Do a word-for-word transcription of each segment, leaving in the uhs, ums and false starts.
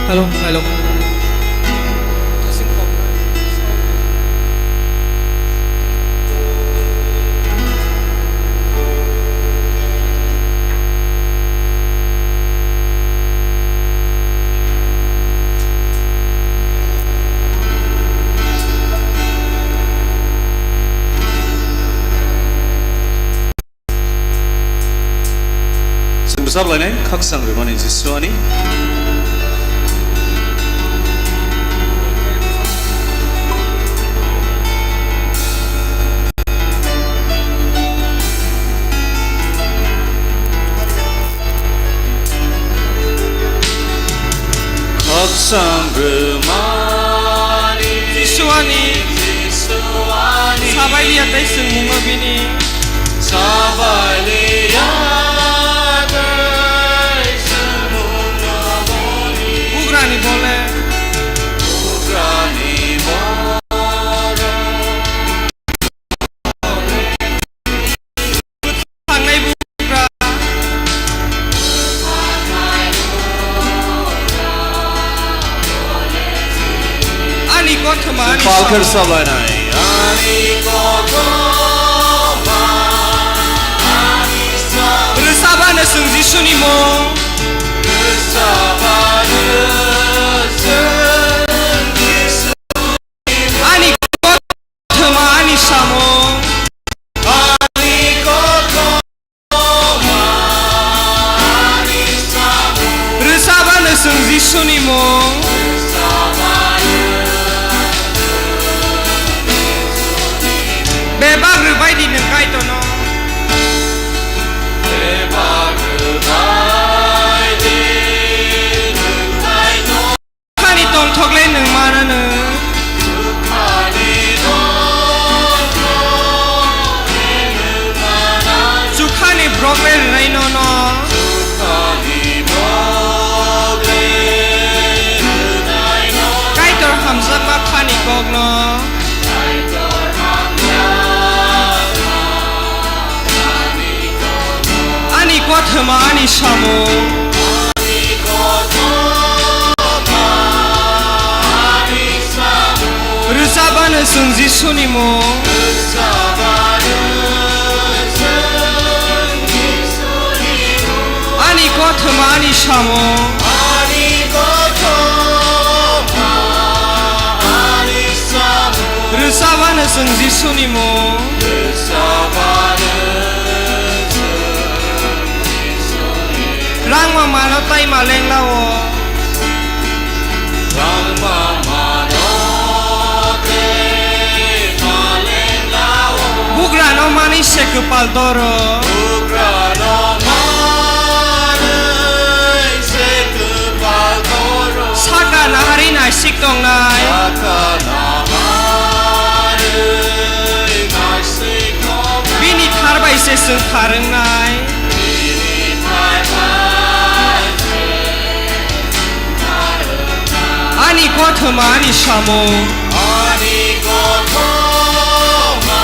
Hello, hello. Chwng rwchap lainai khakchang rwmani Jisu ani. Khakchang rwmani Jisu ani. Sabai liya tei chwng mungno bini. Sabai liya tei chwng mungno bini. Bugrani bole. Bugrani bole. Thangnai bugra. Ani kothoma ani Palkar samung. Sablainai. Ani kothoma ani samung. Rwchapano chwng Jisuni mung. Rwchapano chwng Jisu. Ani kothoma ani samung. Ani kothoma ani samung. Rwchapano chwng Jisuni mung. Bebak rwbai di nwng Kaitorno. Bebak rwbai di nwng Kaitorno. Chukhani tongthok le nwng manano. Chukhani tongthok le nwng manano. Chukhani borok le rwnai nono. Chukhani borok le rwnai nono. Kaitor hamjakma khani kokno. Kaitor hamjakma khani kokno. Ani kothoma ani samung. Rwchapano chwng Jisuni mung. Ani kothoma ani samung. Rwchapano chwng Jisuni mung. Rangma mano tai ma lenglao. Rangma mano tai ma lenglao. Bugrano manwi se kwpal doro. Bugrano manwi se kwpal doro. Saka nahari naisik tongnai. Saka nahari naisik tongnai. Bini thar bai se chwng kharwngnai. Ani kothoma ani samung. Ani kothoma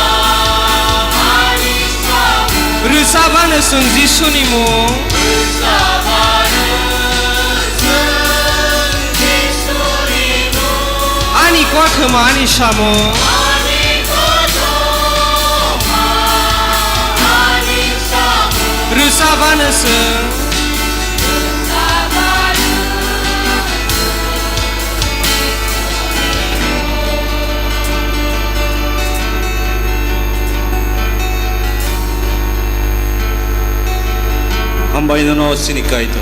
ani samung. Rwchapano chwng Jisuni mung. Rwchapano chwng Jisuni mung. Ani kothoma ani samung. Ani kothoma ani samung. Rwchapano chwng. Hambai nono chini Kaitor.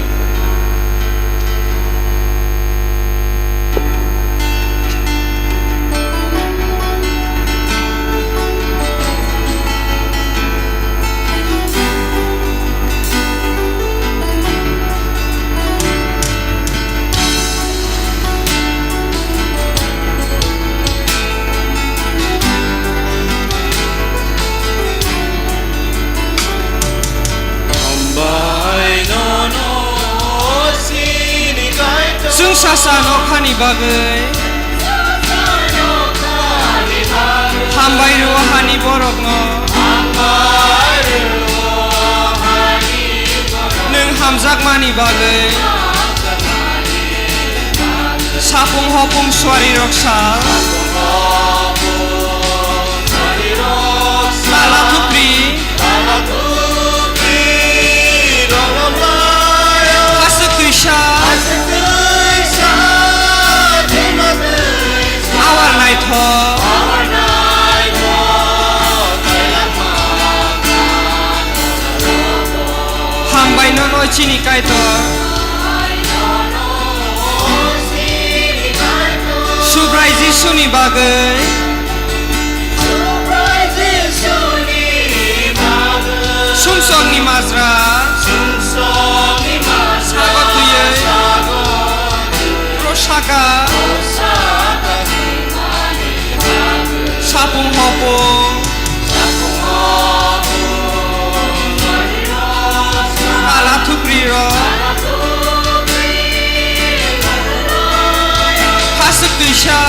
Chwng sasa nokhani bagwi hambai rwo hani borokno. Nwng hamjakmani bagwi. Hopung suari rok sa. Tala thupri. Hasuk twisa. Awar naithok. Hambai nono chini Kaitor. Subrai Jisuni bagwi. Sumsokni majra. Sago thwiwi. Rosaka. Sapung hopung. Tala thupri rok. Hasuk twisa.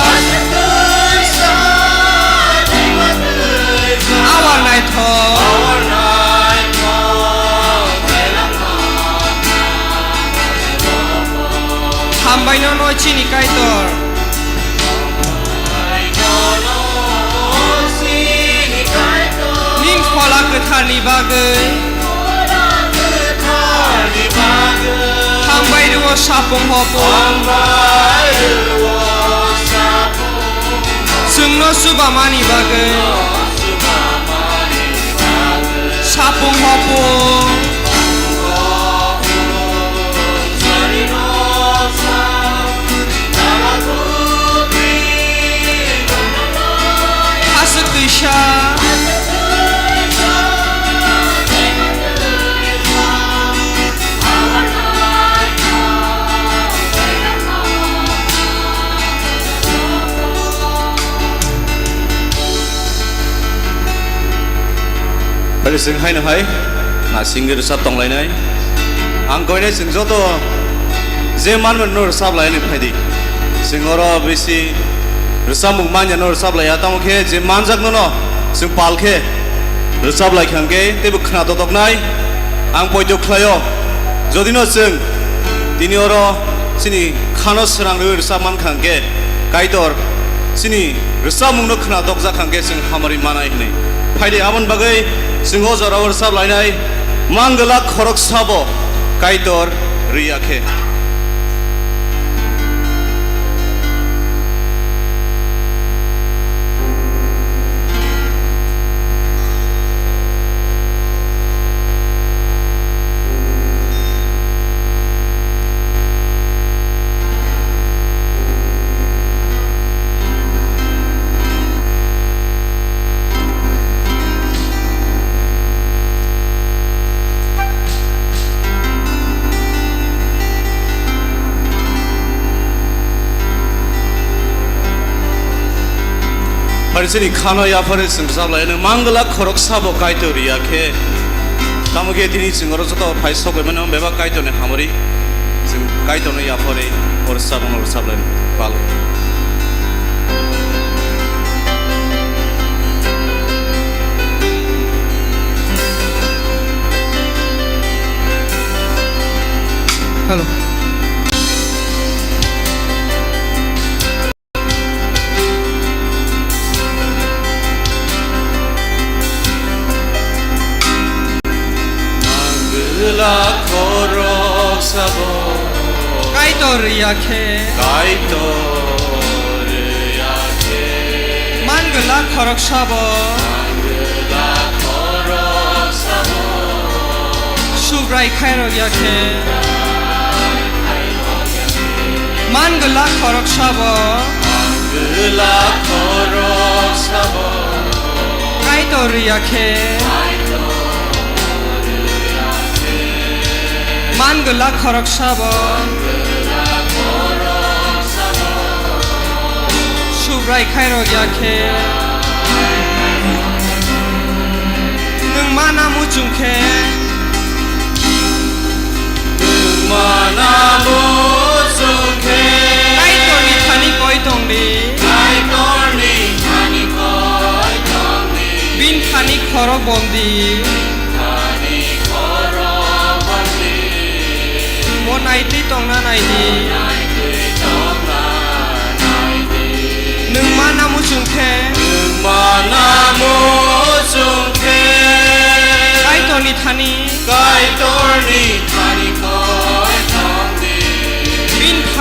Awar naithok. Hambai nono chini Kaitor. Ning phola kwtharni bagwi. Hambai rwo sapung hopung. Chwngno chubamani bagwi. Sapung hopung. Hasuk twisa. Phai chwng haino hai, na singwi rwchap tonglainai. Ang koinai chwng joto je manmano rwchap lainai phaidi. Chwng oro bisi rwchapmung manya no rwchap laiya, tamo khe je manjakno no chwng pal khe rwchap lai kha hwnkhe teibo khna totoknai. Ang poito khlaio, jodi no chwng tini oro chini khano swnam rwui rwchap man kha hwnkhe Kaitor chini rwchapmungno khna tokjak kha hwnkhe chwng hamari manai hwnwi. Phaidi aboni bagwi chwng o jorao rwchap lainai, Mangwlak khoroksa bo Kaitor riya khe. Phari chini khano yapharwi chwng rwchap lai, Mangwlak khoroksa bo Kaitor riya khe. Tamo khe tini chwng oro joto phai sok bai mano, bebak Kaitorni hamari. Chwng Kaitorno yapharwi o rwchapmungno rwchap lai pal. Hello. Mangwlak khoroksa bo Kaitor riya khe. Kaitor riya khe. Mangwlak khoroksa bo Mangwlak khoroksa bo Subrai khairok ya khe. Mangwlak khoroksa bo Mangwlak khoroksa bo Kaitor riya khe. Mangwlak khoroksa bo Subrai khairok ya khe. Nwng mana muchung khe. Nwng mana muchung khe. Kaitorni thani koi tong di. Kaitorni thani koi tong di. Bini thani khorok bom di. Bini thani khorok bom di. Mo naitwi tongna nai di. Mo naitwi tongna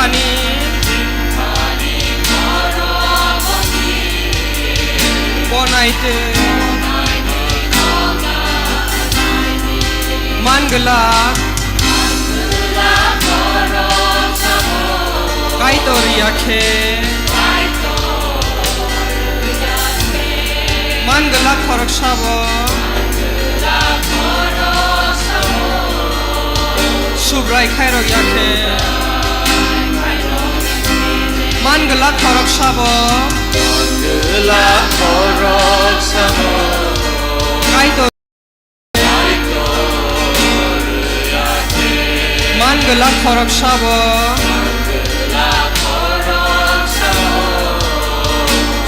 Ani bonaitwi man glak Kaitor ya khe man glak khoroksa bo Subrai khairok ya khe man glak khoroksa bo Kaitor man glak khoroksa bo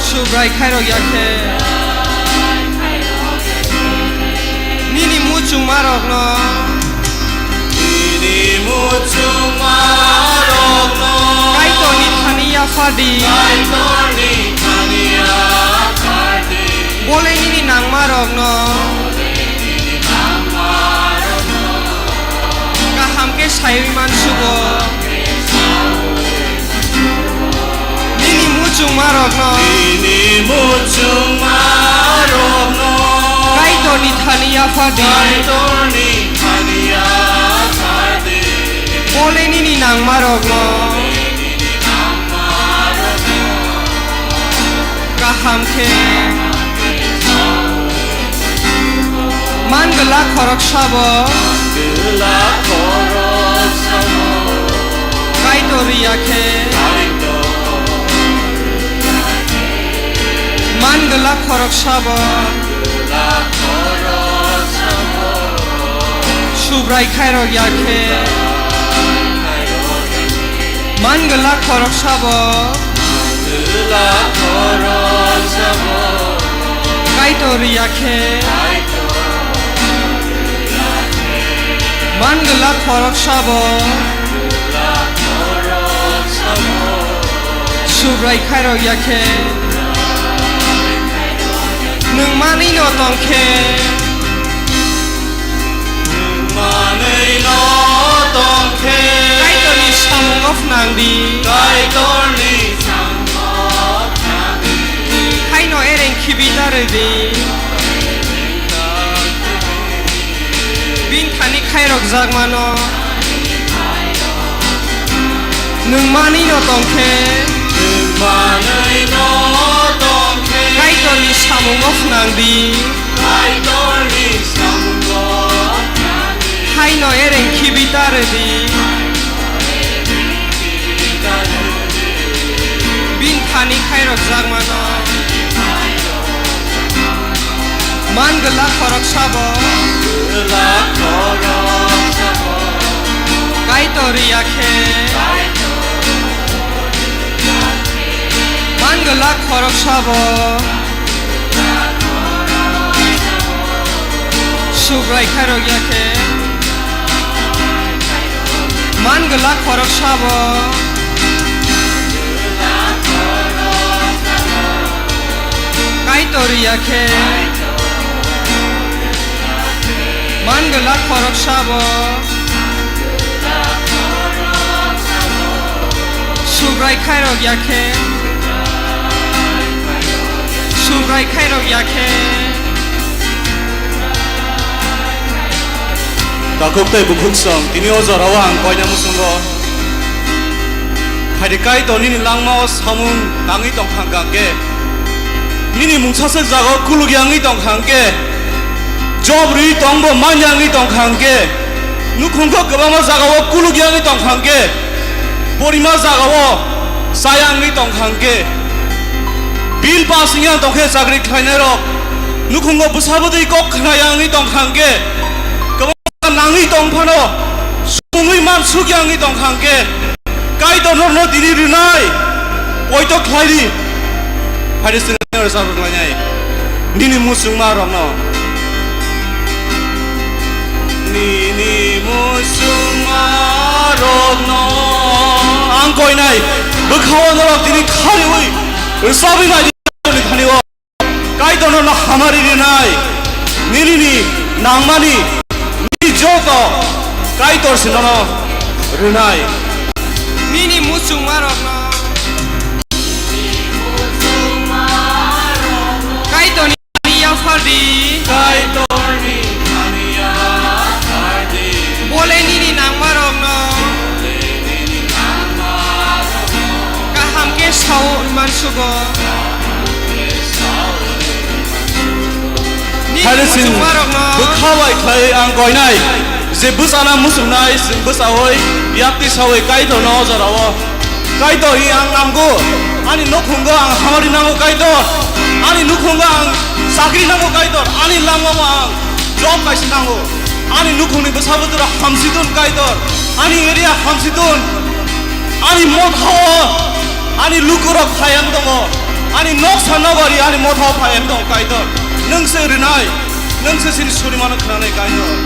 Subrai khairok ya khe nini muchungmarokno Nini muchungma rokno Kaitorni thani yaphar di. Kaitorni thani yaphar di. Bolai nini nangma rokno Bolai nini nangma rokno kaham khe saiwi mansugo. Nini muchungmarokno Nini muchungmarokno Kaitorni thani yaphar di. Kaitorni thani yaphar di. Bolai nini nangmarokno Nini nangmarokno kaham khe man glak khoroksa bo Glak khoroksa bo Kaitor ya khe Kaitor man glak khoroksa bo Glak khoroksa bo Subrai khairok ya khe man glak khoroksa bo Glak khoroksa bo Kaitor ya khe man glak khoroksa bo Subrai khairok ya khe nwng manwi no tong khe Manwi no tong khe Kaitorni samungo phnang di. Kaitorni samungo phnang di. Haino ereng khibi ta rw di. Bini thani khairok jakmano. Nwng manwi no tong khe. Nwng manwi no tong khe. Kaitorni samungo phnang di. Kaitorni samungo phnang di. Haino ereng khibi ta rw di. Bini thani khairok jakmano. Man glak khoroksa bo. Glak khoroksa bo. Kaitor ya khe. Man glak khoroksa bo. Subrai khairok ya khe. Man glak khoroksa bo. Kaitor ya khe. Man glak khoroksa bo. Subrai khairok ya khe. Subrai khairok ya khe. Takhuk tei bukhuk song, tini o jorao ang koina muchungo. Phaidi Kaitor nini langmao samung nangwi tongkha hwnkhe, nini mungsaswk jagao kulukya wngwi tongkha hwnkhe, job rwi tongbo manya wngwi tongkha hwnkhe, nukhungo kwbangma jagao kulukya wngwi tongkha hwnkhe, porima jagao chaya wngwi tongkha hwnkhe, bill pass wngya tongkhe chakri khlainairok, nukhungo bwsa bwtwi kok khnaya wngwi tongkha hwnkhe, kwbangma nangwi tongphano sumungwi mansukya wngwi tongkha hwnkhe, Kaitor norno tini rwnai poito khlai di. Phaidi chwng rwchap rwlainai nini muchungma rokno. Nini muchungma rokno ang koinai bwkhao norok tini khariui rwchapwi nai di thani o. Kaitor nono hamari rwnai, nini ni nangmani, nini joto Kaitor se nono rwnai. Nini muchung muchungmarokno. Kaitorni yaphardi. Kaitorni yaphardi. Bole nini nangmarokno kaham khe sao mansugo. Nini Hairesin muchungmarokno bwkha bai khlai ang koinai, je bwsana muchungnai, chwng bwsaui yakti saui Kaitorno o jorao. Kaitor, i ang nango, ani nukhungo ang hamari nango, Kaitor, ani nukhungo ang chakri nango, Kaitor, ani langmao ang job kaisa nango, ani nukhungni bwsa bwtwrok hamsidun, Kaitor, ani area hamsidun, ani mothao, ani lukurok phaiang tongo, ani noksa nogari ani mothao phaiang tongo, Kaitor, nwng se rinai, nwng se chini surimano khwnanai, Kaitor.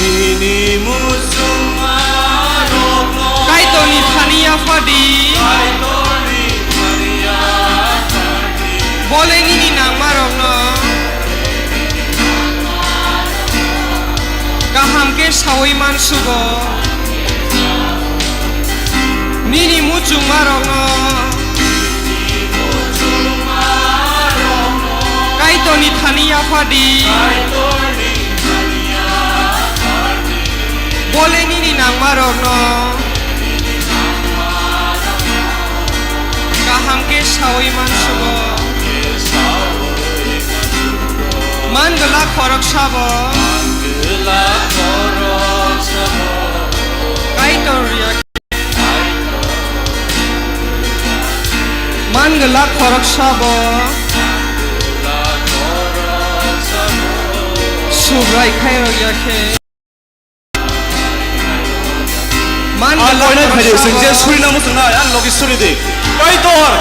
Nini muchungmarokno Kaitorni thani yaphadi. Kaitorni thani yaphadi. Bole nini nangmarokno kaham khe saui mansugo. Nini muchungmarokno Kaitorni thani yaphadi. Bole nini nangmarokno kaham khe saui mansugo. Man glak khorok sabo. Kaitor ya. Man glak khorok sabo. Subrai khairok ya khe. Man ang glak koinai khorok phaidu, sabo. Chwng je suri nangmo chwng nai, ang logi suri di. Kaitor,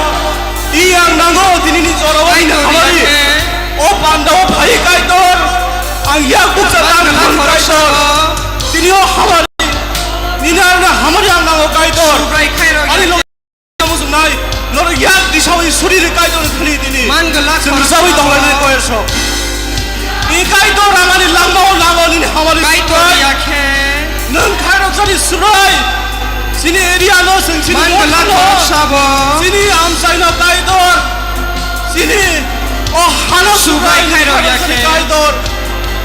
i ang nango, tini ni jora o nini Kaitor hamari. Ya khe. O panda o phai Kaitor. Ang yak bukcha man nang glak khorok Kaitor. Sabo. Tini o hamari. Nini ang na hamari ang nango Kaitor. Subrai khairok ya khe. Ani logi Muchungnai, norok yak disaui suri ri Kaitor thani tini. Man glak chwng khorok rwsaui sabo. Tonglainai koyar sok. Ni Kaitor ang ani langmao nango nini hamari Kaitor Subrai. Ya khe. Nwng khairok jani Subrai. Chini area no chwng chini man glak khorok sabo. Chini amchaino Kaitor. Chini o hano Subrai Subrai khairok ya khe. Kaitor.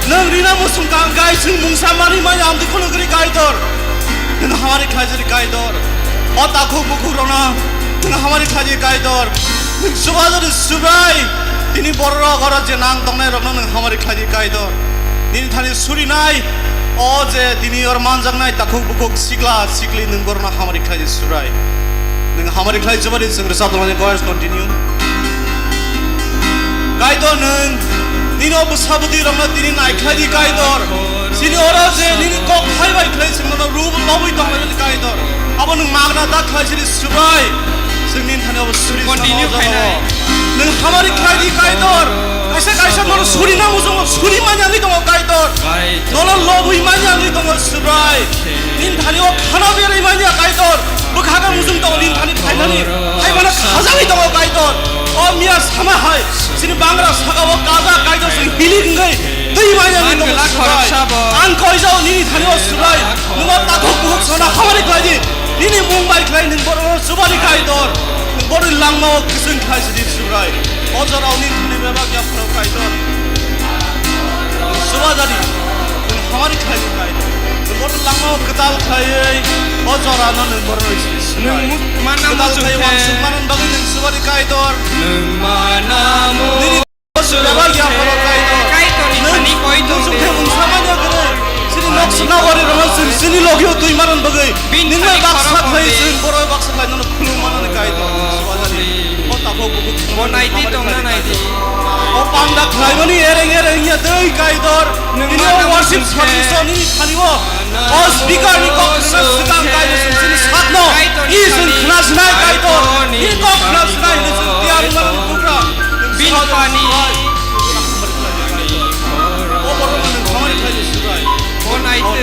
Nwng rina muchung kang kai chwng mungsa mani maya amtwi khulugri Kaitor. Nwng hamari khlaijari Kaitor. O takhuk bukhuk rokno nwng hamari khlai di Kaitor. Nwng chubajo di Subrai. Tini bororok oro je nang tongnai rokno nwng hamari khlai di Kaitor. Nini thani surinai o je tini oro manjaknai takhuk bukhuk sikla sikli nwng borokno hamari khlai di Subrai. Nwng hamari khlai chuba di chwng rwchap tongnai chorus continue. Kaitor nwng nini o bwsa bwtwi rokno tini nai khlai di Kaitor. Chini oro je nini kok thai bai khlai chwng nono rub lobwi tong lai Kaitor. Abo nwng magna da khlai chini Subrai. Chwng nini thani abo suri continue sano khainai. Nwng hamari khlai di Kaitor. Kaisa kaisa nono suri na muchungo suri manya ni tongo Kaitor. Nono lobwi manya ni tongo Subrai. Nini thani o khana berwi manya Kaitor. Bwkha khe muchung tongo nini thani phaimani. Phaimano khajagwi tongo Kaitor. O miya sama hai. Chini bangra saka o kaja Kaitor chwng healing wngwi twi manya ni tongo Subrai. Ang koijao nini thani o Subrai. Nwng o takhuk bukhuk sana hamari khlai di. Nini mung bai khlai nwng borok no chubani Kaitor. Nwng borok langma o kwchwng khlai sidi Subrai. O jorao nini thani bebak yapharo Kaitor. Subajadi, nwng hamari khlai di Kaitor. Nwng bono langmao kwtal khlaiwi, o jorano nwng bono rwisi Subrai. Nwng mu-, mana kwtal muchung khlaiwi khe. Wansuk manani bagwi nwng Subari Kaitor. Nwng mana mu-, nini muchung khe. Bebak yapharo Kaitor. Kaitorni thani koi tong de. Nwng muchung khe mungsa manya kwrwi. Chini nok swnawari rwno chwng chini logio twi manani bagwi. Bini nwng bai thani baksa khorok khlaiwi tong de. Chwng borok baksa khlai nono khulum manani Kaitor. Subajadi. O takhuk bukhuk bo naidi tongna naidi. O panda khlaimani ereng ereng ya dei Kaitor. Nini o worship service o nini thani o. O speaker ni kok khna swkang Kaitor sini sakno. I sing khna sinai Kaitor. Ni kok khna sinai ni sing tiar man bugra. Bin pani. O borok ni khamari khai sinai. Bo naidi.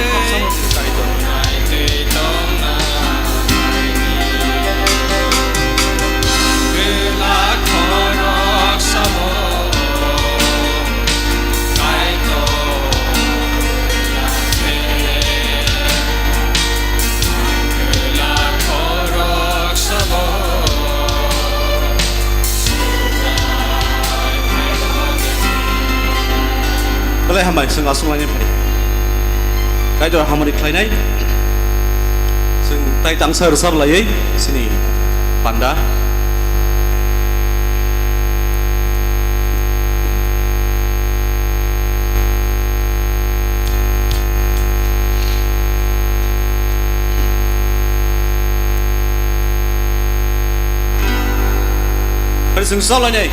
Bai, chwng aswk lainai phai. Kaitor hamari khlainai. Chwng tai tangsa rwchap laiwi chini panda. Ari chwng sa lainai.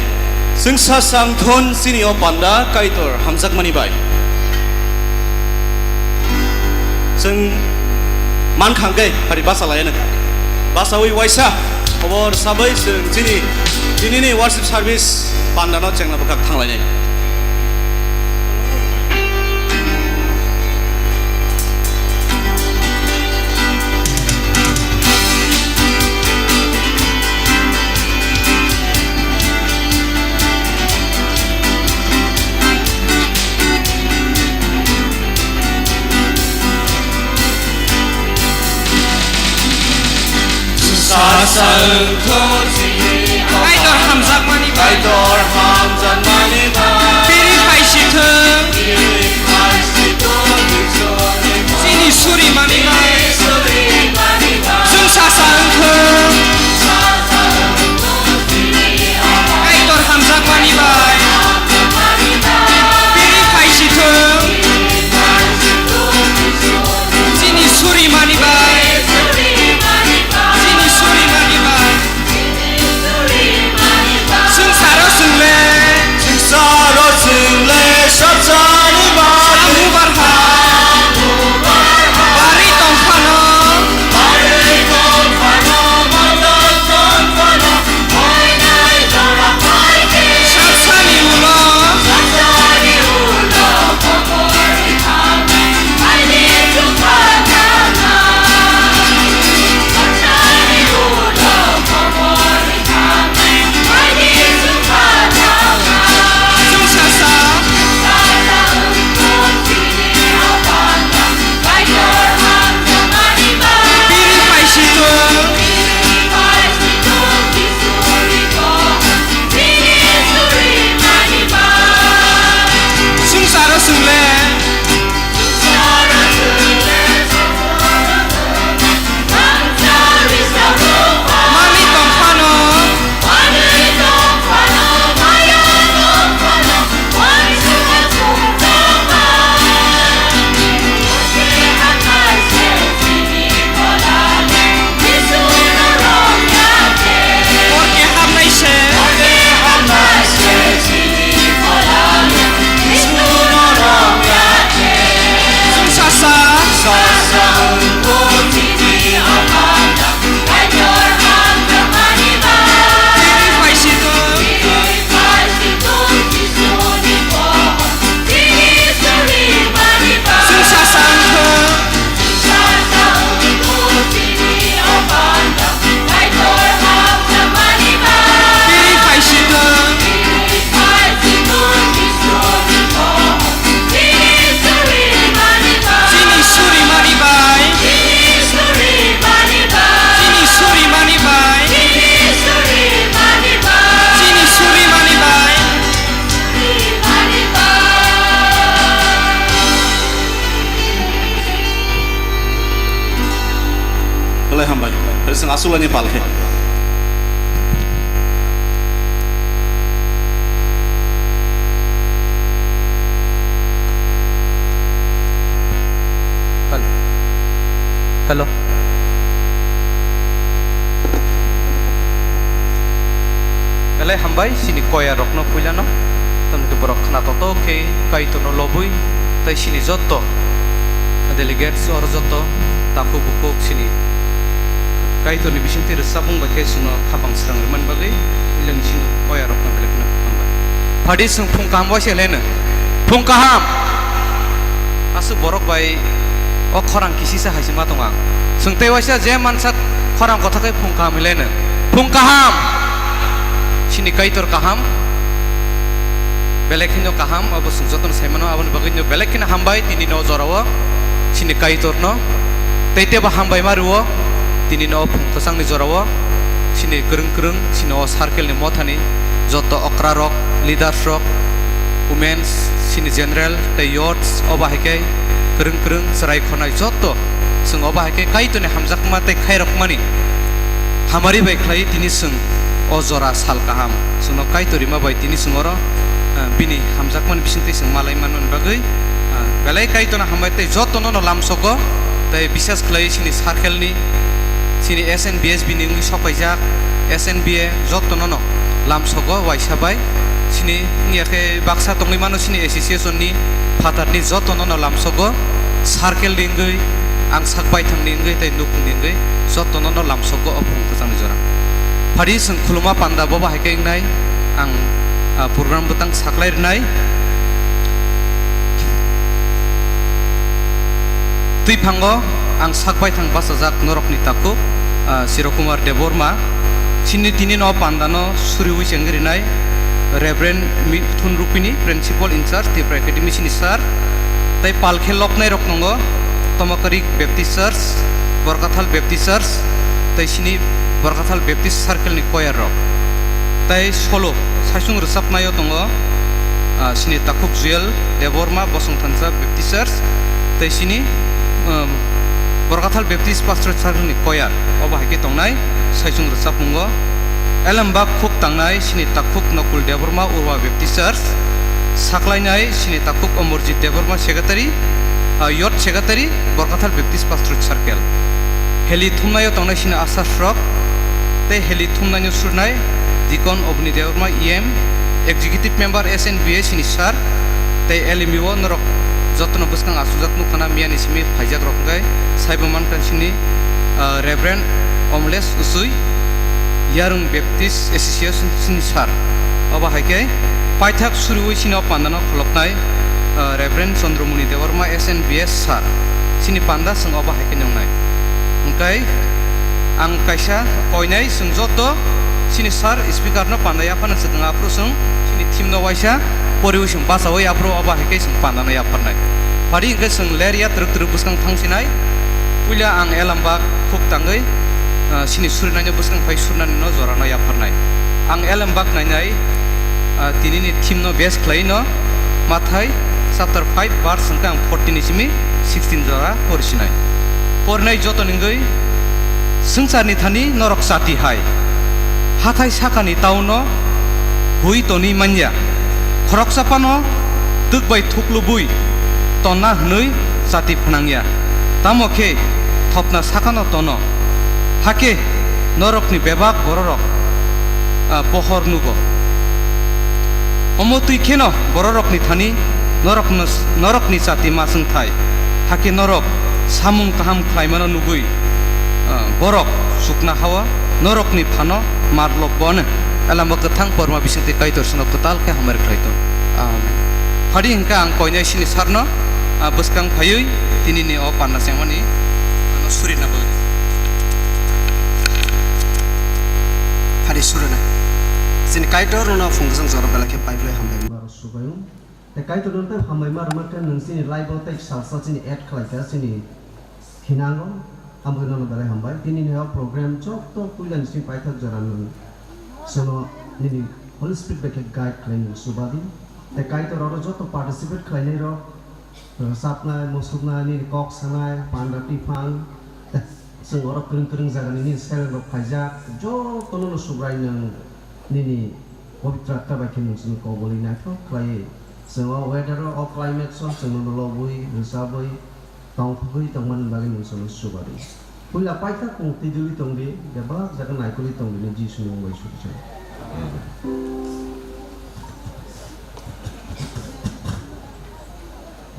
Chwng sa sang thon chini o panda Kaitor hamjakmani bai. Chwng man khangkhe hari basa laiya nang. Basawi waisa khobor sabai chwng chini tinini worship service pandano chengna bwkhak thanglainai. Kaitor hamjakmani bai. Kaitor hamjakmani bai. Biri phaisithwng. Biri phaisithwng. Chini surimani bai. Chwng sasa wngthwng. Kaitor hamjakmani bai. Biri phaisithwng. Chini surimani bai. Chini surimani bai. Swngcharo chwngle. Swngcharo chwngle satsani bagwi. Samu barha. Bari tongphano. Bari tongphano, moto tongphano. Satsani ulo. Swngcharo chwngle. Manwi tongphano. Porke hapnai se. Chwng sasa. Sasa. Biri phaisithwng. Chwng sasa wngthwng. Biri phaisithwng. Chini surimani bai. Chini surimani bai. Chini surimani bai. Belai hambai. Belai chwng aswk lainai pal khe. Hel-, hello. Belai hambai chini koya rokno puilano. Tamni borok khna toto khe Kaitorno lobwi tei chini jotto delegates oro jotto takhuk bukhuk chini Kaitorni bisingtwi rwchapmung bai khe chwngno khapang srang rwmani bagwi eleng chini koya rokno belai kheno hambai. Phadi chwng phung kaham waisa leno. Phung kaham. Aswk borok bai o khorang kisisa hai se ma tongo ang. Chwng tei waisa je mansak khorang kotha khe phung kaham hinlaino. Phung kaham. Chini Kaitor kaham. Belai kheno kaham, abo chwng jotono sai mano, aboni bagwi no belai kheno hambai tini no jorao chini Kaitorno. Tei tebo hambai ma rwo tini no phung thosangni jorao chini kwrwng kwrwng chini o circle ni mothani joto okra rok, leaders rok, women's, Chini general tei youths, obo hai khe kwrwng kwrwng chwrai khonai joto, chwng obo hai khe Kaitorni hamjakma tei khairokmani hamari bai khlai tini chwng o jora sal kaham chwngno Kaitor rima bai tini chwng oro, ah, bini hamjakmani bisingtwi chwng malai manmani bagwi, ah, belai Kaitorno hambai tei jotono no lamsogo tei bises khlai chini circle ni, chini S N B S B ni wngwi sokaijak S N B A jotono no lamsogo waisa bai. Chini wngya khe baksa tongwi mano chini association ni phatar ni jotono no lamsogo, circle ni wngwi, ang sak baithang ni wngwi tei nukhung ni wngwi jotono no lamsogo o phung kwchang ni jora. Phari chwng khuluma panda bo bahai khe wngnai, ang, ah, program bwtang saklai rwnai. Twi phango ang sak baithang bachajak norokni takhuk, ah, Siro Kumar Debbarma. Chini tini no panda no suriwi chengwi rinai Reverend Mithun Rupini, Principal in charge, Tripura Academy chini sir. Tei pal khe loknai rok tongo Tomakarik Baptist Church, Borkathal Baptist Church, tei chini Borkathal Baptist Circle ni choir rok. Tei solo saichung rwchapnaio tongo, ah, chini takhuk Joel Debbarma, Bosong Thansa Baptist Church, tei chini, um, Borkathal Baptist Pastoral Circle ni choir. Obo hai khe tongnai saichung rwchapmungo. Elembak khuk tangnai chini takhuk Nokul Debbarma, Urwa Baptist Church, saklainai chini takhuk Omorjit Debbarma, Secretary, ah, Youth Secretary, Borkathal Baptist Pastoral Circle. Heli thumnaio tongnai chini asasrok, tei heli thumnaino surnai Deacon Oboni Debbarma, E M, Executive Member S N B A chini sir, tei L M U o norok jotono bwskang achukjak nukha na, miyani simi phaijak rok hwnkhe saibo mankha chini, ah, Reverend Omlesh Usui, Yarung Baptist Association chini sir. Obo hai khe paithak suriwi chini o pandano kholopnai, ah, Reverend Chandramoni Debbarma, S N B S sir. Chini panda chwng obo hai khe nungnai. Hwnkhe ang kaisa koinai chwng joto chini sir speaker no panda yaphano swkang, aphuru chwng chini theme no waisa poriwi chwng bachawi, aphuru obo hai khe chwng panda no yapharnai. Phari hwnkhe chwng ler ya twrwk twrwk bwskang thangsinai. Puila ang elembak khuk tangwi, ah, chini surinai no bwskang phai surnani no jora no yapharnai. Ang elembak nainai, ah, tini ni theme no base khlai no Mathai chapter five verse hwnkhe ang fourteen ni simi sixteen jora porisinai. Porinai joto ningwi, swngcharni thani norok chati hai, hathai sakani tauno hui tonwi manya, khoroksa phano twk bai thuklubwi tonna hwnwi chati phnangya, tamo khe thopna sakano tono, hakhe norokni bebak bororok, ah, pohor nugo. Omo twi kheno bororokni thani norokno, norokni chati ma chwng thai, hakhe norok samung kaham khlaimano nugwi, ah, borok chukna hao norokni phano marlok bono. Elembak kwthang porma bisingtwi Kaitor chwngno kwtal khe hamari khlai tong. Amen. Phadi hwnkhe ang koinai chini sarno, ah, bwskang phaiwi tinini o panda chengmani ano surina bagwi. Phadi surina. Chini Kaitor nono phung bwswng jora belai khe pai phlai hambai. Subayung. Tei Kaitor nono tei hambai ma rwma khe nwng chini live o tei salsa chini add khlai kha chini hinango. Ambai nono belai hambai. Tini ni o program joto puila ni simi paithak jora nwng sono nini Holy Spirit bai khe guide khlai nwng subadi. Tei Kaitor oro joto participate khlainai rok, rwchapnai, musuknai, nini kok sanai, panda tiphang, chwng oro kwrwng kwrwng jaga nini sereng rok phaijak, joto nono subrai nwng nini Pabitra Atma bai khe nwng chwngno koboli naithok khlaiwi. Chwng o weather o, o climate o chwngno lobwi, rwchabwi, tongthogwi tongmani bagwi nwng chwngno subadi. Puila paithak nwng twijlwi tongdi, bebak jaga naikolwi tongdi, Jisuni mung bai suri chwng.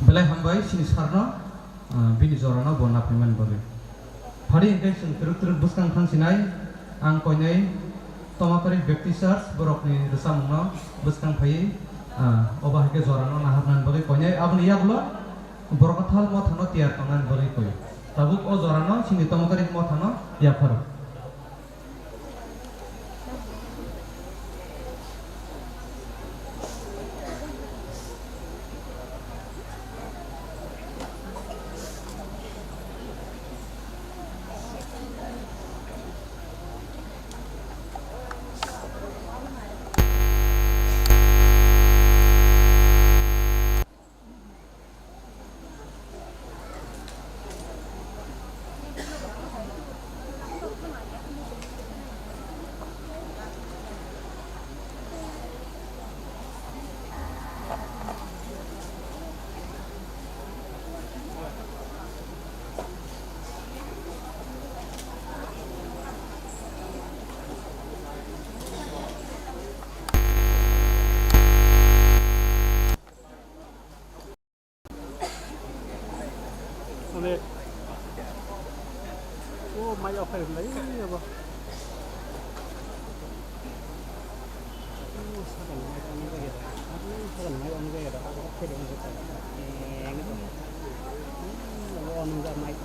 Belai hambai chini sarno, ah, bini jorano bo naphaimani bagwi. Phari hwnkhe chwng twrwk twrwk bwskang thang sinai, ang koinai Tomakarik Baptist Church borokni rwchapmungno bwskang phaiwi, ah, obo hai khe jorano naharnani bagwi koinai. Aboni yagulo Borkathal mothano tiyar tongnani bagwi koi. Tabuk o jorano chini Tomakarik mothano yapharo. Onek. Oh, mai off khai lai, abo. Oh, sakan mai on jagada. Oh, sakan mai on jagada. Abo khai on jagada. Eh, gitu. Hmm, abo on jagada mai.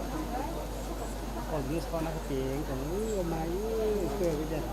Oh, jeans kono khe pink tong. Oh, mai, oh, khe bijak.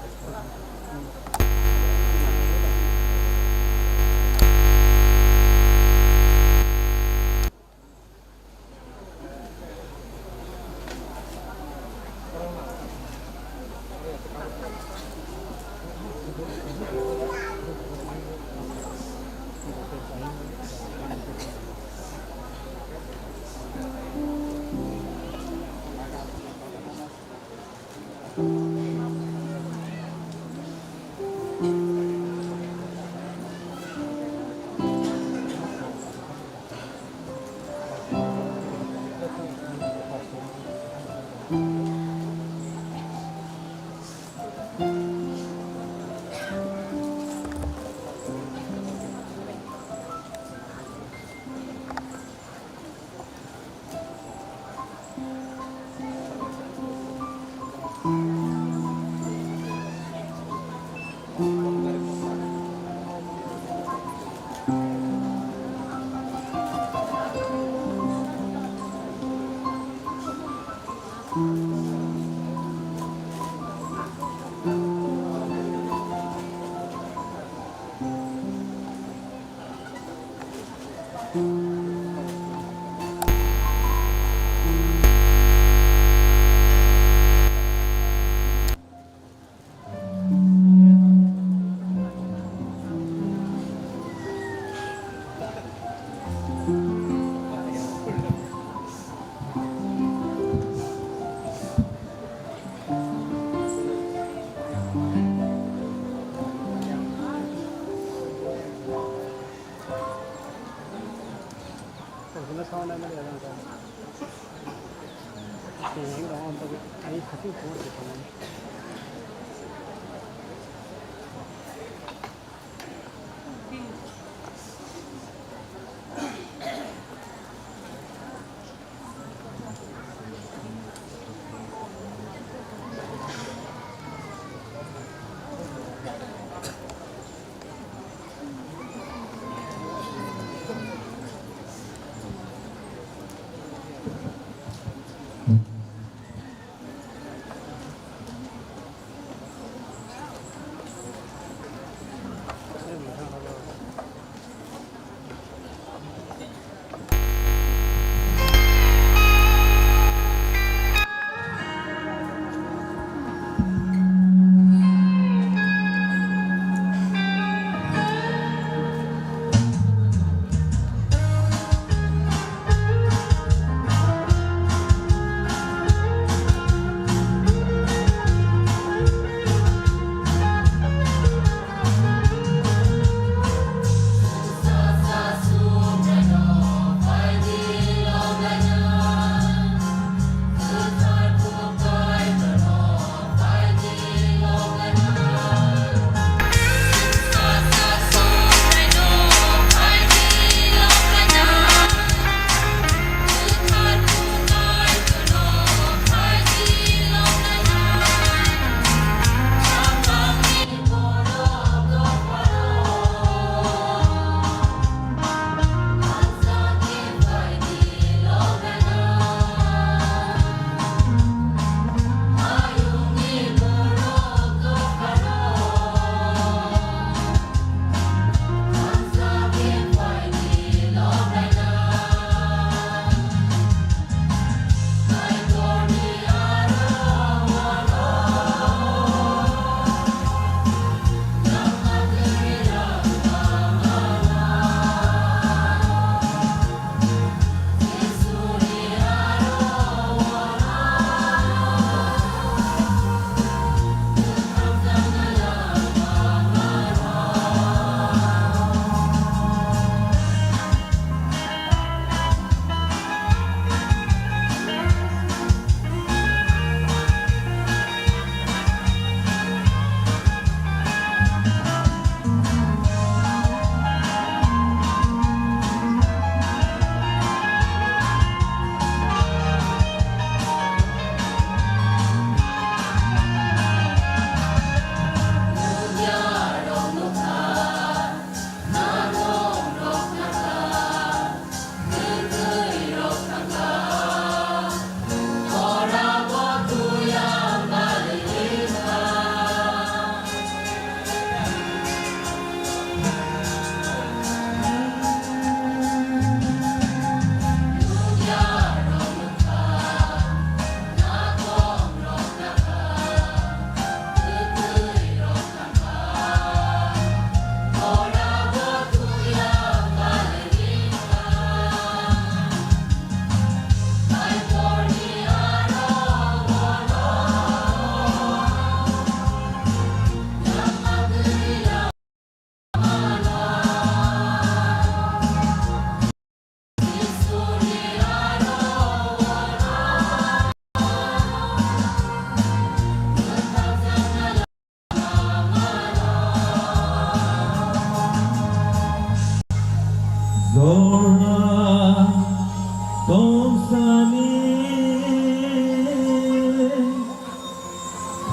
Ani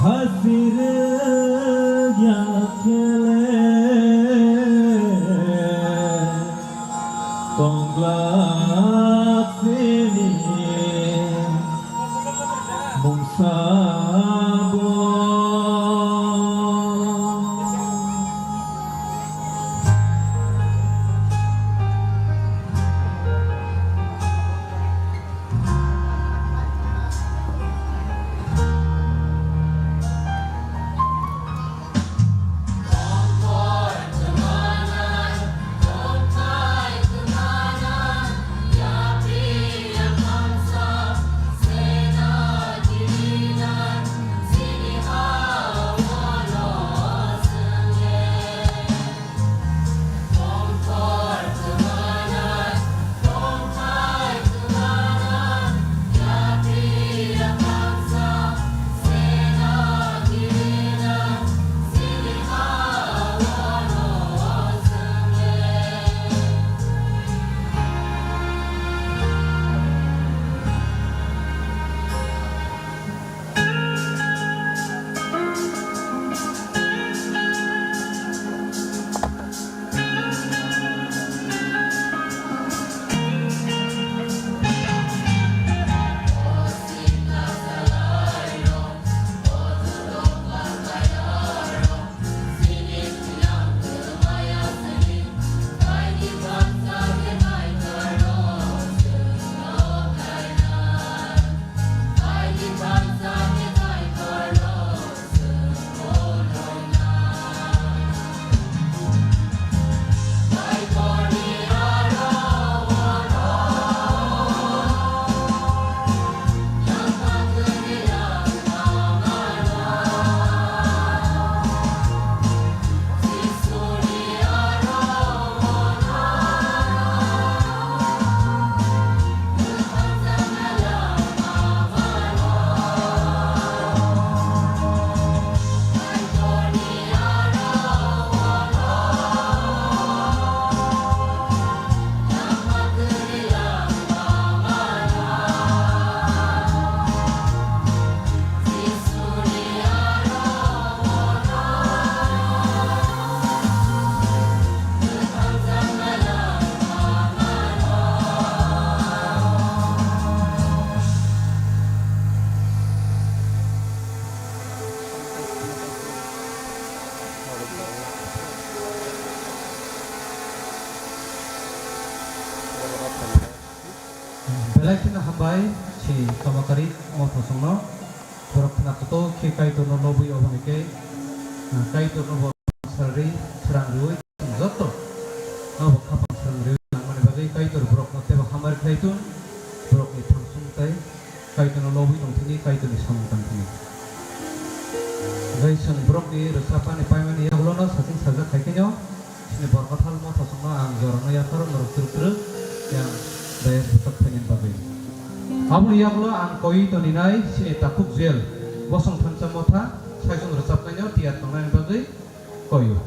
hasir ya khele tongglak sini mungsa bo. Belai kheno hambai si Tomakari Mothosongno. Borok khna kuto khe Kaitorno lobwi oboni khe, ah, Kaitorno bo salri srang riwi joto abo khapang srang riwi nangmani bagwi Kaitor borokno teibo hamari khlai tun, borokni thangsung tai Kaitorno lobwi tongthini, Kaitorni samung tangthini. Hwnkhe chwng borokni rwchapani paimani yagulono saching sajak khai khenw, chini Borkathal Mothosongno ang jorano yapharo norok twrwk twrwk yang dayas bwsak phainani bagwi. Aboni yagulo ang koiwi toninai chini takhuk Joel bosong thansa motha saichung rwchapnaino tiyar tongnani bagwi koiyo.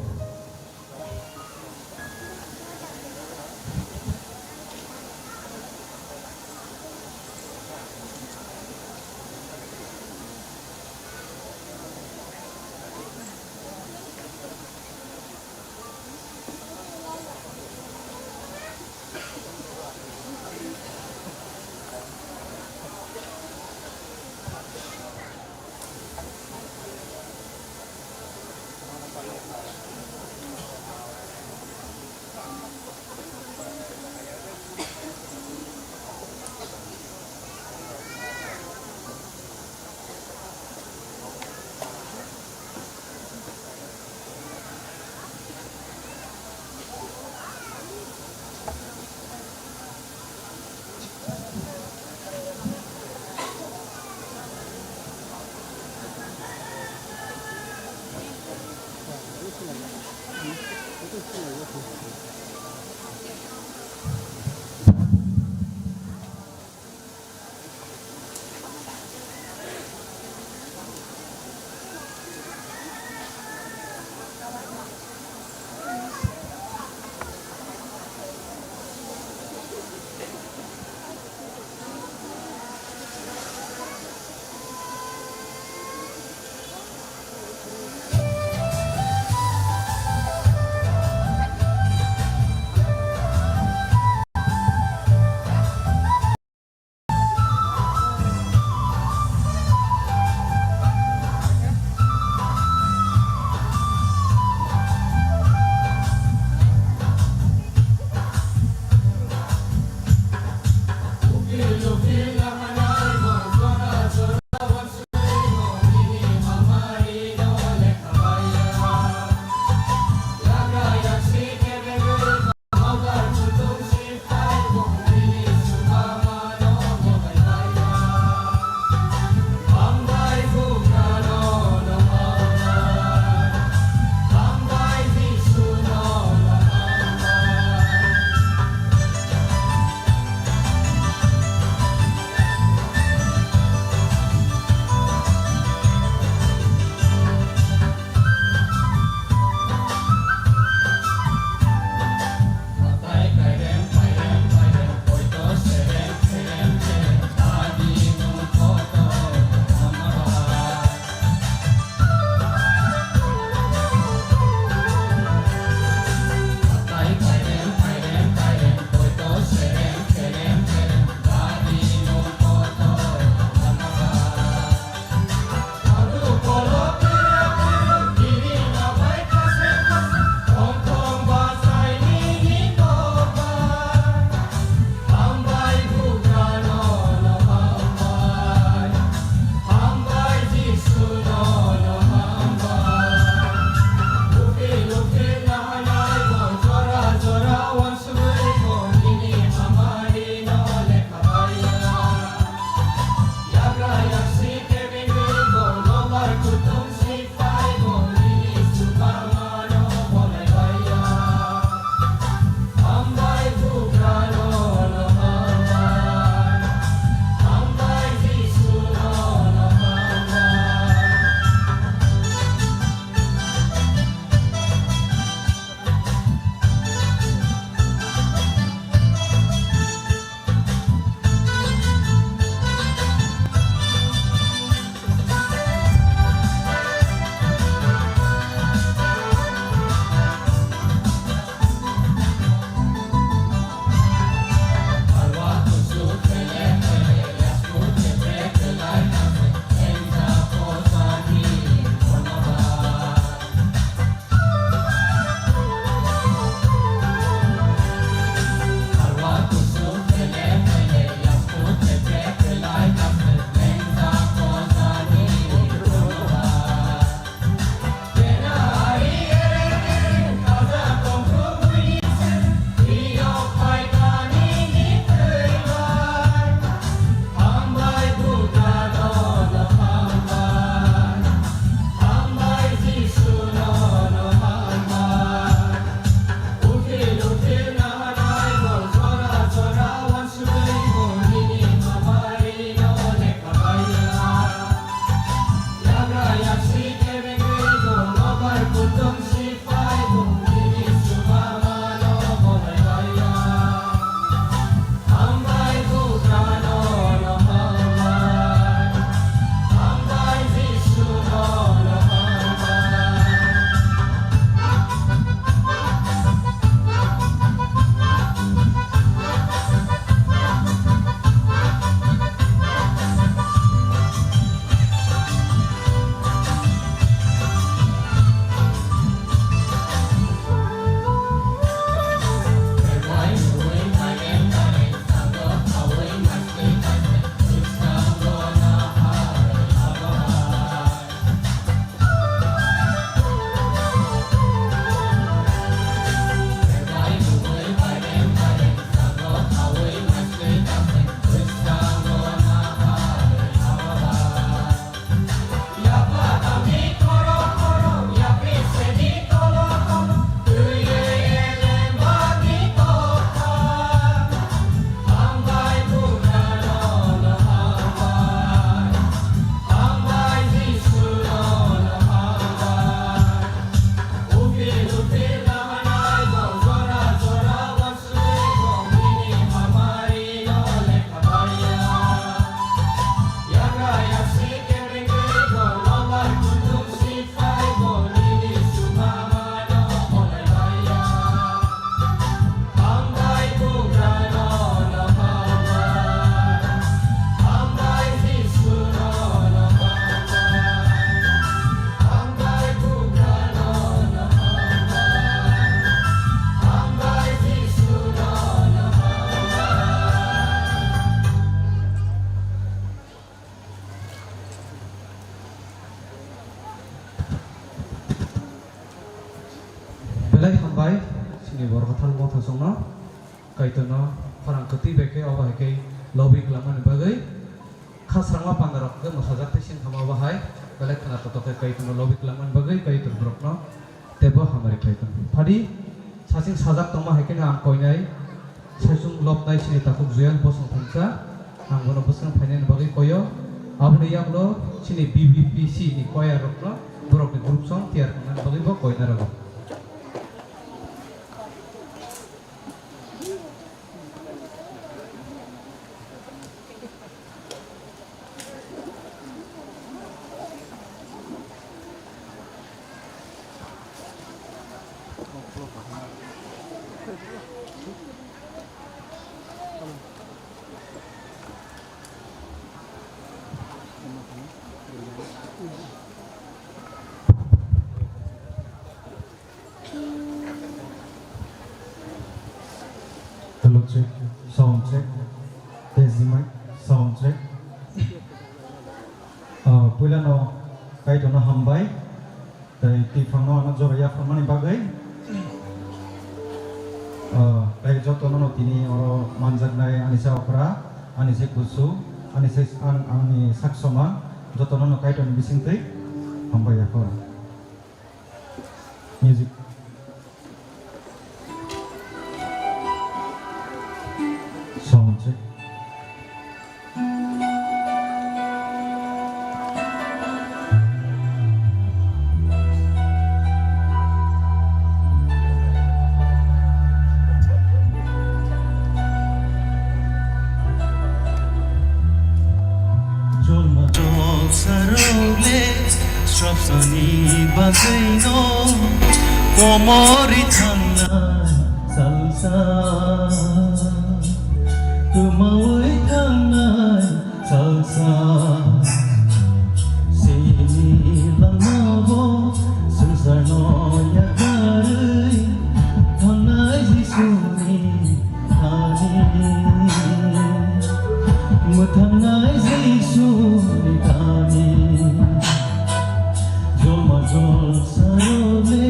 Hai, chini Borokthal mothosongno, Kaitorno khorang kwtwi bai khe obo hai khe lobi kwlangmani bagwi, khasrangma pandarok khe mwsajak tei singthama obo hai, belai khwna totok khe Kaitorno lobi kwlangmani bagwi Kaitor borokno teibo hamari khlai tongo. Phadi, saching sajak tongma hai kheno ang koinai, saichung lobnai chini takhuk Joel bosong thangsa, ang bono bwskang phainani bagwi koio. Aboni yaklo chini B B P C ni choir rokno, borokni group song tiyar wngnani bagwi bo koina rwgo. Hello, check, sound check. Test mic, sound check. Ah, puilano Kaitorno hambai, tei twiphangno ano jora yapharmani bagwi. Ah, tei jotono no tini oro manjaknai ani sa okra, ani se kusu, ani se ang, ani sak soman, jotono no Kaitorni bisingtwi hambai yaphar. Music. Sound check. Jolma jol sarole, srapsani bagwino, komori thangnai salsa, kwmawi thangnai salsa. Sini langmao swngcharno yakarwi thangnai Jisuni thani, mwthangnai Jisuni thani, jolma jol sarole.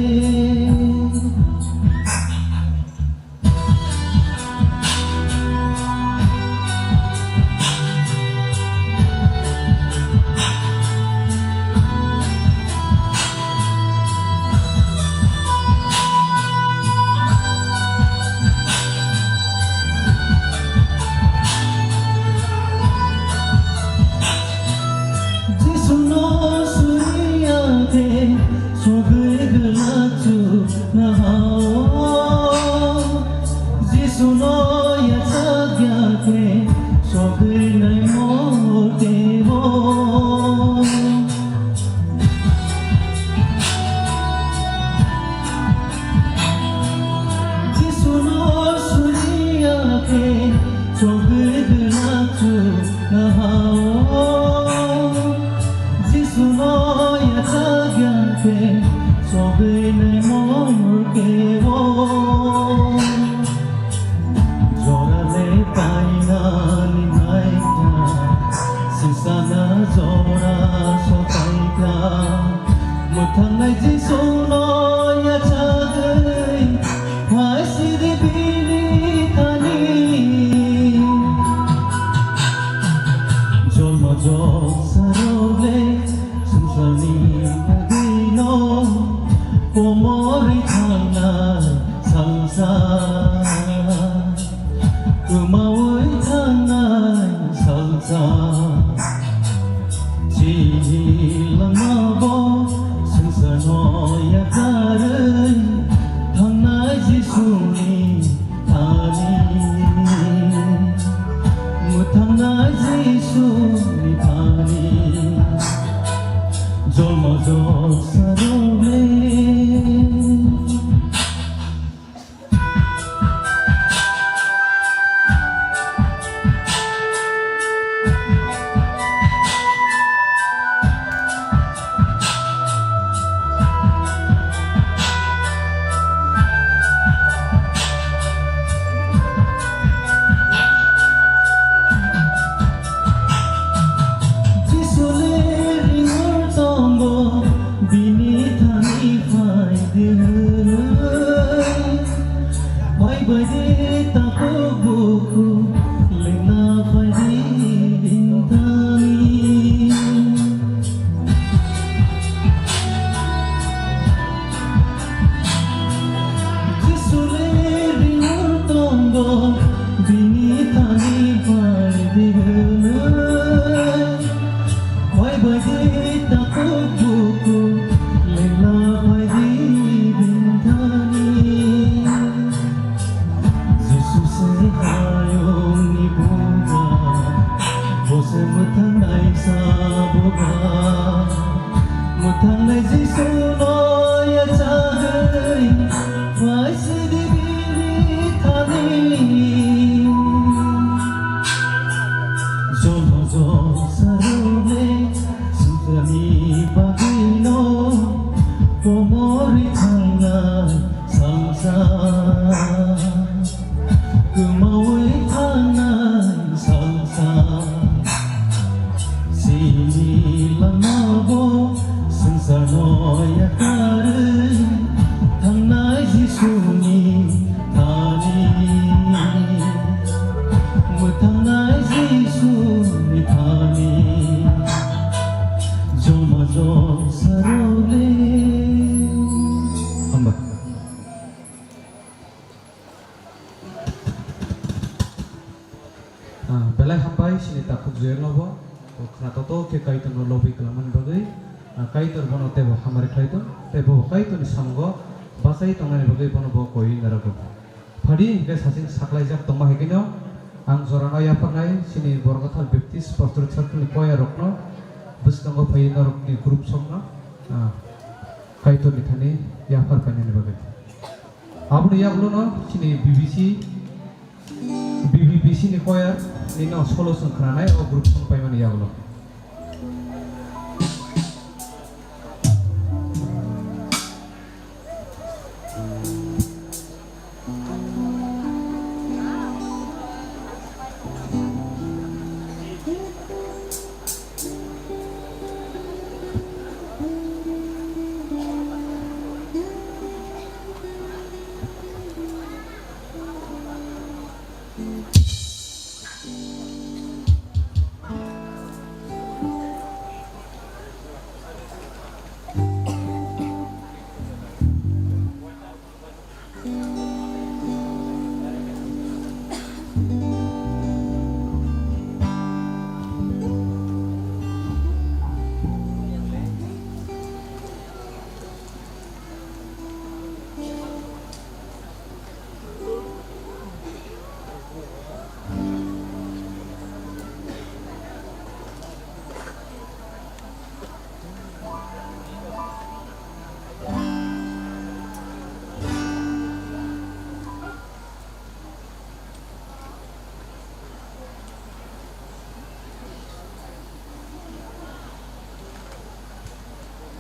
Jisuno suriya khe sogwi gwlak chukna hao. Jisuno yachakya khe sogwi naimo teibo. Jisuno suriya khe sogwi gwlak chukna hao. Jisuno yachakya khe sogwi naimo teibo. Jorale painani naikha, sisana jora sopaikha. Mwthangnai Jisuno yachagwi, phaisidi bini thani. Jolma jol sarole, swngcharni bagwino, komorwi thangnai salsa, kwmawi thangnai salsa. Chini langmao swngcharno yakarwi thangnai Jisuni thani, mwthangnai Jisuni thani, jolma jol Naisa buga, mwthangnai Jisuno yachagwi, phaisidi bini thani. Jomo josarole, swngcharni bagwino, komorwi thangnai salsa. Kwmawi thangnai salsa, chini lamabo swngcharno yakarwi thangnai Jisuni thani. Mwthangnai Jisuni thani, jomo josarole. Hambai. Ah, belai hambai chini takhuk Joel no bo, bo khna toto khe Kaitor no lobwi kwlangmani bagwi, ah, Kaitor bono teibo hamari khlai tong, tei bo Kaitor ni samungo bachai tongnani bagwi bono bo koi narwgo. Phadi hinkhe saching saklaijak tongma hai kheno ang jora no yapharnai chini Borgathal Baptist Pastoral Circle ni choir rok no bwskango phaiwi norok ni group song no, ah, Kaitor ni thani yaphar painani bagwi. Aboni yagulo no chini B B C, B B B C ni choir ni no solo chwng khnanai o group song paimani yagulo.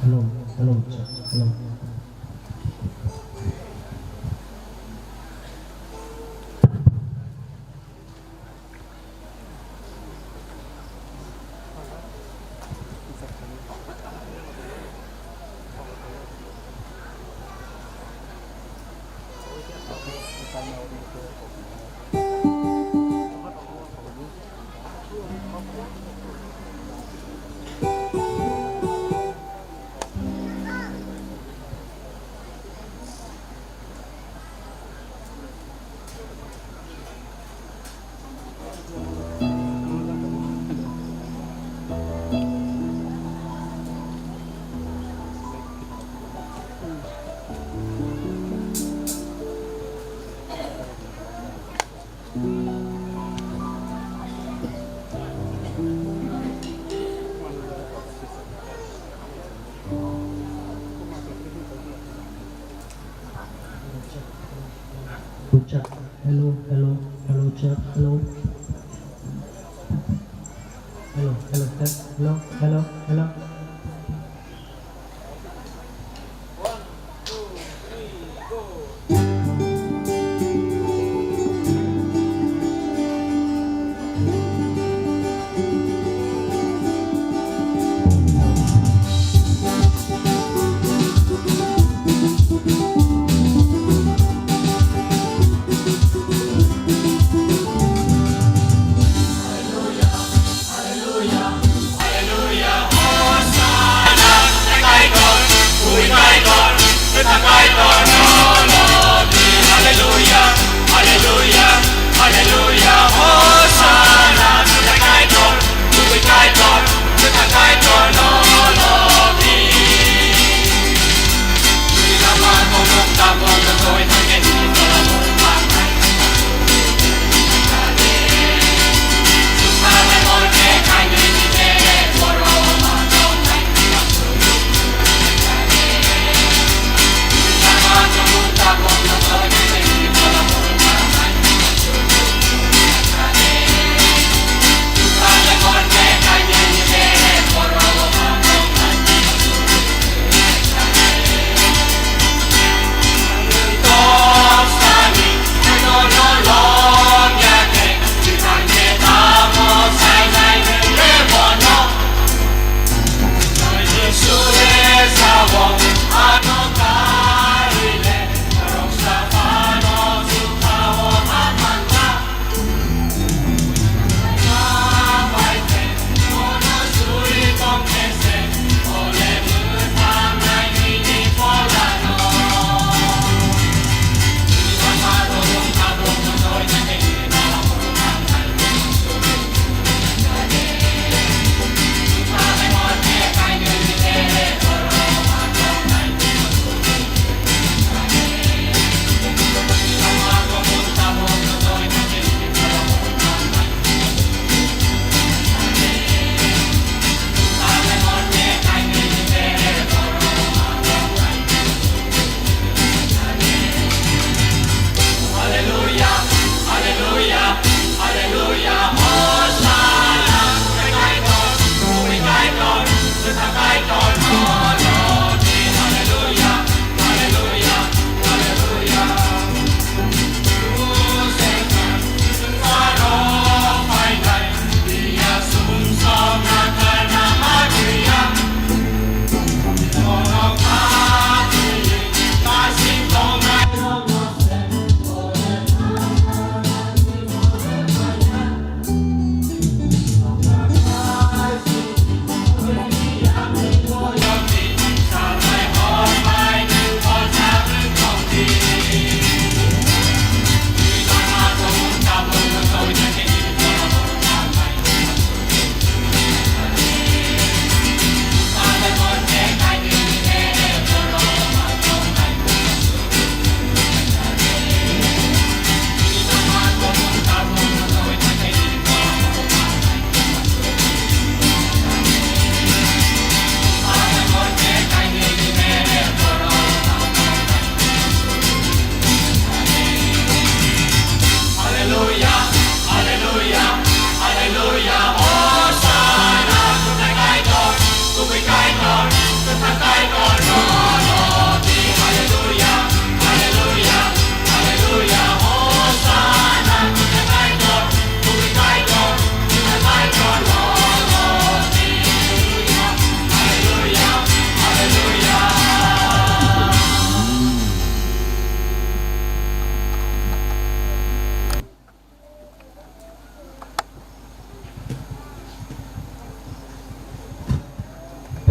Hello, hello, check, hello. Check. Hello, hello, hello, check, hello. Hello, hello, check, hello, hello, hello.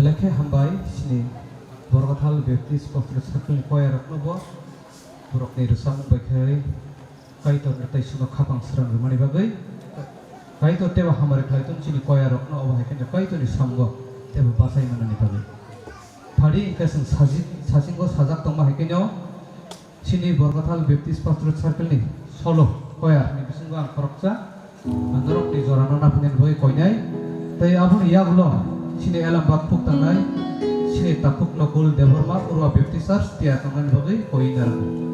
Lekhe hambai chini Borgathal Baptist Pastor Circle ni choir rokno bo borokni rwchapmung bai khe Kaitor ni tei suno khapang srang rwmani bagwi Kaitor tebo hamari khlai tong chini choir rokno obo hai khe Kaitor ni samgo tebo bachai manani bagwi. Phari hwnkhe chwng saji-, sasingo sajak tongma hai khe chini Borgathal Baptist Pastor Circle ni solo choir ni bisingo ang khoroksa. Ang norokni jorano naphinani bagwi koinai. Tei aboni yagulo chini Elambag phuk tangnai, chini takhuk Nokul Debbarma Urwa Baptist Church tiya tongnani bagwi koi narwkgo.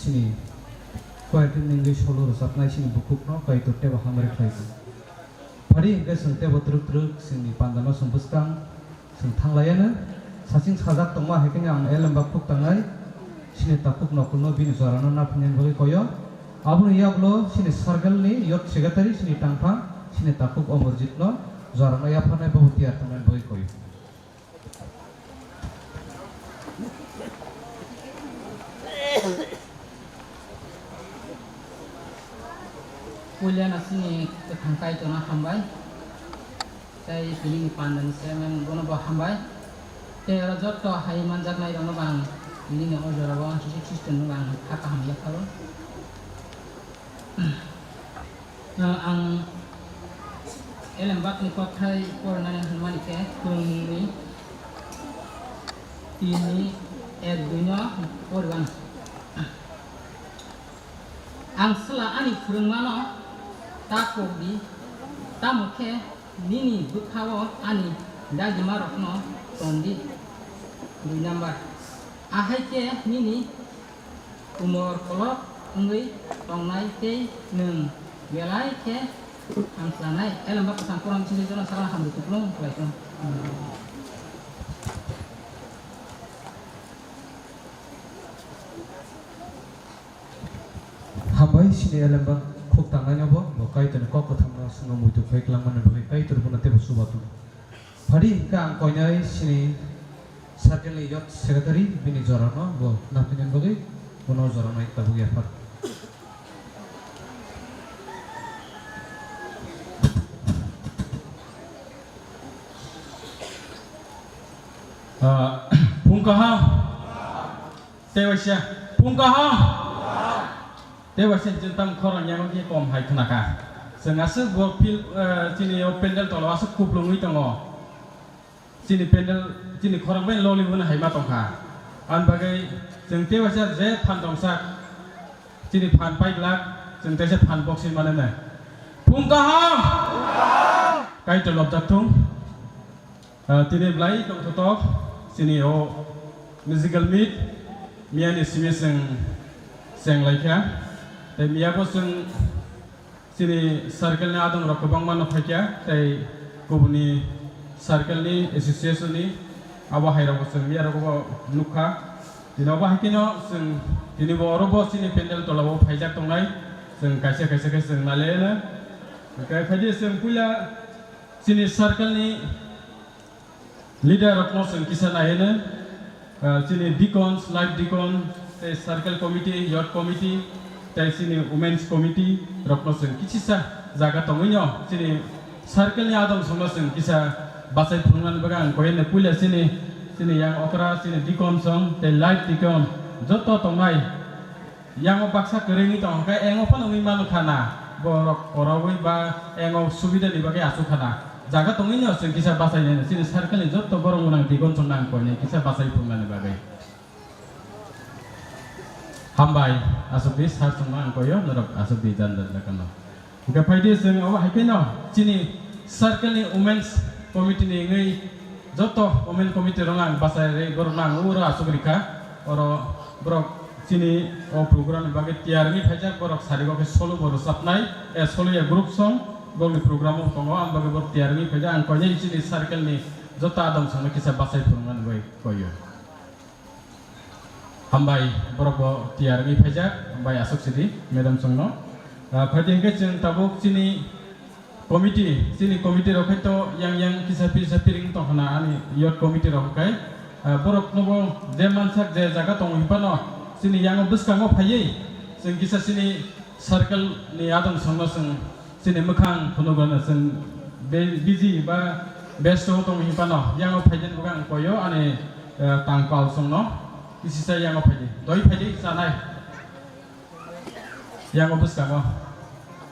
Chini choir team ni wngwi solo rwchapnai chini bukhukno Kaitor teibo hamari khlai di. Phari hwnkhe chwng teibo twrwk twrwk chwngni pandano chwng bwskang chwng thanglaiano. Saching sajak tongma hai kheno ang elembak khuk tangnai chini takhuk nokulno bini jorano naphinani bagwi koyo. Aboni yagulo chini circle ni youth secretary chini tangphang chini takhuk Omorjit no jorano yapharnai bobo tiyar tongnani bagwi koyo. Puila no chini kwthang Kaitorno hambai. Tei tini ni panda ni chairman bono bo hambai. Tei oro joto hai manjaknai rokno bo ang tini ni o jora o Jisu Khristo ni mung o ang kha kaham yapharo. Ang elembak ni kokthai porinani hwnmani khe kwrwngmung ni tini ek dui no poriwan. Ang chwla ani phwrwngmano ta kok di, tamo khe nini bwkha-o ani dagimarokno ton di. Dui number, ahai khe nini umor kolok wngwi tongnai tei nwng belai khe hamchlanai. Elembak kwthang Quran sini jono sakno hamrwk kupulung khlai tong. Hambai chini elembak khuk tangnaino bo, bo Kaitorni kok kwthamno chwngno muitu khai kwlangmani bagwi Kaitor bono teibo chubatung. Phadi hwnkhe ang koinai chini circle ni youth secretary bini jorano bo naphinani bagwi bono jorano tabuk yaphar. Ah, phung kaham. Tei waisa phung kaham. Tei waisa chwng tam khorang yang khe kom hai khna kha. Chwng aswk bo field, eh, chini o pandal tolo aswk kuplungwi tongo. Chini pandal, chini khorang bai loli bono hai ma tong kha. Ani bagwi chwng tei waisa je phan tong sak, chini phan pai glak, chwng teisa phan box ni mane nai. Phung kaham. Kaitor lobjak thung. Ah, tini belai tongthotok chini o musical meet miyani simi chwng cheng laikha. Tei miyabo chwng chini circle ni adong rok kwbangma no phaikha, tei kubuni circle ni association ni abo hai rok bo chwng miya rok bo nukha. Tini obo hai kheno chwng tini bo oro bo chini pandal tola o phaijak tongnai chwng kaisa kaisa khe chwng naleno. Hwnkhe phaidi chwng puila chini circle ni leader rokno chwng kisa naiwi no, ah, chini deacons, life deacon, tei circle committee, youth committee, tei chini women's committee rokno chwng kisisa jaga tongwi no chini circle ni adong songno chwng kisa bachai phunuknani bagwi ang koyene puila chini, chini yang okra, chini deacon song, tei life deacon joto tongnai. Yango baksa kwrwngwi tong khe, engo phano wngwi mano kha na, borok koraui ba engo subida ni bagwi aswk kha na. Jaga tongwi no chwng kisa bachai nai, chini circle ni jotto borok gwnang twi gonchong nang koinai kisa bachai phungnani bagwi. Hambai, aswk di sar chwngma ang koyo, norok aswk di jan jan jakano. Hwnkhe phaidi chwng obo hai kheno chini circle ni women's committee ni wngwi joto women committee rok ang bachai rwi borok no ang uro aswk rikha. Oro borok chini o program ni bagwi tiyar wngwi phaijak, borok sari o khe solo bo rwchapnai, eh, solo ya group song borok ni program o tongo, ang bagwi borok tiyar wngwi phaijak. Ang koinai chini circle ni joto adong song no kisa bachai phunuknani bai koyo. Hambai, borok bo tiyar wngwi phaijak, hambai aswk sidi, madam chwngno. Ah, phaidi hwnkhe chwng tabuk chini committee, chini committee rok hai to yang yang kisa pisa piring tong khna ani youth committee rok hai. Ah, borok no bo je mansak je jaga tongo hinphano chini yango bwskango phaiwi chwng kisa chini circle ni adong songno chwng chini mwkhang phunukgwlano chwng be-, busy ba besto tong hinphano yango phaidi bugang koyo ani, eh, tangpal songno kisisa yango phaidi doi phaidi chanai yango bwskango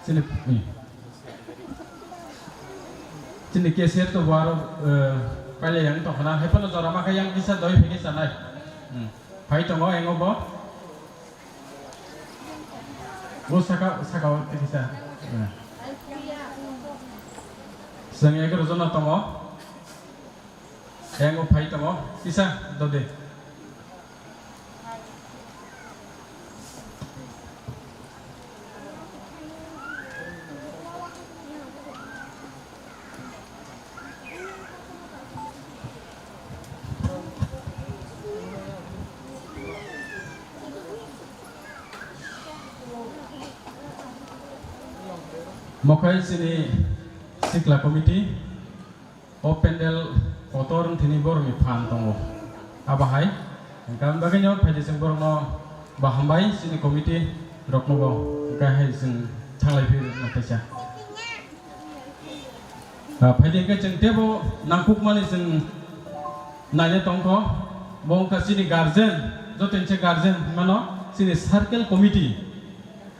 chini, hmm. Chini cashier to bo aro, eh, paila yang tong khna haiphano jora ma khe yang kisa doi phaidi chanai, hmm. Phai tongo yango bo. Bo saka, saka o tikisa. Chwng egaroh jona tongo. Yango phai tongo. Kisa dode. Mokhai chini sikla committee, o pandal kotor wngthini borokni phan tongo. Abo hai, hwnkhe aboni bagwino phaidi chwng borokno bo hambai chini committee rokno bo, hwnkhe hai chwng thanglai phi rwna teisa. Ah, phaidi hwnkhe chwng teibo nangkukmani chwng naina tongkho, bo wngkha chini guardian, joto ni se guardian hwnmano chini circle committee.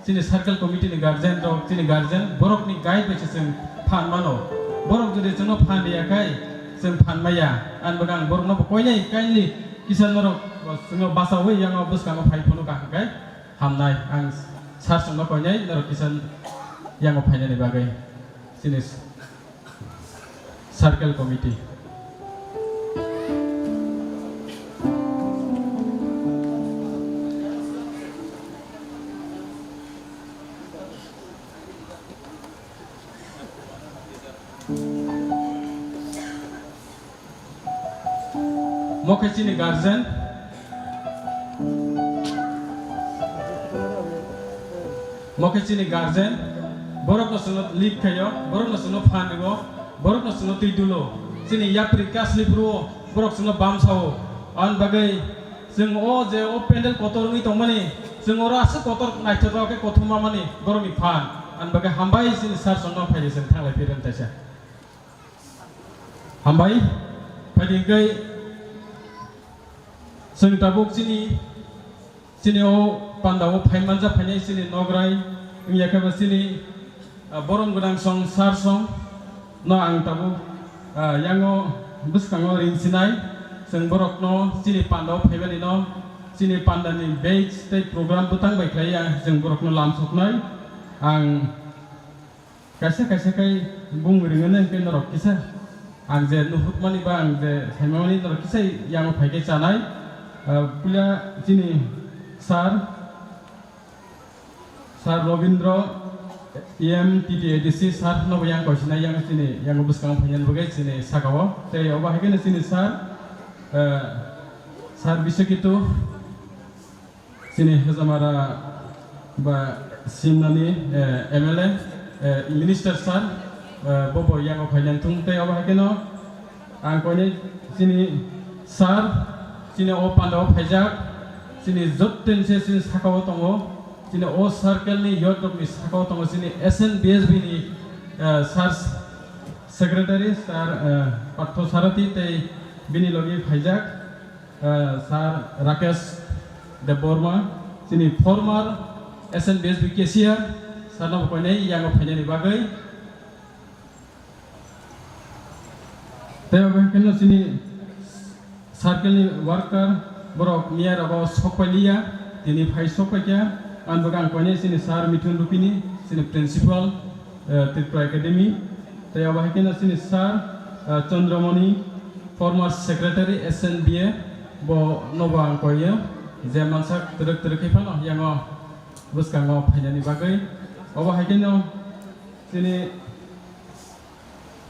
Chini circle committee ni guardian rok, chini guardian borok ni guide bai se chwng phan mano. Borok jodi chwngno phan riya khai chwng phan maya. Ani bagwi ang borokno bo koinai kindly kisa norok chwngno bachawi yango bwskango phai phano kaham khai hamnai. Ang sir chwngno koinai norok kisa yango phainani bagwi. Chini Circle Committee. Mo khe chini guardian. Mo khe chini guardian. Borok no chwngno lead khaio, borok no chwngno phan rwo, borok no chwngno twi dulo. Chini yapri kasli phuru borok chwngno bam sao. Ani bagwi chwng o je o pandal kotor wngwi tongmani, chwng oro aswk kotor naithotok khe kothoma mani borokni phan. Ani bagwi hambai chini sir chwngno phaidi chwng thanglai phirwng taisa. Hambai, phaidi hwnkhe chwng tabuk chini, chini o panda o phai manja phainai chini nograi, wngya khe bo chini, ah, borom gwnang song, sir song no ang tabuk, ah, yango bwskango ring sinai, chwng borok no chini panda o phaimani no, chini panda ni badge tei program bwtang bai khlai ya, chwng borok no lam soknai, ang Kaisa kaisa khe bung ringwi nang khe norok kisa ang je nuhukmani ba ang je saimani norok kisa yango phai khe chanai. Ah, puila chini sir, Sir Robindra, E M T T A D C sir no bo yang koisinai yang chini yango bwskango phainani bagwi chini sakao. Tei obo hai kheno chini sir, ah, Sir Biswakitu, Chini Hezamara ba Simnani, eh, M L A, eh, Minister sir, eh, bo bo yango phainani thung tei obo hai kheno ang koinai chini sir, chini o panda o phaijak, chini jottoni se chini saka o tongo, chini o circle ni youth rok ni saka o tongo, chini S N B S B ni, eh, sir secretary, sir, eh, Partho Sarathi tei bini logi phaijak. Eh, Sir Rakesh Debbarma, chini former S N B S B cashier, sir no bo koinai yango phainani bagwi. Tei obo hai kheno chini circle ni worker, borok miya rogo sok pai liya, tini phai sok pai kha, ang bo ang koinai chini Sir Mithun Rupini, chini principal, eh, Tripura Academy. Tei obo hai kheno chini sir, eh, Chandramani, former secretary S N B A, bo nobo ang koiyo, je mansak twrwk twrwk khe phano yango bwskango phainani bagwi. Obo hai kheno chini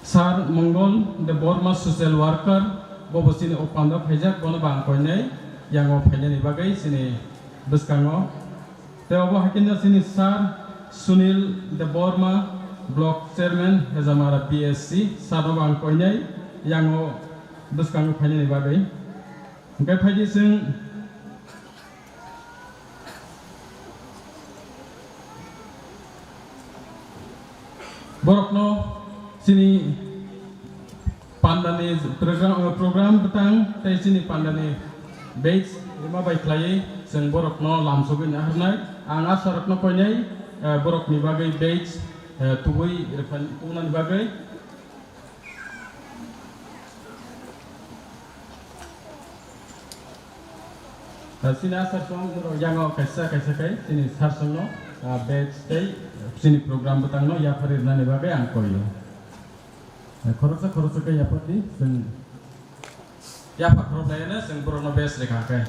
Sir Mongol Debbarma, social worker, bo bo chini o panda phaijak, bono bo ang koinai yango phainani bagwi chini bwskango. Tei obo hai kheno chini Sir Sunil Debbarma, Block Chairman, Hezamara B S C, sir no bo ang koinai yango bwskango phainani bagwi. Hwnkhe phaidi chwng borokno chini pandani program, program bwtang tei chini pandani badge rwma bai khlaiwi chwng borokno lamsogwi naharnai. Ang asarokno koinai, eh, borokni bagwi badge, eh, tubui rwphani, tubunani bagwi. Ah, chini asar song borok yango kaisa kaisa kai chini sir songno, ah, badge tei chini program bwtangno yapharwi rwnani bagwi ang koio. Eh, khoroksa khoroksa khe yaphardi, chwng yapha khoroknai hwnwi chwng borokno badge rwkha khe.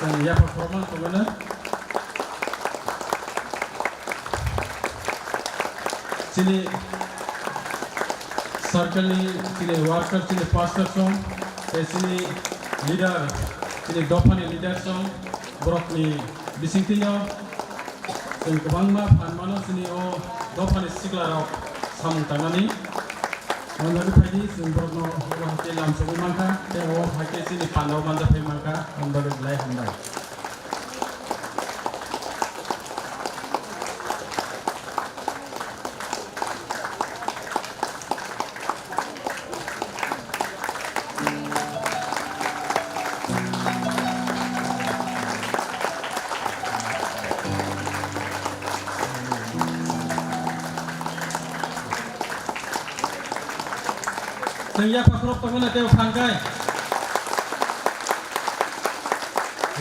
Chwng yapha khorokma tongmano. Chini circle ni, chini worker, chini pastor song, tei chini leader, chini dophani leader song, borokni bisingtwino Chwng kwbangma phan mano chini o dophani siklarok samung tangnani. Ang bagwi phaidi chwng borokno o hai khe lamsogwi mankha, tei o hai khe chini pandao manjaphai mankha, ang bagwi belai hambai. Chwng yapha khorok tongmani tei phan kai.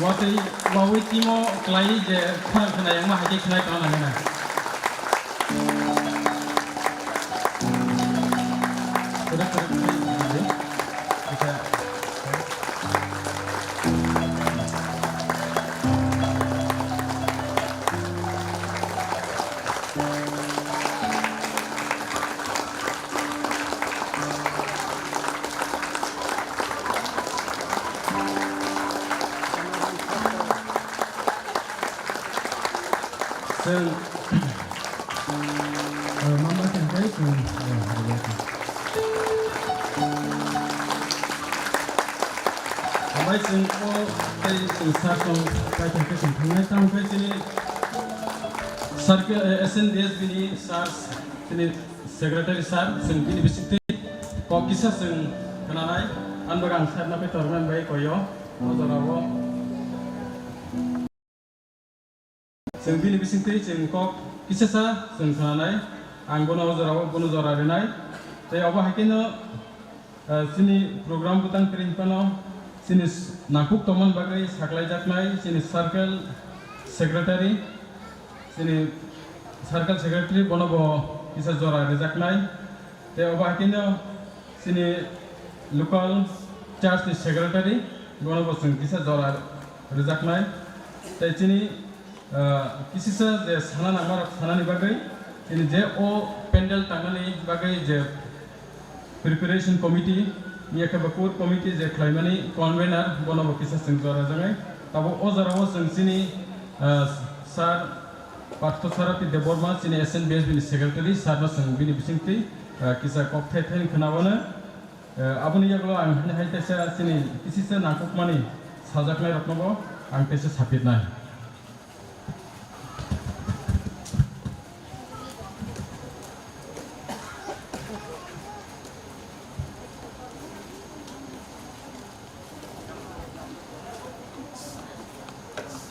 Watwi, wawi timo kwlai je khorang khna yang ma hai khe khnai tong nang na. Kwrak kwrak khnai tong nang. Chwng, eh, mama khe hwnkhai chwng, eh, hambai chwng o tei chwng sir song paithak khe chwng thangnai, tamo khe chini sir khe, eh, S N B S B ni sir, chini secretary sir, chwng bini bisingtwi kok kisa chwng khwnanai, ani bagwi ang sir no khe tormani bai koyo o jorao. Chwng bini bisingtwi chwng kok kisasa chwng khwnanai, ang bono o jorao bono jora rinai. Tei obo hai kheno, eh, chini program bwtang kwrwi phano chini s-, nangkuk tongmani bagwi saklaijaknai chini circle secretary, chini circle secretary bono bo kisa jora rijaknai. Tei obo hai kheno chini local church ni secretary, bono bo chwng kisa jora rwjaknai. Tei chini, ah, kisisa je sana nangmarok sanani bagwi, chini je o pandal tangnani bagwi je preparation committee, ya khe ba core committee je khlaimani convener, bono bo kisa chwng jora rwjaknai. Tabuk o jorao chwng chini, ah, sir Partho Sarathi Debbarma, chini S N B S B ni secretary, sir no chwng bini bisingtwi, ah, kisa kok thai thai khwnabano. Eh, aboni yagulo ang hini hai kaisa chini kisisa nangkukmani sajaknai roknobo ang kaisa sapirnai.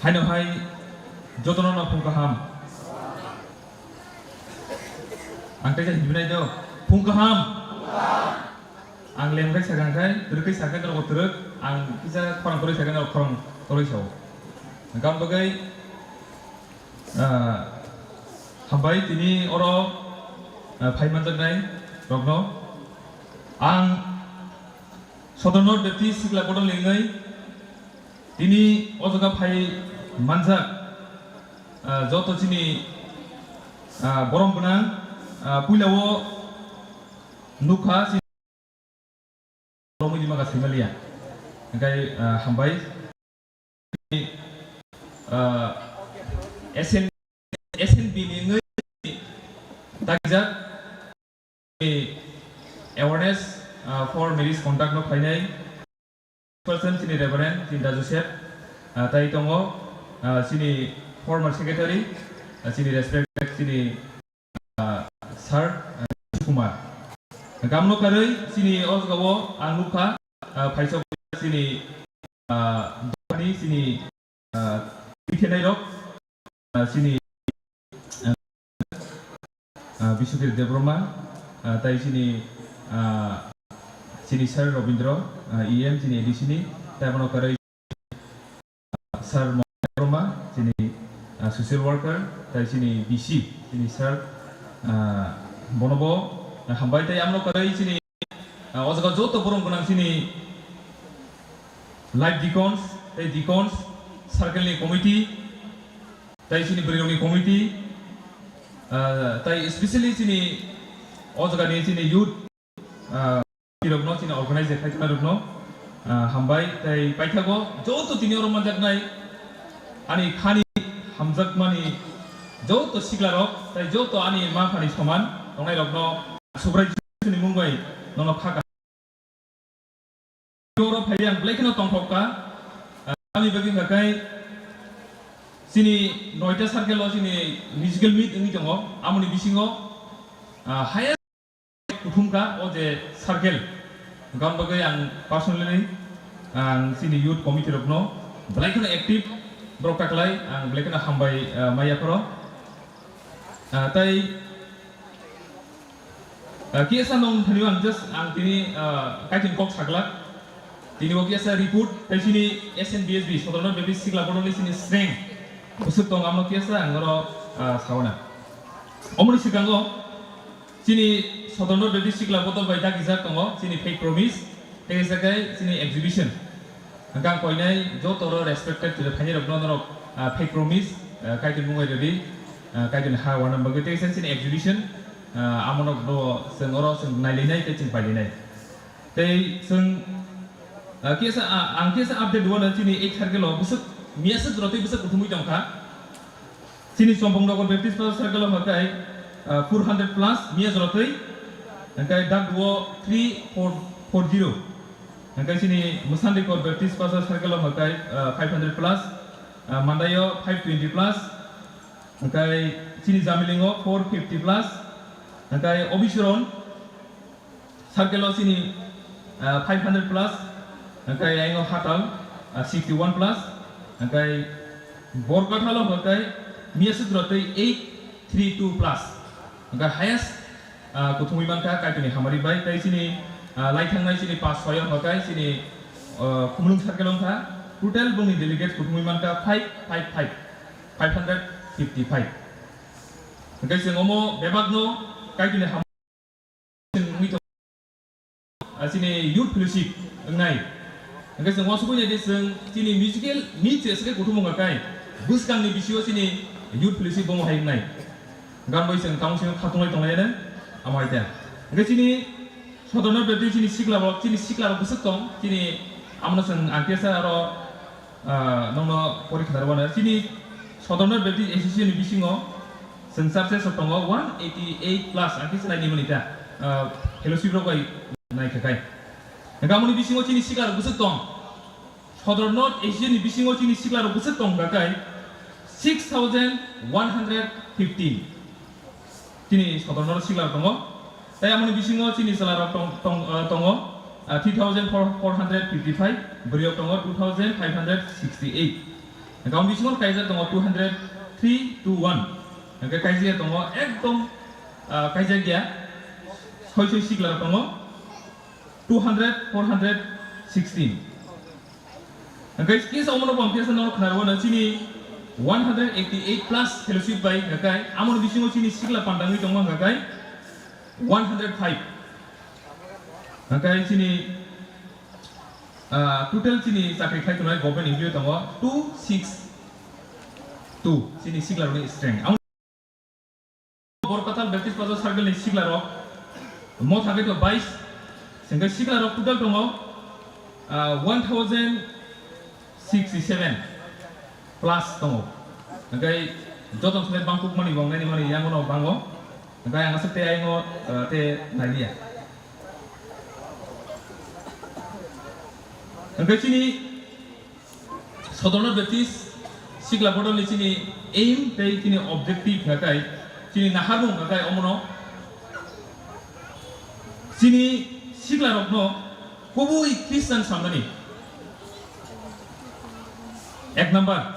Haino hai jotono no phung kaham. Ang kaisa hibinai do, phung kaham. Ang lem kai sakang kai, twrwk kai sakang kai, twrwk, ang kisa khorang torwi sakang kai, khorang torwi sao. Gam bagwi, ah, hambai tini oro, ah, phai manjaknai rokno. Ang Sodorno Deputy Sikla Bodol ni wngwi tini o jaga phai manjak, ah, joto chini, ah, borom gwnang, ah, puila o nukha, romwi di maka saimalia. Hingkai, ah, hambai. Ah, S N, S N B ni wngwi dagijak awareness, ah, for marriage contract no khlainai person chini Reverend Chinta Joseph, ah, tai tongo, ah, chini former secretary, ah, chini respect chini ah, Sir, ah, Kumar. Gamno karwi chini o jagao ang nukha, ah, phaisok chini, ah, dophani chini, ah, twi khenairok, ah, chini, ah, ah, Biswakir Debbarma, ah, tai chini, ah, chini Sir Robindra, ah, E M chini A D C ni, tai bono karwi Sir Mohan Debbarma, chini, ah, social worker, tai chini D C, chini sir, ah, bonobo, ah, hambai tai amno kwrwi chini, ah, o jaga joto borom gwnang chini life deacons, tai deacons, circle ni committee, tai chini bwrwi rokni committee, ah, tai especially chini o jaga ni chini youth, ah, rokno, chini organize khai thangnairokno, ah, hambai tei paithago joto tini oro manjaknai ani khani hamjakmani Joto siklarok, tai joto ani ma phani soman tongnairokno Subrai Jisuni mung bai nono kha kaham. Oro phai ang belai kheno tongthok kha. Ah, ani bagwi hwnkha khe chini noita circle o chini musical meet wngwi tongo. Amoni bisingo, ah, highest kuthum kha o je circle. Gam bagwi ang personally ang chini youth committee rokno belai kheno active borok taklai ang belai kheno hambai, ah, maya phoro. Ah, tai, ah, kisa nong thani ang just ang tini, ah, kaiting kok saglak. Tini o kisa report tai chini S N B S B Sodorno Baptist Sikla Bodolni chini strength bwswk tong amno kisa ang oro, ah, sawana. Omoni sikango chini Sodorno Baptist Sikla Bodol bai dagijak tongo chini fake promise tei kisa khe chini exhibition. Hwnkhe ang koinai joto oro respected to the phainai rok no norok, ah, fake promise, ah, kaitor mung bai rwdi, ah, kaitor ni ha wana bagwi tei kisa chini exhibition, ah, amo no bo chwng oro chwng nailainai tei chwng pailainai. Tei chwng, ah, kisa, ah, ang kisa update rwna chini eight circle o bwswk miyaswk rotwi bwswk kuthumwi tongkha. Chini Chompong Nagar Baptist Pastor Circle o hwnkhe, ah, four hundred plus miya jora twi. Hwnkhe Dakduo three four four zero. Hwnkhe chini Mwsandikor Baptist Pastor Circle o hwnkhe, ah, five hundred plus, ah, Mandaio five twenty plus. Hwnkhe chini Jamilingo four fifty plus. Hwnkhe Obichwron Circle o chini, ah, five hundred plus, hwnkhe ayang o Hatal, ah, sixty one plus, hwnkhe Borkathal o hwnkhe miyaswk rotwi eight three two plus, hwnkhe highest, ah, kuthumwi mankha Kaitorni hamari bai, tei chini, ah, laithangnai chini pass soi o hwnkhe chini, ah, Khumulwng Circle wngkha, total bongni delegate kuthumwi mankha five five five, five hundred fifty five. Hwnkhe chwng omo bebakno Kaitorni ham-, chwng wngwi tong-, ah, chini youth fellowship wngnai. Hwnkhe chwng uansukwi naidi chwng chini musical meet se swkhe kuthumung kha kai bwskangni bisingo chini youth fellowship bomo hai wngnai. Gan bai chwng tamo chwng khatunglai tonglai ane amo hai ta. Hwnkhe chini Sodorno Baptist chini sikla rok, chini sikla rok bwswk tong, chini amono chwng ang kesa aro Ah, nongno porikha narwkna. Chini Sodorno Baptist Association ni bisingo chwng churches rok tongo one eighty eight plus, ang kisa naini mani ta, ah, fellowship rok bai naikha kai. Hwnkhe amoni bisingo chini sikla rok bwswk tong. Sodorno Association ni bisingo chini sikla rok bwswk tong hwnkha kai six thousand one hundred fifteen. Chini Sodorno sikla tongo. Tei amoni bisingo chini chwla rok tong, tong, ah, tongo, ah, three thousand four hundred fifty five, bwrwi rok tongo two thousand five hundred sixty eight. Hwnkhe amoni bisingo kaijak tongo two hundred three two one. Hwnkhe kaijak ya tongo ekdom, ah, kaijak ya soi soi sikla rok tongo two hundred four hundred sixteen. Hwnkhe kisa omono bo ang kisa no khnarwano chini one hundred eighty eight plus fellowship bai hwnkhe amoni bisingo chini sikla pandangwi tongma hwnkhe one hundred five. Hwnkhe chini, ah, total chini chakri khlai tongnai government employee tongo two six two chini sikla rokni strength. Borkathal Baptist Pastor Circle ni sikla rok motha khe to bais, hwnkhe sikla rok total tongo, ah, one thousand sixty seven plus tongo. Hwnkhe joto sle bangkuk mani bo wngnai ni mani yango no bango. Hwnkhe ang aswk tei ayang o, ah, tei nai liya. Hwnkhe chini Sodorno Baptist Sikla Bodol ni chini aim tei chini objective hwnkha kai, chini naharmung hwnkha kai omono chini sikla rokno kubui Christian samnani. Ek number,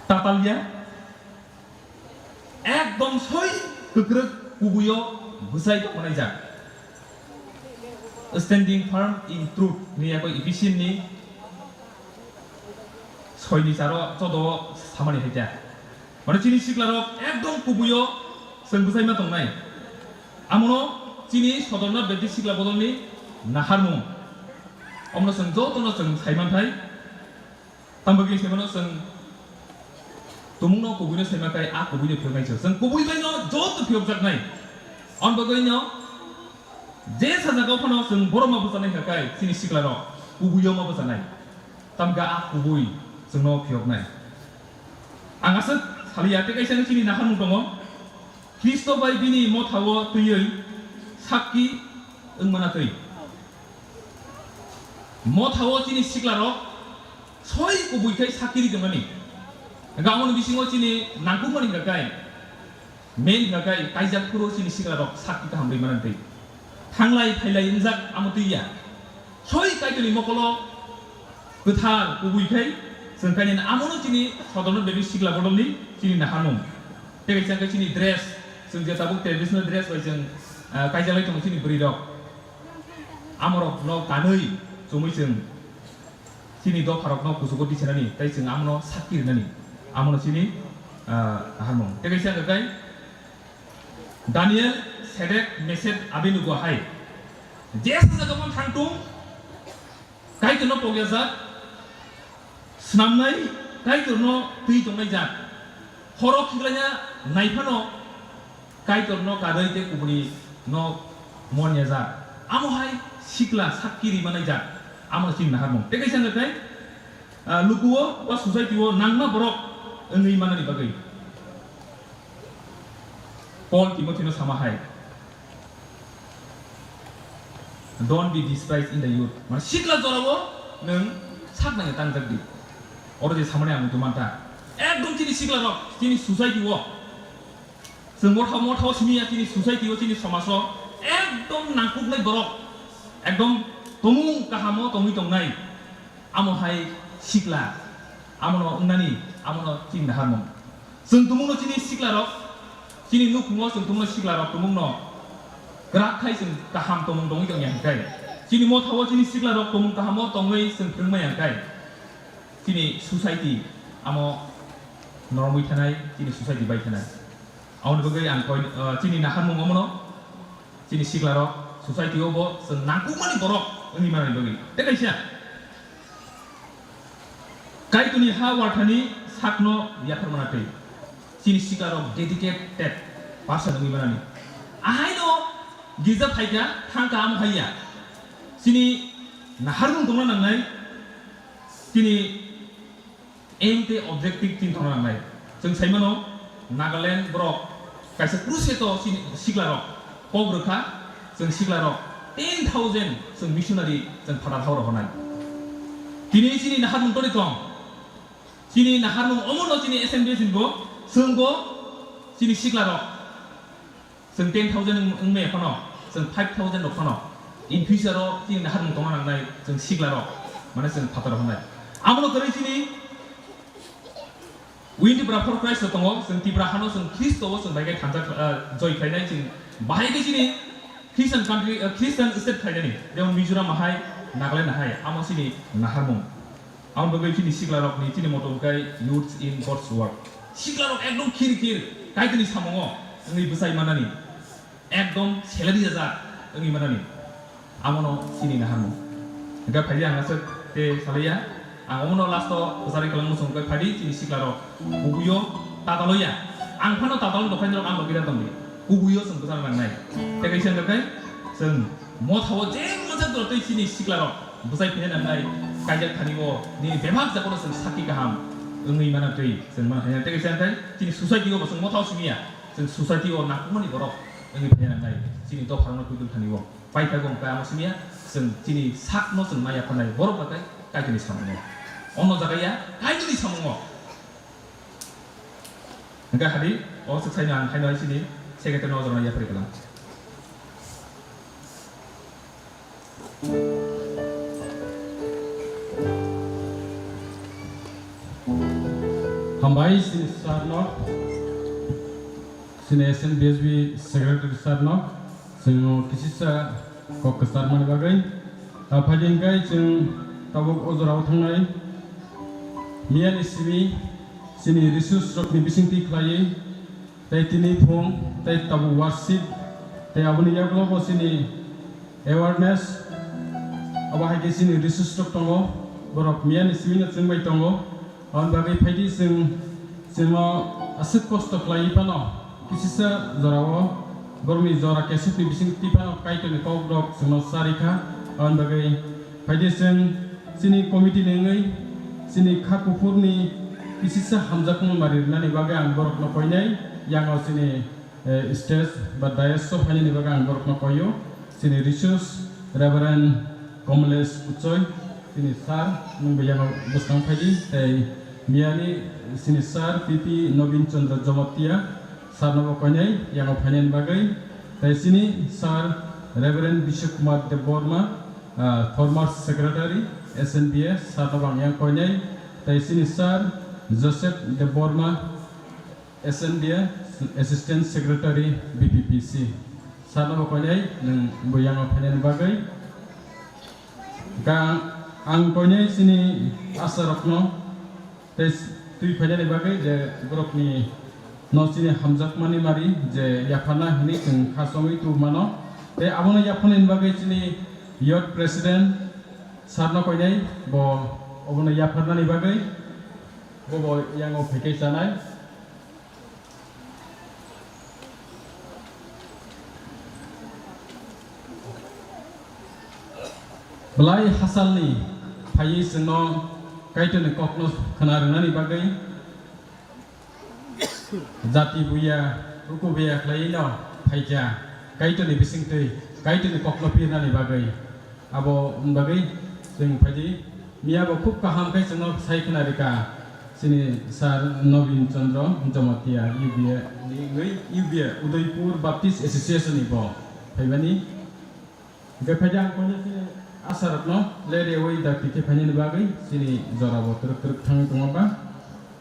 tatalya. Ekdom soi kwkrwk kubuio bwsai tongmanaijak. Standing firm in truth ni yakoi Ephesian ni soi ni charo chodo samani haikha. Mane chini sikla rok ekdom kubuio chwng bwsai ma tongnai. Amono chini Sodorno Baptist Sikla Bodolni naharmung. Omono chwng jotono chwng sai manthai. Tamo khe se mano chwng tumungno kubuino saimakai, a kubuino phiyoknai se. Chwng kubui baino joto phiyokjaknai. On bagwino je sajagao phano chwng borok ma bwchanai hwnkha kai, chini siklarok kubuio ma bwchanai. Tamkhe a kubui chwngno phiyoknai. Ang aswk saliya, tei kaisa chini naharmung tongo, Khristo bai bini mothao twiwi sakki wngmana twi. Mothao chini siklarok soi kubui khai sakki ri tongmani. Hwnkhe aboni bisingo chini nangkukmani hwnkha khe, main hwnkha khe kaijak phuru chini siklarok sakki kaham ri mani twi. Thanglai phailai wngjak amo twi ya. Soi Kaitorni mokolo kwthar kubui khai chwng kainani amono chini sodorno bebak sikla bodolni chini naharmung. Tei kaisa khe chini dress, chwng je tabuk traditional dress bai chwng, ah, kaijalai tongo chini bwrwirok. Amorokno kanwi chumui chwng chini dopharokno kuchugo tisanani, tei chwng amono sakki rinani, amono chini, ah, naharmung. Tei kaisa hwnkha khe Daniel, Sedek, Mesek, Abednego hai jesa jaga phano thangtung, Kaitorno pokyajak, snamnai Kaitorno twi tongnai jak, horo khiklaina naiphano Kaitorno karwi tei kubuni no monyajak. Amo hai sikla sakki ri manai jak. Amo chini naharmung. Tei kaisa hwnkha khe, ah, lukuo ba society o nangma borok wngwi manani bagwi. Paul Timothy no sama hai, "Don't be despised in the youth." Mane sikla jorao nwng sak nangya tangjak di. Oro je samani ang muitu manta. Ekdom chini sikla rok, chini society o. Chwng motha motha o simi ya chini society o, chini somaj o. Ekdom nangkuknai borok. Ekdom tomung kaham o tongwi tongnai. Amo hai sikla, amono wngnani, amono chini naharmung. Chwng tumungno chini siklarok, chini nukhungo chwng tumungno siklarok tumungno kwrak khai chwng kaham tomung tongwi tongya hwnkhe, chini mothao chini siklarok tomung kahamo tongwi chwng phwrwngmaya hwnkhe, chini society amo noromwi thanai, chini society bai thanai. Aboni bagwi ang koi, ah, chini naharmung omono, chini siklarok, society o bo chwng nangkukmani borok wngwi manani bagwi. Tei kaisa, Kaitorni ha uathani sakno yapharmana tei chini siklarok dedicated person wngwi manani. Ahaino girja phaikha, thangkha amo haiya. Chini naharmung tongna nangnai, chini aim tei objective chini thangna nangnai. Chwng saimano, Nagaland borok kaisa crusade o chini siklarok kok rwkha, chwng siklarok ten thousand chwng missionary chwng phatar hao rohornai. Tini chini naharmung toni tong. Chini naharmung omono chini S M B S ni bo, chwng bo chini siklarok. Chwng ten thousand wng-, wngmaya phano, chwng five thousand rok phano. In future o chini naharmung tongna nangnai, chwng siklarok, mane chwng phatar hwnai. Abono kwrwi chini Win Tipra for Christ rok tongo, chwng Tipra hano chwng Khristo o chwng bai khe thansa, ah, joy khlainai, chwng bahai khe chini Christian country, ah, Christian state khlainani, jemon Mizoram hai, Nagaland hai, amo chini naharmung. Aboni bagwi chini siklarokni chini motto hwnkhe Youths in God's Work. Siklarok ekdom khir khir Kaitorni samungo wngwi bwchai manani, ekdom salary ajak wngwi manani. Amono chini naharmung. Hwnkhe phaidi ang aswk tei salaiya. Ang omono last o kwcharwi kwlwng muchung hwnkhe phaidi chini siklarok kubuio tataloya. Ang phano tatalo dokhaini rok ang logida tongdi. Kubuio chwng bwchana nangnai. Tei kaisa hwnkhe chwng mothao je mojak doro tei chini siklarok bwchai phina nangnai, kaijak thani o nini bebak jaga no chwng sakki kaham wngwi mana twi chwng mana khaina. Tei kaisa hwnkhe chini society o bo chwng mothao simi ya, chwng society o nangkukmani borok wngwi phina nangnai chini dopha rok no twi thani o. Paithago hwnkhe amo simi ya, chwng chini sak no chwng maya phanai borok bai Kaitorni samungo. Ono jaga ya Kaitorni samungo. Hwnkhe hadi, o swk saino ang haino hai sini secretary no ojorno yapri kwlang. Hambai sini sir no, sini S N B S B secretary sir no, sini kisisa kok kwchar mani bagwi. Ah, phaidi hwnkhe chwng tabuk o jorao thangnai miyani simi chini resource rokni bisingtwi khlaiwi, tei tini phung tei tabuk worship, tei aboni yagulo bo chini awareness, abo hai khe chini resource rok tongo, borok miyani simi no chwngbai tongo. Aboni bagwi phaidi chwng, chwngno aswk kosto khlaiwi phano kisisa jorao borokni jora kesepni bisingtwi phano Kaitorni kokrok chwngno charwi kha. Aboni bagwi phaidi chwng Chini committee ni wngwi chini kha kuphurni kisisa hamjakma mari rwnani bagwi ang borokno koinai, yango chini, eh, stage ba dais o phainani bagwi ang borokno koio. Chini resource Reverend Komlesh Uchoi, chini sir, nwng bo yango bwskang phaidi, tei miyani chini sir P P Nobin Chandra Jamatia, sir no bo koinai yango phainani bagwi, tei chini sir Reverend Bishop Kumar Debbarma, ah, former secretary S N B A, sir no bo ang yang koinai, tei chini sir Joseph Debbarma, S N B A, Assistant Secretary B P P C, sir no bo koinai nwng bo yango phainani bagwi. Ga ang koinai chini asarokno tei twi phainani bagwi je borokni no chini hamjakmani mari je yapharna hinwi chwng kha chongwi tubumano. Tei abono yapharnani bagwi chini youth president sir no koinai bo obono yapharnani bagwi bo bo yango phaikhe chanai. Belai hasalni phaiwi chwngno Kaitorni kokno khna rwnani bagwi jati buya, ruku buya khlaiwino phaikha Kaitorni bisingtwi Kaitorni kokno pirnani bagwi. Abo wng bagwi chwng phaidi, miya bo khub kaham khe chwngno sai khna rwkha chini sir Nobin Chandra Jamatia, U B A ni wngwi, U B A Udaipur Baptist Association ni bo phaimani. Hwnkhe phaidi ang koinai chini asarokno le rewi dakti khe phainani bagwi chini jora bo twrwk twrwk thangwi tongo ba.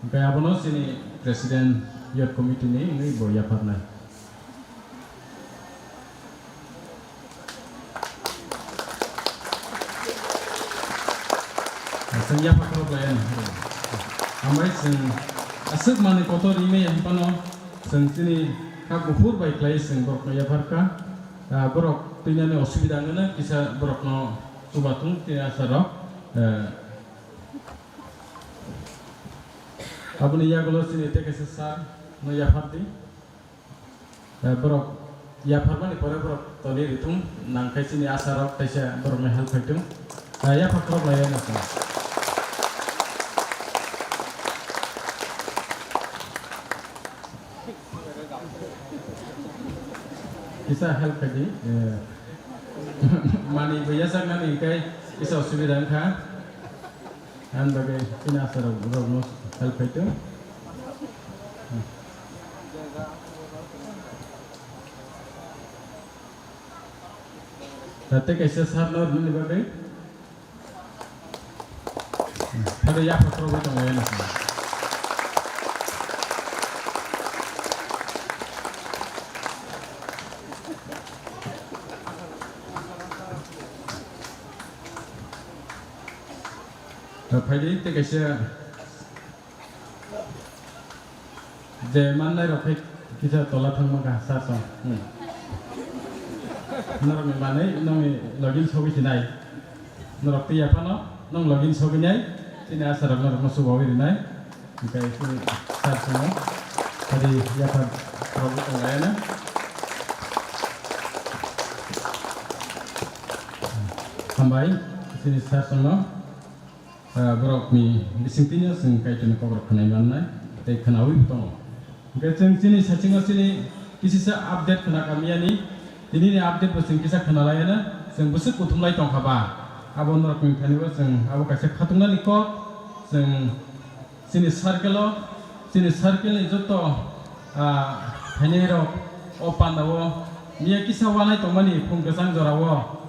Hwnkhe abono chini president youth committee ni wngwi bo yapharnai. Chwng yapha khorok lai ani. Hambai chwng aswk manwi kotor rimaya hinphano chwng chini kha kuphur bai khlai chwng borokno yapharkha. Ah, borok twinani osubida wngmano kisa borokno chubatung tini asarok. Eh, aboni yagulo chini tei kaisa sir no yaphardi. Eh, borok yapharmani pore borok toni ritung nangkhe chini asarok teisa borokno help khaitung. Eh, yaphar khorok lai ano chwng. Kisa help khaidi, eh, manwi bo yachaknani hwnkhe kisa osubida wngkha. Ang bagwi chini asarok borokno help khaitong. Tei kaisa sir no rwnani bagwi. Phado yapha khorokbai tonglai ani. Phaidi tei kaisa. Je mannai rok phai kisa tola thangma kha sir song. Hmm. Norok ni manwi nongni login sogwi sinai. Norok twi yaphano nong login sogwi nai. Chini asarok norok no chubawi rinai. Hwnkhe chini sir song no. Adi yaphar rok tonglai na. Hambai chini sir song no. Ah, borokni bisingtwino chwng Kaitorni kokrok khwnai mannai tei khwnawi tongo. Hwnkhe chwng chini sachingo chini kisisa update khwna kamiyani, tinini update bo chwng kisa khwnalaiano chwng bwswk kuthumlai tongkha ba. Abo norokni thanibo chwng abo kaisa khatungmani kok, chwng chini circle-o, chini circle-ni joto, ah, phainairok o pandao miya kisa wanai tongmani phung kwchang jorao.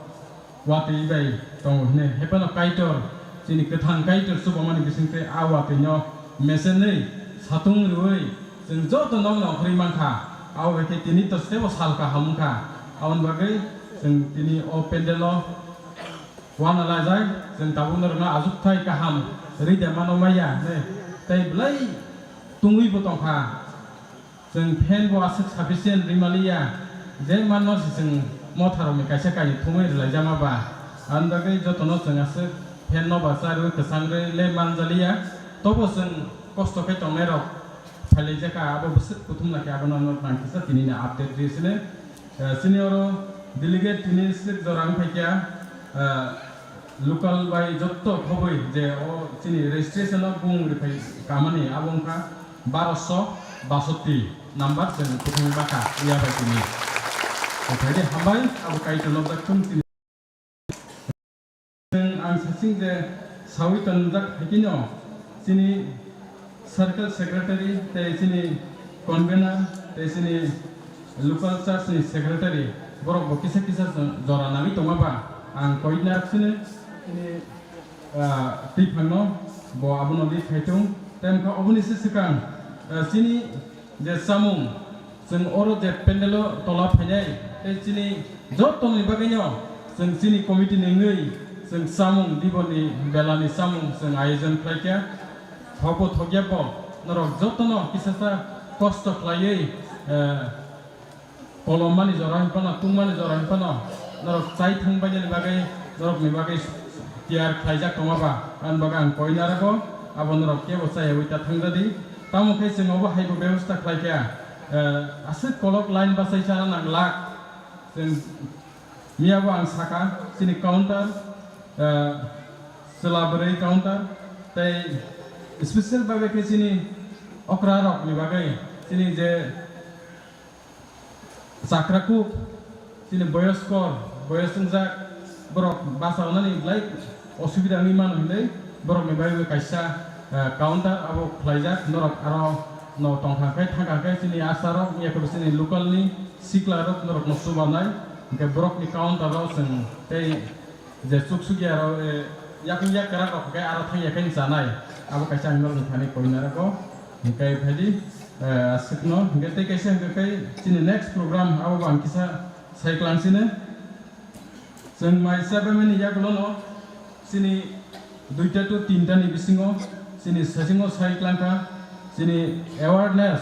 Watwi bai tongo hwnwi. Hephano Kaitor, chini kwthang Kaitor chubamani bisingtwi a watwino mesenwi satung rwui chwng joto nokno ongkhorwi mankha. Abo bai khe tini to teibo sal kaham wngkha. Aboni bagwi chwng tini o pandalo uanalaijak, chwng tabuk norokno achukthai kaham rwida mano maya hwnwi tei belai tungwibo tongkha. Chwng fan bo aswk sufficient rimaliya, je manno se chwng motharokni kaisa kainwi thumwi rwlaijama ba. Ani bagwi jotono chwng aswk fan no ba charwi kwchang rwi le manjaliya, tobo chwng kosto khe tongnairok phailaijak kha, abo bwswk kuthumna khe abono nang kisa tinini update rwi sini. Eh, chini oro delegate tini swk jora wng phaikha, eh, Local bai jotto khoboi je o chini registration o bung riphai kamani abo wngkha baroso basoti number chwng kuthumwi bakha iya bai tini. Khaidi hambai abo Kaitor nokjak thung tini. Chwng ang sasing je sawi tonjak haikhe no chini circle secretary tei chini convener tei chini local church ni secretary borok bo kisa kisa jora nangwi tongma ba ang koi narwk sini chini, ah, twiphang no bo abono lead khai thung tei wngkha oboni se swkang, ah, chini je chamung chwng oro je pandal o tola phainai tei chini joto ni bagwi no chwng chini committee ni wngwi chwng chamung dibor ni bela ni chamung chwng ayojon khlai kha. Thokbo thokya bo norok jotono kisasa kosto khlaiwi, eh, kolom mani jora hinphano, tung mani jora hinphano norok chai thang bainani bagwi, norokni bagwi tiyar khlaijak tongma ba, ani bagwi ang koi narwgo, abo norok kebo chayawi ta thang jadi. Tamo khe chwng obo haibo bebosta khlai kha, eh, aswk kolok line bachai chana nang lak. Chwng Miyabo ang saka, chini counter, eh, chwla bwrwi counter, tei special bai bai khe chini okra rokni bagwi, chini je chakra kuk, chini boyoskor, boyos wngjak borok bachawnani belai osubida wngwi mano hinwi borokni bagwi kaisa, eh, counter abo khlaijak. Norok aro no tongthang khe thangkang khe chini asarok, yakhe chini local ni sikla rok norok no chubanai, hwnkhe borok ni counter o chwng tei je chuk suk ya rok, eh, yakung yak kwrak rok hwnkhe aro thang ya khe chanai, abo kaisa ang norok ni thani koi narwgo. Hwnkhe phaidi, eh, aswk no hwnkhe tei kaisa hwnkhe khe chini next program abo bo ang kisa sai klang sini. Chwng mai chabaimani yagulono chini duita to tinta ni bisingo chini saichungo sai klangkha chini awareness,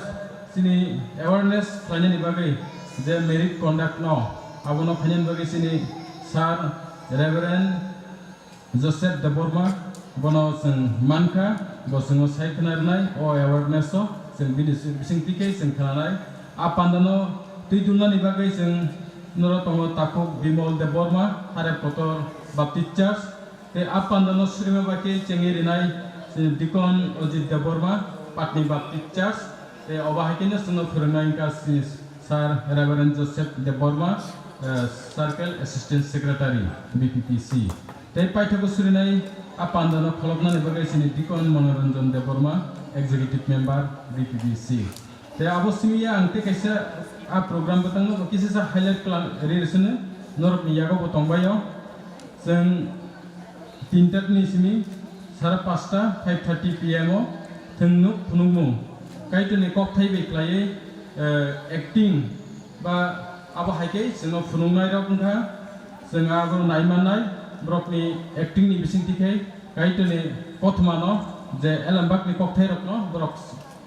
chini awareness khlainani bagwi je merit conduct no abono khainani bagwi chini Sir Reverend Joseph Debbarma bono chwng mankha, bo chwngno sai khna rwnai o awareness o chwng bini bising twi khe chwng khnanai. A pandano twi dulnani bagwi chwng noro tongo takhuk Bimal Debbarma, Harep Kotor Baptist Church, tei a pandano surima bai khe chengwi rinai chini Deacon Ojit Debbarma, Patni Baptist Church, tei obo hai kheno chwngno phwrwngnai wngkha chini Sir Reverend Joseph Debbarma, eh, Circle Assistant Secretary, B P P C. Tei paithago surinai a pandano kholopnani bagwi chini Deacon Manoranjan Debbarma, Executive Member, B P P C. Tei abo simi ya ang tei kaisa a program bwtangno bo kisa sa highlight klang ri rwsino norokni yago bo tongbaio. Chwng tinta ni simi sara pasta, five thirty P M o thwngnuk phunukmung. Kaitorni kokthai bai khlaiwi, eh, acting ba abo hai khe chwngno phunuknai rok wngkha, chwng abo nai mannai borokni acting ni bising twi khe Kaitorni kothoma no je elembak ni kokthai rok no borok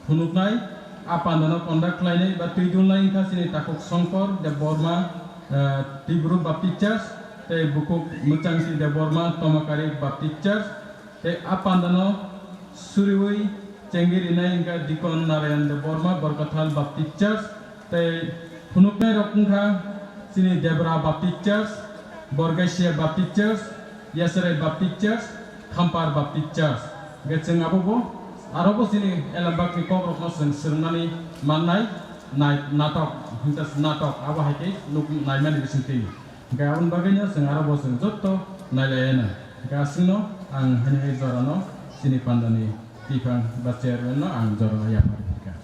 phunuknai, a pandano conduct khlainai ba twi dulnai wngkha chini takhuk Songkor Debbarma, eh, Tibru Baptist Church, tei bukhuk Mwchangsi Debbarma Tomakari Baptist Church, tei a pandano suriwi chengwi rinai wngkha Deacon Narayan Debbarma Borkathal Baptist Church, tei phunuknai rok wngkha chini Debra Baptist Church, Borgasia Baptist Church, Yasarai Baptist Church, Khampar Baptist Church. Hwnkhe chwng abo bo, aro bo chini elembak ni kok rok no chwng swrwngmani mannai, nai-, natok, hwnkhe natok, abo hai khe nuk naimani bising twi. Hwnkhe aboni bagwi no chwng aro bo chwng jotto nailaiya no. Hwnkhe aswk no ang hani hai jora no chini panda ni twiphang ba chairman no ang jora no yaphar rikha.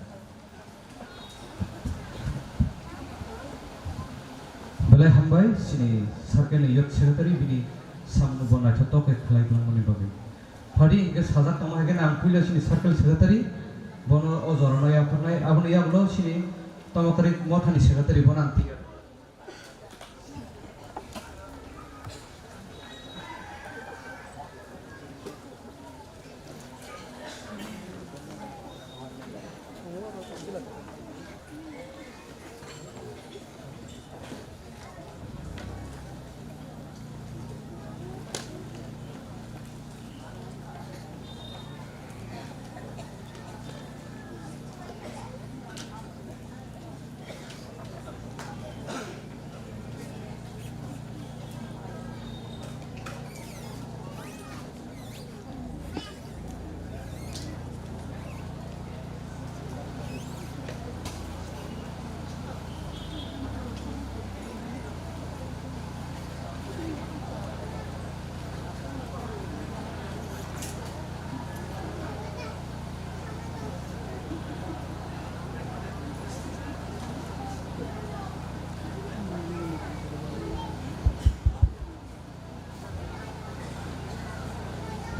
Belai hambai chini circle ni youth secretary bini samung bo naithotok khe khlai tongmani bagwi. Phadi hwnkhe sajak tongma hai khe ang puila chini circle secretary bono o jorano yapharnai, aboni yagulo chini Tomakari mothani secretary bono ang tiya.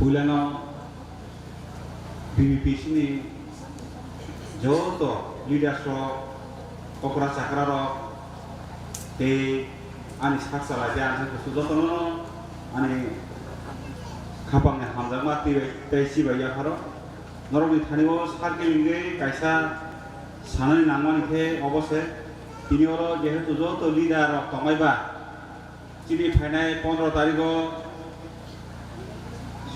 Puilano B B P C ni joto leaders rok, okra chakra rok tei ani sak chalai tei ang jotono ani khapang ni hamjakma tei, tei chibai yapharo. Norokni thani o circle hingwi kaisa sanani nangmani khe obo se, tini oro jehetu joto leader rok tongmai ba, chini phainai pondro tarikh o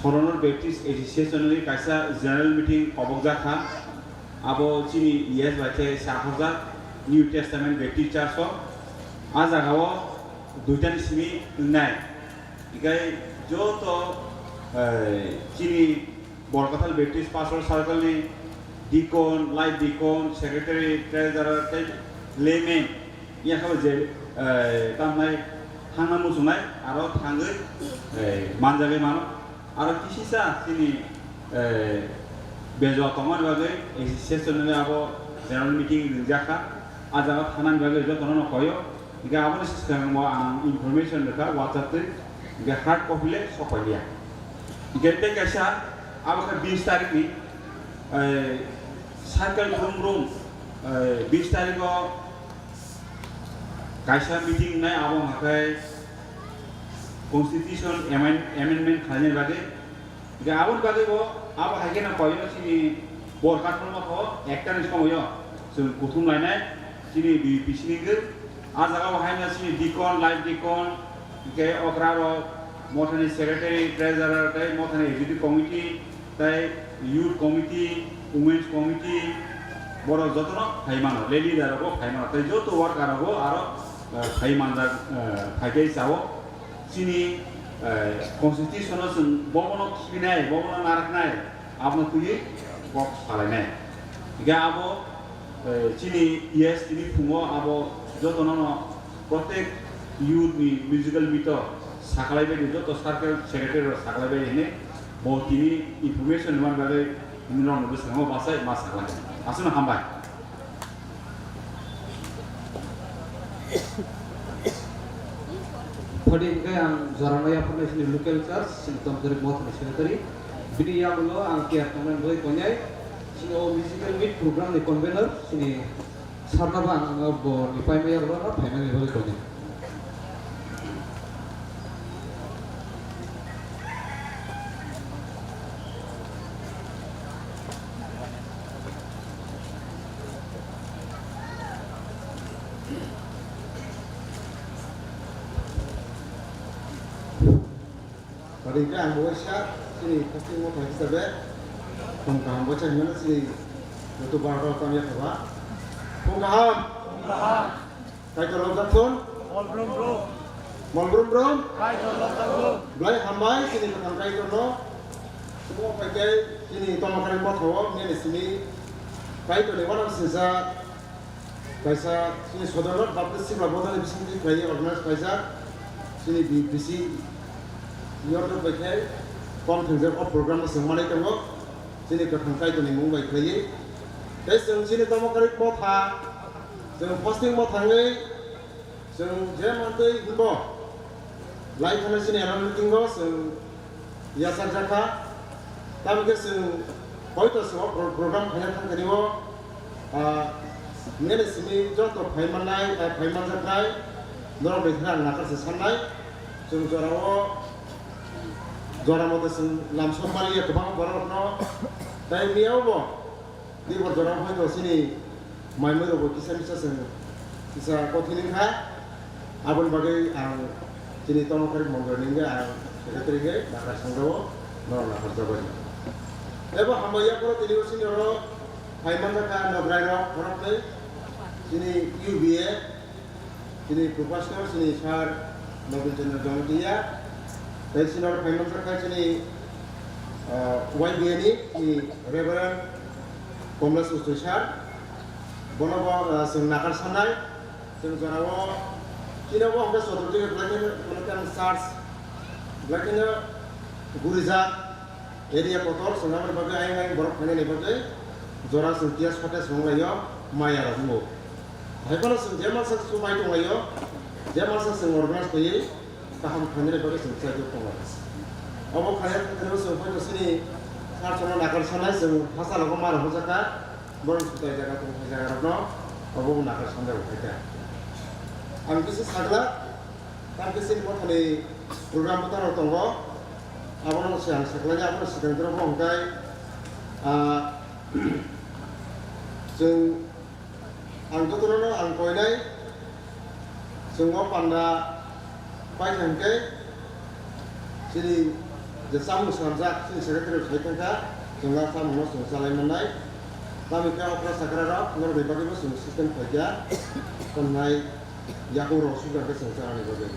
Soronor Baptist Association ni kaisa general meeting kobokjak kha. Abo chini E S bai khe sakhorjak New Testament Baptist Church o. A jaga o duitani simi wngnai. Hinkhe joto, eh, chini Borkathal Baptist Pastor Circle ni deacon, life deacon, secretary, treasurer tei layman, yakha je, eh, tamnai thangna muchungnai aro thangwi, eh, manjagwi mano. Aro kisisa chini, eh, bejua tongmani bagwi association ni abo general meeting ringjak kha. A jaga thanani bagwi jotono no koyo. Hinkhe aboni swkango ang information rwkha WhatsApp twi, hinkhe hard copy le sokpaiya. Hinkhe tei kaisa abo khe bis tarikh ni, eh, circle room room, eh, bis tarikh o kaisa meeting wngnai, abo hwnkha khe constitution amend-, amendment khlaina bagwi. Hinkhe aboni bagwi bo, abo hai kheno koino chini Borkathal motha o ekta ni somoio chwng kuthum lainai chini B B P C ni wngwi. A jaga o haino chini deacon, life deacon, hinkhe okra rok, mothani secretary, treasurer tei mothani executive committee tei youth committee, women's committee, borok jotono phai mano, le leader rok bo phai mano tei joto worker rok bo aro, eh, phai manjak, eh, phai khe chao. Chini, eh, constitution o chwng bobono khibinai, bobono naraknai, abono twiwi kok salainai. Hinkhe abo, eh, chini yes, chini phungo abo jotono no protek youth ni musical meet o saklai bai di, joto circle secretary rok saklai bai di hinwi bo tini information rwmani bagwi nini rok no bwskango bachai ma saklai. Aswkno hambai. Phadi hwnkhe ang jorano yapharnai chini local church, chini Tomjari Mothani secretary. Bini yagulo ang kiyar tongnani bagwi koinai, chini o musical meet program ni convener, chini sarnaba ang bo ni paimaya rwna phaimani bagwi koinai. Tari hwnkhe ang bo waisa chini posting motha hisabe phung kaham bo chai hwnmano chini joto barok tang yakha ba. Phung kaham. Kaitor rok jak thun. Mol brum brum. Mol brum brum. Kaitor rok jak thun. Belai hambai chini kwthang Kaitor no. Omo pai khe chini Tomokhari motha o nini simi Kaitor ni uanang singsa kaisa chini Sodornath Baptist Sikla Bodani bisingtwi khlaiwi organize kaisa chini B B C yorok bai khe kom thengjak o program no chwng manwi tongo chini kwthang Kaitor ni mung bai khlaiwi. Tei chwng chini Tomokhari motha Chwng posting bo thangwi, chwng je mantwi hwnbo, lai thani chini annual meeting o chwng yachak jakha. Tamokhe chwng hoito chwng o pro-, program khaina thang thani o, ah, nini simi joto phai mannai, ah, phai manjaknai, norok bai kheno ang nakar se sannai. Chwng jora o, jora moto chwng lamsok maliya kwbangma borok no, tai miya o bo. Tei bo jora hoi to chini mai mui rok bo kisa misa chwng kisa kothini kha. Aboni bagwi ang chini Tomokhari Mondol ni wngwi ang secretary wngwi nakarsangrao norok nakarjago. Ebo hambai yaphoro tini o chini oro phai manjakha nokrai rok khoroknwi chini U B A. Chini Professor, chini Sir Nobin Chandra Jamatia, tei chini oro phai manjakha chini, ah, Y B A ni, chini Reverend Komla Sustri Sir, bono bo, ah, chwng nakar sanai, chwng jora o, chini bo hwnkhe Chaturthi belai kheno, belai kheno church, belai kheno gurijak, Area kotor swnamani bagwi ayang ayang borok phainani bagwi jora chwng tiya sote swnglaio maya rok wngo. Hai phano chwng je mansa chumai tonglaio, je mansa chwng organize khaiwi kaham khlainani bagwi chwng chai tongo. Obo khaina thangwi chwng phano chini sar chwngno nakar sanai, chwng hachalogo mara hojak kha, borok swtai jaga tong thai jaga rokno obo nakar sanjak kha. Ang kisa sakla, tamkhe chini mothani program bwtharok tongo, abono se ang saklai, abono swkang borok hwnkhe, ah, chwng Ang jotono ang koinai, chwng o panda paithang khe, chini je chamung swnamjak, chini secretary sai thangkha, chwng a chamungno chwng chalai mannai. Tamni khe okra chakra rok norokni bagwi bo chwng system khlaikha, tongnai yakung rok sukha khe chwng chanani bagwi.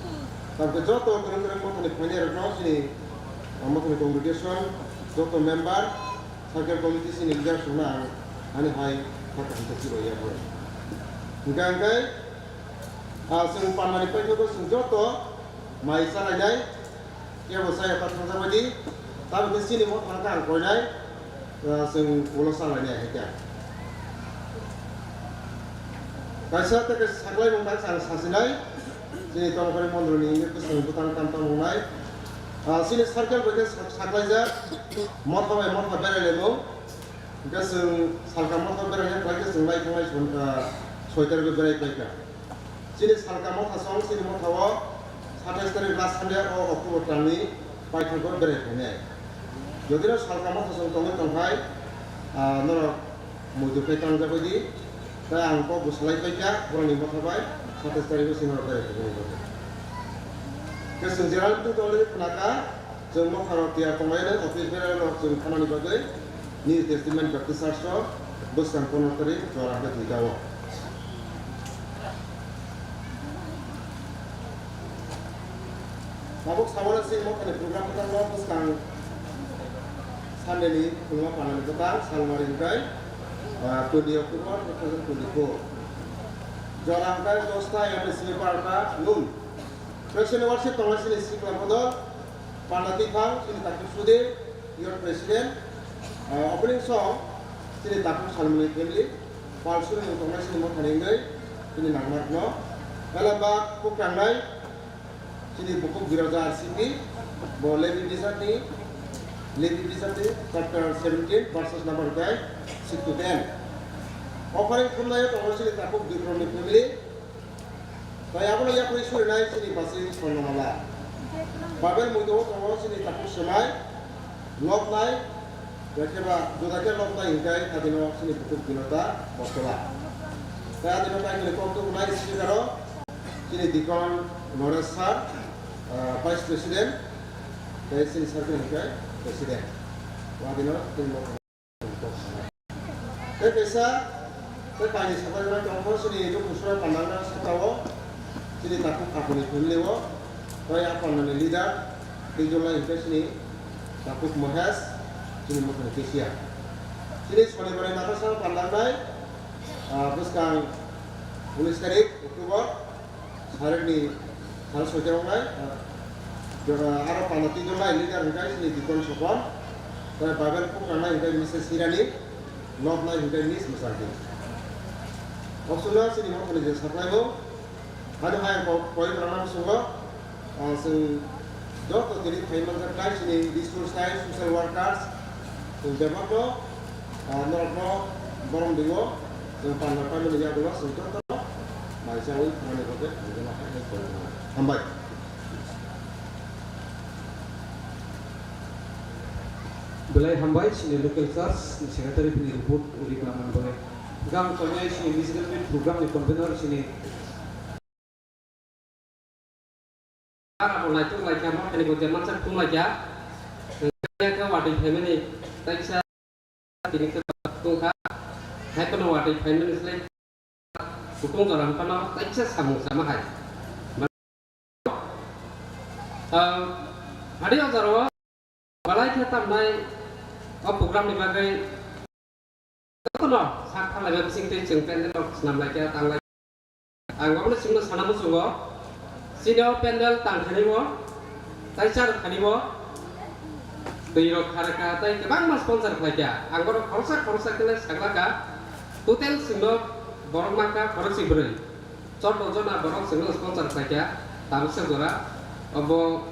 Tamkhe joto kwrwng kwrwng mothani phainai rokno chini, ah, mothani congregation, joto member, Circle committee chini leader songno ang ani hai kha kaham khe chibai ya bo. Hingkha hingkhe, ah, chwng pandani paithakgo chwng joto mai chalainai, kebo chaya ta thangjakbaidi, tamokhe chini mothang khe ang koinai, ah, chwng ulo chalainai hai khe. Kaisa tei kaisa saklaimung tang sa ang sasinai, chini Tongkhorni mondolni hingkhe bwskango bwtang tam tam wngnai. Ah, chini circle bai khe sak-, saklaijak, motha bai motha berai laimung. Hingkhe chwng salka motha berai khlai khe chwng lai thangnai son-, ah, soi tarikgo berai khlai kha. Chini salka motha song, chini motha o satais tarik last Sunday o October talni paithakgo berai phainai. Jodi no salka motha song tongwi tongkhai, ah, norok Muitu khe tangjak bai di, tei ang kok bo salai pai kha, borokni motha bai, satais tarikgo sini rok berai thangmani bagwi. Khe chwng jera tong tongwi khna kha, chwng nokha rok tiyar tonglai nai, office berai rok chwng thanani bagwi, New Testament Baptist Church o bwskang pono tarik jora hwnkhe thwi kha o. Tabuk sabona chini mothani program bwtangno bwskang Sunday ni phungo panani bwtang salmari hwnkhe, ah, twenty October two thousand twenty-four. Jora hwnkhe dosta M S C parta noon. Praise and worship tongnai chini sikla bodol, panda twiphang chini Takhuk Sudhir, youth president, ah, opening song chini Takhuk Salmani family, pal suri tongnai chini mothani wngwi chini nangmarno. Elembak kuk tangnai, Chini bukhuk Biroja R C P, bo Levi bijapni, Levi bijapni chapter seventeen, verses number by six to ten. Offering khumnaio tongo chini takhuk Bikromni family. Tai abono yapri surinai chini basi Swarnamala. Babel muido tongo chini takhuk Semai, Lobnai, Yakheba, juda khe lobnai hingkai adino chini bukhuk Binota Bottola. Tai adino kainwi kok tubunai speaker o chini Deacon Noresh sir, ah, Vice President, tei chini circle hingkai President. O adino chini Tei kaisa, tei kainwi sabai bai tongkha, chini dukhu sura pandangnai sakao, chini takhuk Aphani family o, tei a pandani leader, tei jolai hingke chini takhuk Mohesh, chini mothani Kesia. Chini Sonibar ni nathasa pandangnai, ah, bwskang unis tarik October, Sarikni sal soita wngnai, ah, aro panda twi tongnai leader hwnkhe chini Dikon Sopon, tei Bible pukranai hwnkhe Missus Hirani, noknai hwnkhe Miss Mwsangti. Opsuno chini mothani je saklaimung, haino hai ang koi, koi rwna muchungo, ah, chwng Joto tini phai manjak nai chini resource nai social workers, chwng bebakno, ah, norokno borom ringo, chwng panda paimani yagulo chwng jotono mai chaui thangmani bagwi ang jono hai hai koi mano. Hambai. Belai hambai chini local church ni secretary bini report uri manmani bagwi. Gang koinai chini musical meet program ni convener chini Abo naituk laikha, mothani bo je mansak thum laikha. Khe watwi phaimani taisa tini khe tongkha. Hai phano watwi phaimani slai kutung jora phano taisa samung sama hai. Ah, hari o jora o balai khe tamnai o program ni bagwi Jotono sak thanglaiba bisingtwi chwng pandal rok swnam laikha, tang lai. Ang obono chwngno sana muchungo, chini o pandal tang thani o, tei char thani o, twi rok kha rwkha, tei kwbangma sponsor khlaikha. Ang borok khoroksa khoroksa khe saklakha, total chwngno borok mankha khoroksa bwrwi. Chordo jona borok chwngno sponsor khlaikha, tabuksa jora, obo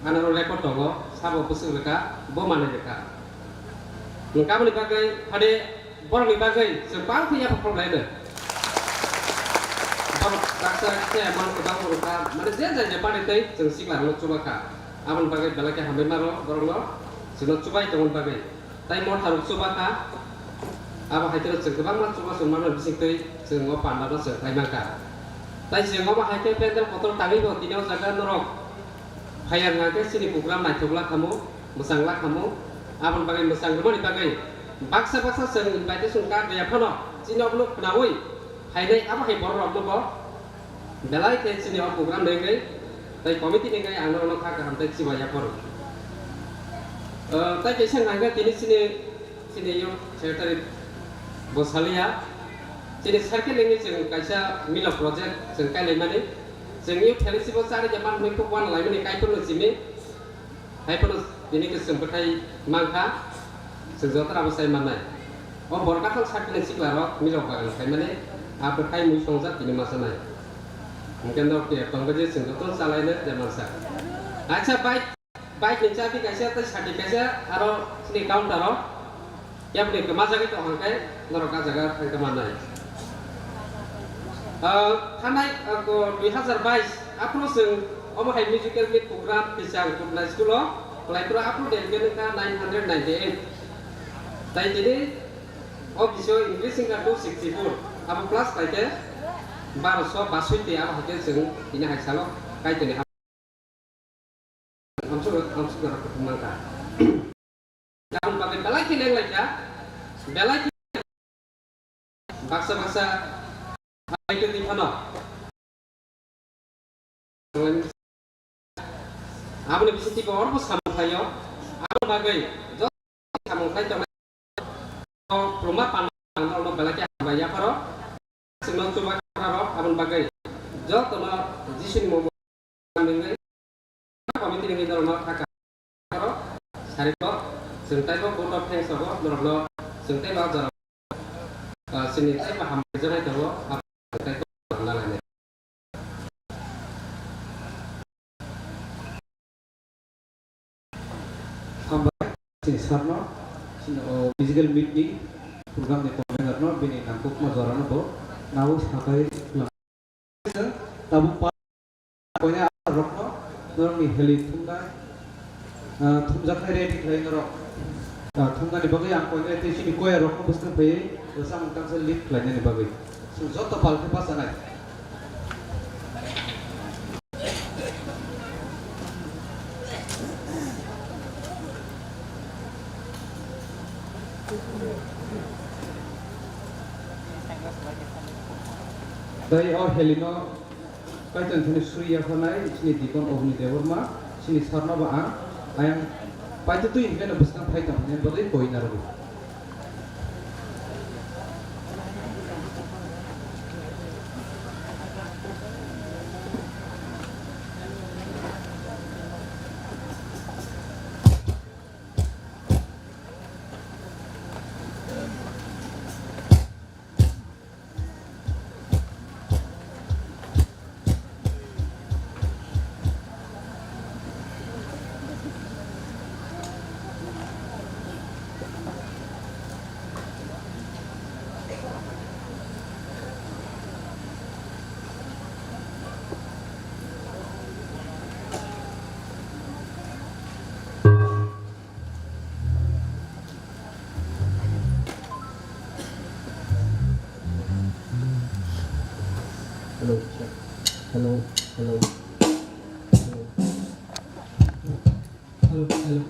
anaro record tongo, Sabo bwswk rwkha, bo manwi rwkha. Nwng aboni bagwi hade borokni bagwi chwng bang khe yapha phok laino. Borok baksa khe man kwbangma rwkha, mane je jai je pari tei chwng sikla rwno chuba kha. Aboni bagwi belai khe hambai maro borokno chwngno chubai tongmani bagwi. Tai motha rok chuba kha, abo hai kheno chwng kwbangma chuba chwng manwi bisingtwi chwng o pandano chwng khai mankha. Tai chwng omo hai khe pendel kotor tangwi bo tini o jaga norok phaiya hwnkhe chini program naithok la khamu, mwchang la khamu. Aboni bagwi mwchang rwmani bagwi baksa baksa chwng invitation card rwya phano chini obono khwnaui phainai abo hai borok rokno bo belai khe chini o program ni wngwi tei committee ni wngwi ang norokno kha kaham tei chiba yapharo. Ah, tai kaisa hwnkha khe tini chini, chini youth secretary bo saliya, chini circle wngwi chwng kaisa milo project chwng kailaimani, chwng youth fellowship o chari je manwi kok wana laimani kaitorno simi. Hai phano tini kwchwng bwthai mankha, chwng joto abo sai mannai. O borok athang sakni sikla rok milok bagan khaimani, a bwthai mui songjak tini ma sanai. Hwnkhe norok tongbaji chwng joto chalaino je mansa. Acha bike, bike ni chabi kaisa tei sati kaisa aro chini counter o. Yapni kwmajagwi tong hwnkhe norok a jaga thangkhe mannai. Ah, thanai, ah, ko dui hazar bais aphuru chwng omo hai musical meet program Kwichang Kutnai school o khlai phuru aphuru date wngkha nine hundred ninety eight. Tai tini o bisingo English wngkha two sixty four. Abo plus khlai khe baroso baswiti abo hai khe chwng tini hai salo Kaitorni Hamsuk, hamsuk rok kutung mangkha. Aboni bagwi belai khe lenglaikha, belai khe baksa baksa belai khe twi phano. Aboni bisingtwi bo orbo samung khlaio. Aboni bagwi joto samung khlai tongnai. Kwbangma panda ang norokno belai khe hambai yapharo. Chwngno chuba kha rok aboni bagwi jotono Jisuni mung bai committee ni norokno kha kha rok sari kok chwng taibo vote of thanks rogo norokno chwng taibo jora, ah, chini taibo hambai janai tongo. Hambai chini sarno, chini o physical meet ni program ni convener no bini nangkukma jora no bo nawi sakai lang. Tabuk pa koine rok no norok ni heli thumnai, ah, thumjaknai ready khlai norok. Ah, thumnani bagwi ang koine tei chini koya rok no bwskang phaiwi rwchapmung tangsa lead khlainani bagwi. Chwng joto pal khe bachanai. Tei o helino Kaitor thani suri yapharnai chini dikon Ogni Debbarma, chini sarno ba ang, ayang paitotwi hinkheno bwskang phai tong hwnwi bodwi koi narwgo. Hello, check. Hello, hello. Hello. Hello, hello, hello.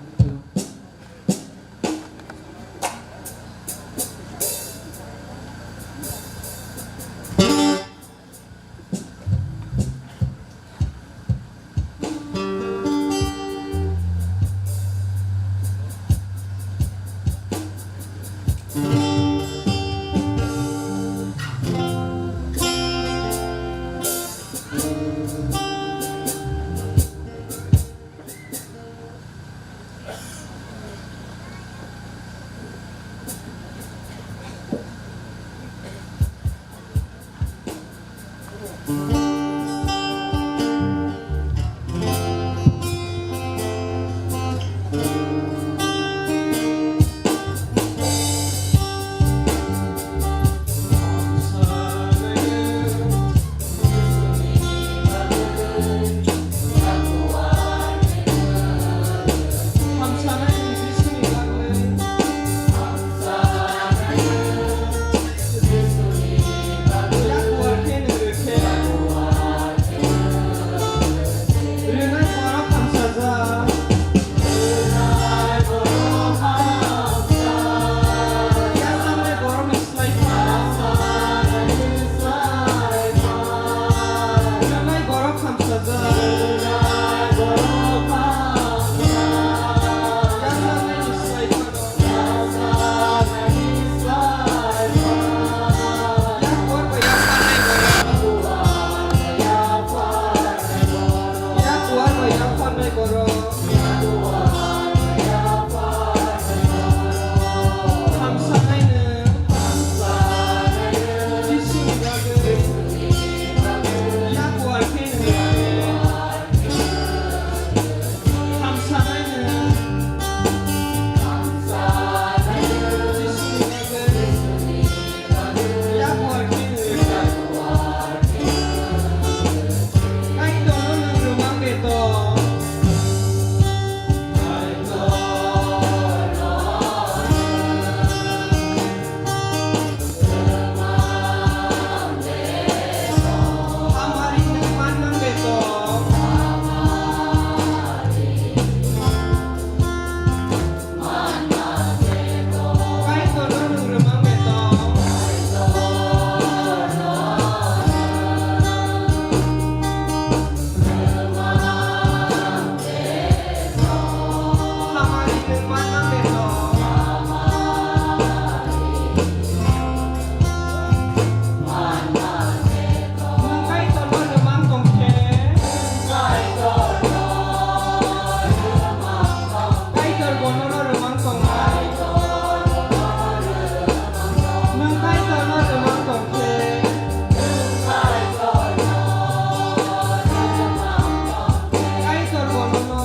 Nwng Kaitorno rwmang tong khe, Kaitor bo nono rwmang tongnai. Nwng Kaitorno rwmang tong khe, Kaitor bo nono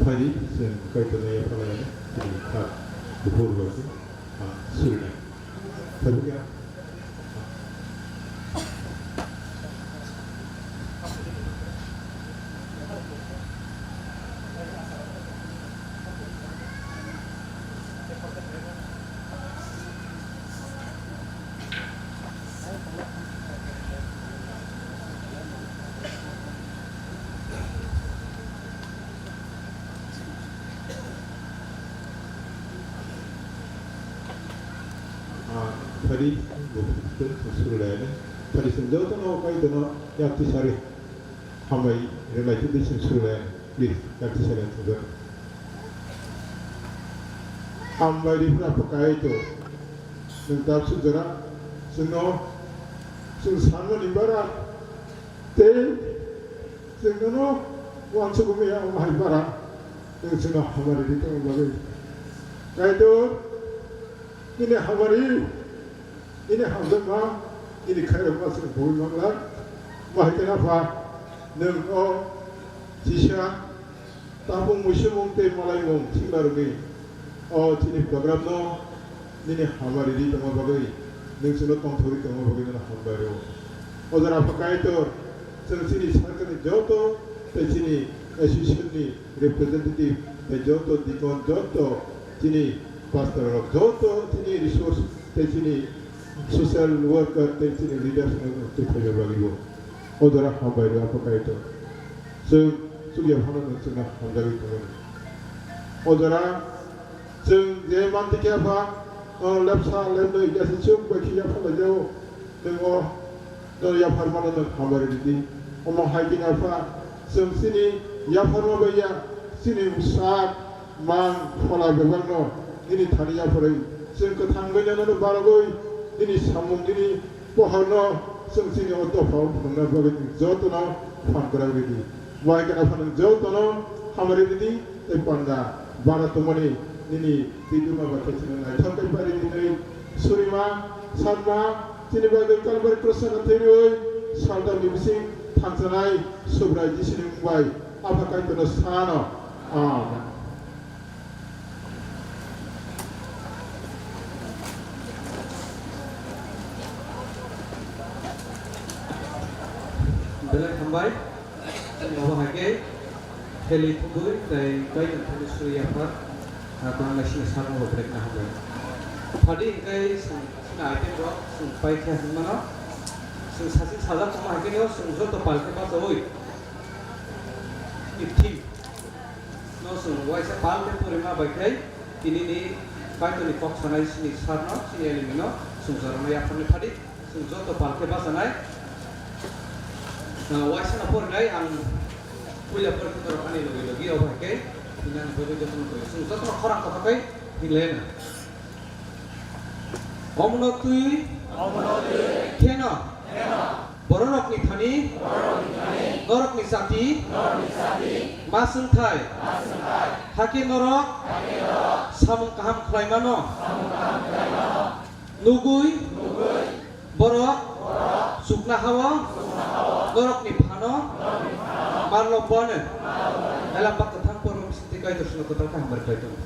Hari, chwng Kaitorno yapharlainani chini kha buphur bai khe, ah, surinai. Tabukya. Ah, phari, bo, bo, bo, suru lai ne. Phari sung joto no kai dono yakti sari. Hambai rwlai khe bising suru lai ne. Please, yakti sari sung joto. Hambai ri phra phakai to. Nung tab sujara. Sung no. Sung sanma ni bara. Tei chwng nono uansukgwi ya omo hai bara chwng chwngno hamari ri tongna bagwi. Kaitor, nini hamari, nini hamjakma, nini khairokma chwng bui manglak. Bahai khe Apha, nwng o kisa Tabuk muisumung tei malaimung thiklarogwi o chini program no nini hamari ri tongma bagwi, nwng chwngno tongthogwi tongma bagwi nono hambai rw. O jora Apha Kaitor, chwng chini circle ni joto tei chini association ni representative tei joto deacon, joto chini pastor rok, joto chini resource tei chini social worker tei chini leaders no twi phaiba bagwi bo. O jora hambai rw Apha Kaitor. Chwng chukya phano nwng chwngno hamjagwi tongmani. O jora chwng je mantikhe Apha, o lepsa lepnwi yasi chuk bai khe yapharlai jao, nwng o no yapharmano nwng hambai rwdi. Omo hai khe Apha, chwng chini yapharma bai ya, chini sak, mang, phola bebakno nini thani yapharwi chwng kwthang bai nono barogwi nini samung nini pohorno chwng chini o dophao phunukna bagwi nwng jotono phan kwrak rwdi. Bai khe Apha nwng jotono hamari rwdi tei panda bara tongmani nini twi duma bai khe chwngno naithok khe pari rwdi. Surima, Satma, chini bagwi Kalvari cross-o thwiwi saltamni bising thansanai Subrai Jisuni mung bai Apha Kaitorno sano. Amen. Belai hambai. Obo hai khe theli thubui tei kaitor thani suri yaphar, ah, kwbangma sini sakno bo belai kheno hambai. Phadi hwnkhe chwng chini item rok chwng pai khe hwnmano. Chwng sachin sajak tongma hai khe no chwng joto pal khe bachaui. Fifteen. No chwng waisa pal khe purima bai khai tinini kaitorni kok sanai chini sarno, chini elimino chwng jorano yapharni phadi chwng joto pal khe bachanai. Ah, waisa no porinai ang puila pori khe norok ani logi logi o bai khe tini ang bagwi jotono koi chwng jotono khorang kothok khai hinlaina. Omono twi kheno bororokni thani norokni jati ma swngthai, hakhe norok samung kaham khlaimano nugwi borok chukna hao norokni phano marlo bone elamba kwthang porno bisingtwi Kaitor sino kwtal kaham bai khlai tongo.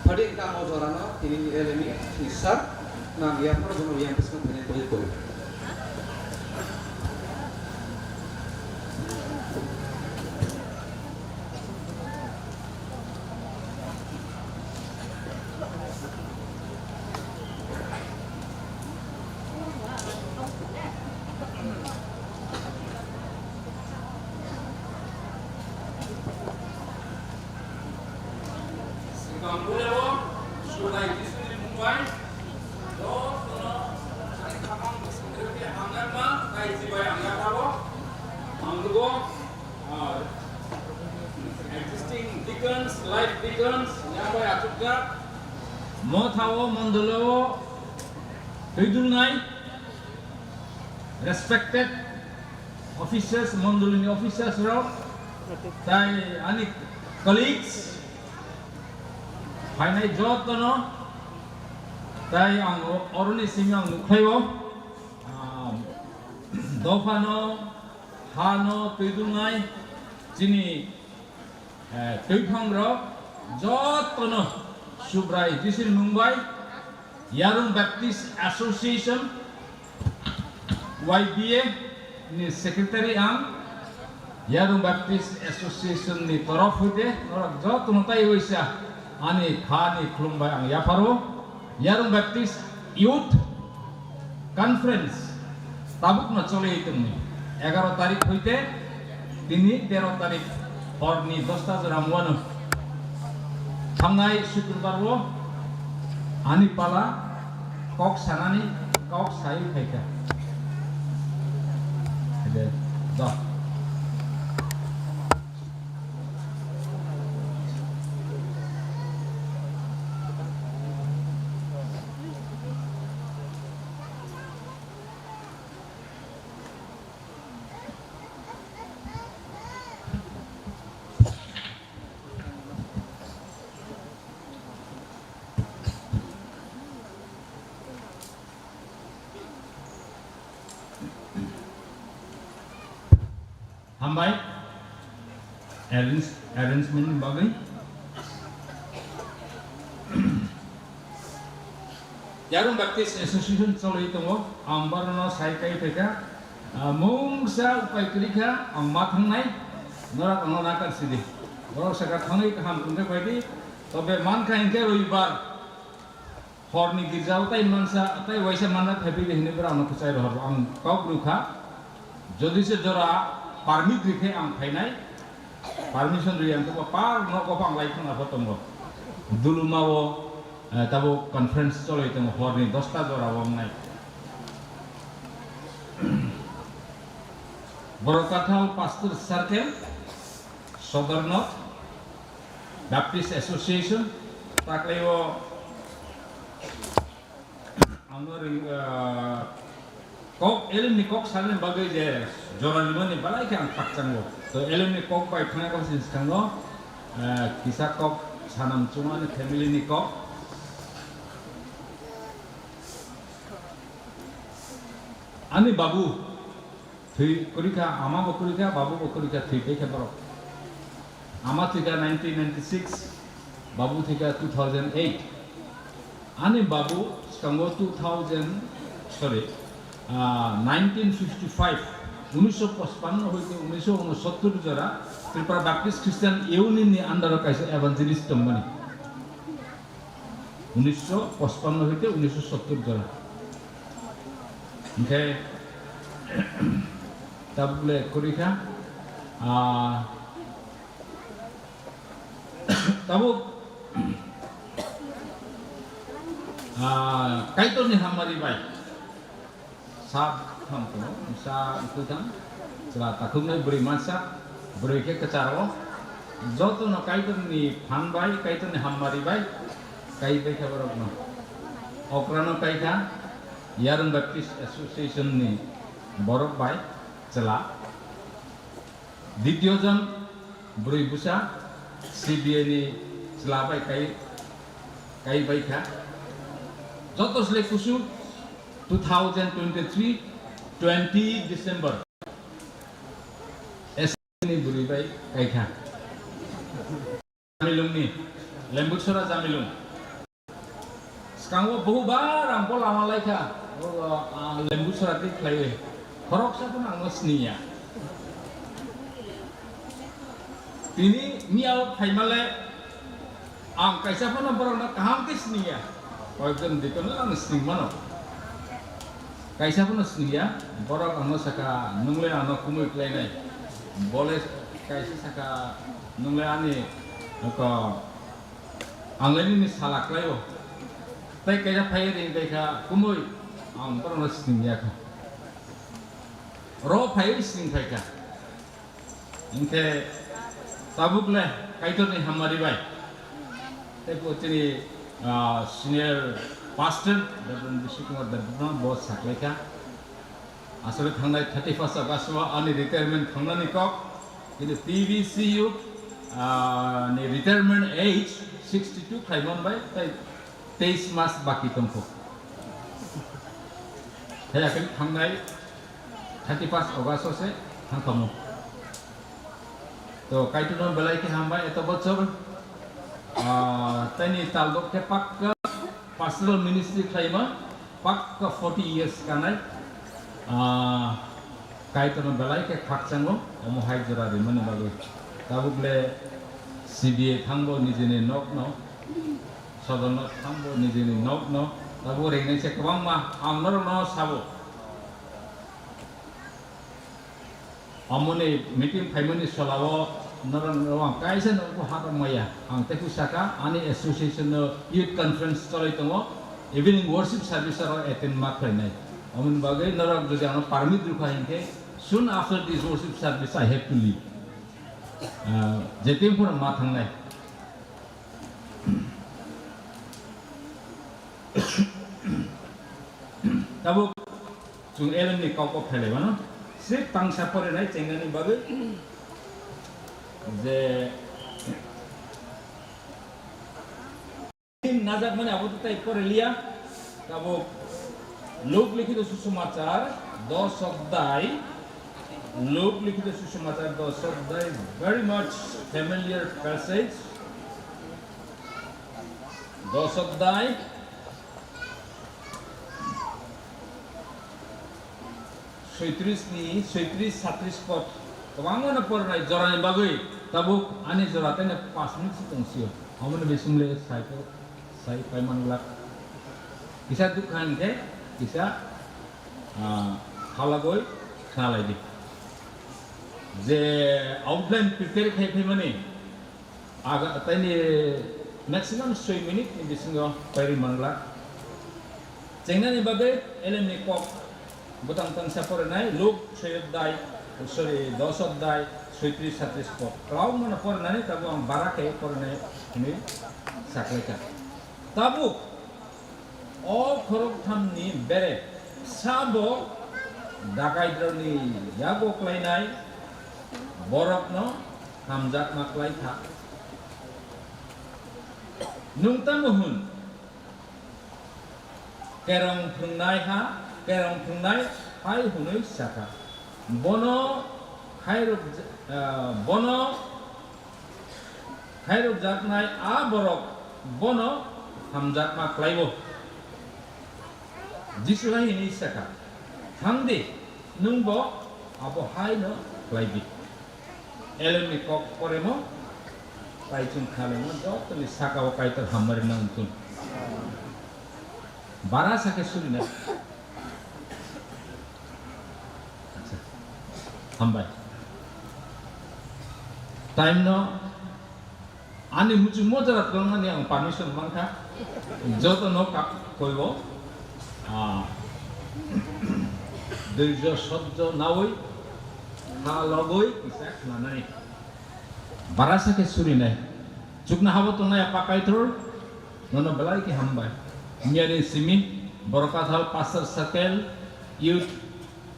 Phadi wngkha ang o jorano tini ni eleni sini sar nang yaphar bono yang bwskang phainai tongwi koi. Swkang bulao Subrai Jisuni mung bai jotono ani khapang bising rwdi hamjakma tei chibai hamjakmabo ang nugo, ah, existing deacons, life deacons, yang bai achukjak. Mothao mondolao twi dulnai respected officers, mondolini officers rok, tai ani colleagues, phainai jotono, tai ang o-, oroni simi ang nukhlaio, ah, dophano, hano, twi dulnai, chini Eh, twiphang rok jotono Subrai Jisini mung bai Yarung Baptist Association, Y B A ni secretary ang. Yarung Baptist Association ni torof hoite norok jotono tai waisa ani kha ni khulum bai ang yapharo. Yarung Baptist Youth Conference tabukno choli tongni, egaro tarik hoite tini tero tarik horni dosta jora muano. Thangnai Sukrobar o ani pala kok sanani kok sai phaikha. Ede, do. Hambai, arrange, arrangement ni bagwi. Yarung Baptist Association cholwi tongo, ang borokno sai kai phaikha, ah, mungsa upai kwrwi kha, ang ma thangnai, norok ano nakar sidi. Borok saka thangwi kaham tongkhe phaidi, tobe mankha hinkhe roibar. Horni girjao tai mansa, tai waisa manna thaipi de hinwi borok ano kwchai rohor. Ang kok rwkha, jodi se jora permit rikhe ang phainai, permission rwi ang kok par nogo pang lai thang apho tongo. Duluma o, eh, tabo conference choloi tongo horni dosta jora o wngnai. Borok Kathal Pastor Circle, Sodor North, Baptist Association, taklai o ang no ring, ah, kok, elem ni kok sanani bagwi je jora rimani balai khe ang khakchango. To elem ni kok bai thangna kok sin skango, ah, kisa kok sanam chumani family ni kok. Ani babu, thwi kwrwi kha, ama bo kwrwi kha, babu bo kwrwi kha, thwi tei khe borok. Ama thwi kha nineteen ninety-six, babu thwi kha two thousand eight. Ani babu swkango two thousand, sorry, ah, nineteen fifty-five, unisho pochpanno hoite unisho unosottor jora Tripura Baptist Christian Union ni under o kaisa evangelist tongmani. Unisho pochpanno hoite unisho sottor jora. Hinkhe tabuk le kwrwi kha, ah, tabuk, ah, Kaitorni hammari bai. Sa thang tongo, sa wngkhu thang, chwla takhuknai bwrwi mansa, bwrwi khe kwcharo, jotono Kaitorni phan bai, Kaitorni hammari bai, kai bai kha borokno. Okrano kai kha Yarung Baptist Association ni borok bai chwla. Dityo jon bwrwi bwsa C B A ni chwla bai kai, kai bai kha. Joto sle kusu two thousand twenty-three, twenty December. S ni bwrwi bai kai kha. Jamilungni, Lembuchora Jamilung. Swkango bohubar ang bo lama laikha, o, ah, Lembuchora twi khlaiwi. Khoroksa phano ang no siniya. Tini miyao phaimale ang kaisa phano borokno kaham khe siniya. Koyekjon dikono ang sinimano. Kaisa phano siniya, borok ang no saka, "Nwngle ang no kumui khlainai." Bole kaisa saka, "Nwngle ani ko, ang le nini sala khlaio." Tai kaisa phai ring bai kha, "Kumui, ang borokno siniya kha." Ro phai sing phai kha. Hinkhe tabuk le Kaitorni hammari bai. Tei bo chini, ah, senior pastor Reverend Bishnu Kumar Debbarma bo saklaikha. Asole thangnai thirty first August o ani retirement thangnani kok. Kintu P V C U, ah, ni retirement age sixty two khlaimani bai tei teis mas baki tongkho. Haya khe thangnai thirty first August o se thangkhamu. To Kaitorno belai khe hambai eto bochor, ah, taini talbok khe pakka pastoral ministry khlaima, pakka forty years kanai, ah, Kaitorno belai khe khakchango, omo hai jora rimani bagwi. Tabuk le C B A thangbo nijini nokno, sodorno thangbo nijini nokno, tabuk ringnai se kwbangma ang norokno sabo. Amoni meeting phaimani solao norok, norok ang kaisa norok hapang maya. Ang tei saka ani association no youth conference cholai tongo. Evening worship service aro attend ma khlainai. Amoni bagwi norok jodi ano permit rwkha hinkhe, soon after this worship service I have to leave. Ah, je tin phano ma thangnai. Tabuk chwng L M ni kok kok khailai mano. Sip tangsa porinai chengnani bagwi je najak mani abo to tai pore liya. Tabuk Luk likhito susumachar dos odhyay, Luk likhito susumachar dos odhyay, very much familiar passage. Dos odhyay, soitris ni, soitris, satris pod. Kwbangma no porinai jorani bagwi tabuk ani jora taino panch minute se tongsio. Omo ni bising le sai ko, sai pai man glak. Kisa dukha hinkhe, kisa, ah, halagoi khnalai di. Je outline prepare khai phaimani, aga, taini maximum soi minute ni bisingo pairi mangla. Chengnani bagwi L M ni kok bwtang tangsa porinai Luk soi odhyay, sorry, dos odhyay, soitris, satris pod. Kwbangma no porinani, tabuk ang bara khe porinai hinwi saklaikha. Tabuk o khoroktham ni bere sabo dakaitrokni yago klainai borokno hamjakma klai kha. Nwng tamo hwn? Kerong phwngnai ha, kerong phwngnai hai hwnwi sa kha. Bono khairok, ah, bono khairokjaknai a borok bono hamjakma khlaibo. Jisu hai hwnwi sa kha, "Thang di, nwng bo abo hai no khlai di." L M ni kok poremo, tai chwng khalengma jotoni saka o Kaitor hammari nang tun. Bara sakhe suri na. Acha. Hambai. Time no ani muchungmo jora twlangmani ang permission mankha. Joto no ka koibo. Ah. Doijo sojjo nawi kha logoi kisa khnanai. Bara sakhe surinai. Chukna habo tongnai Apa Kaitor, nono belai khe hambai. Miyani simi, Borokathal Pastor Circle, Youth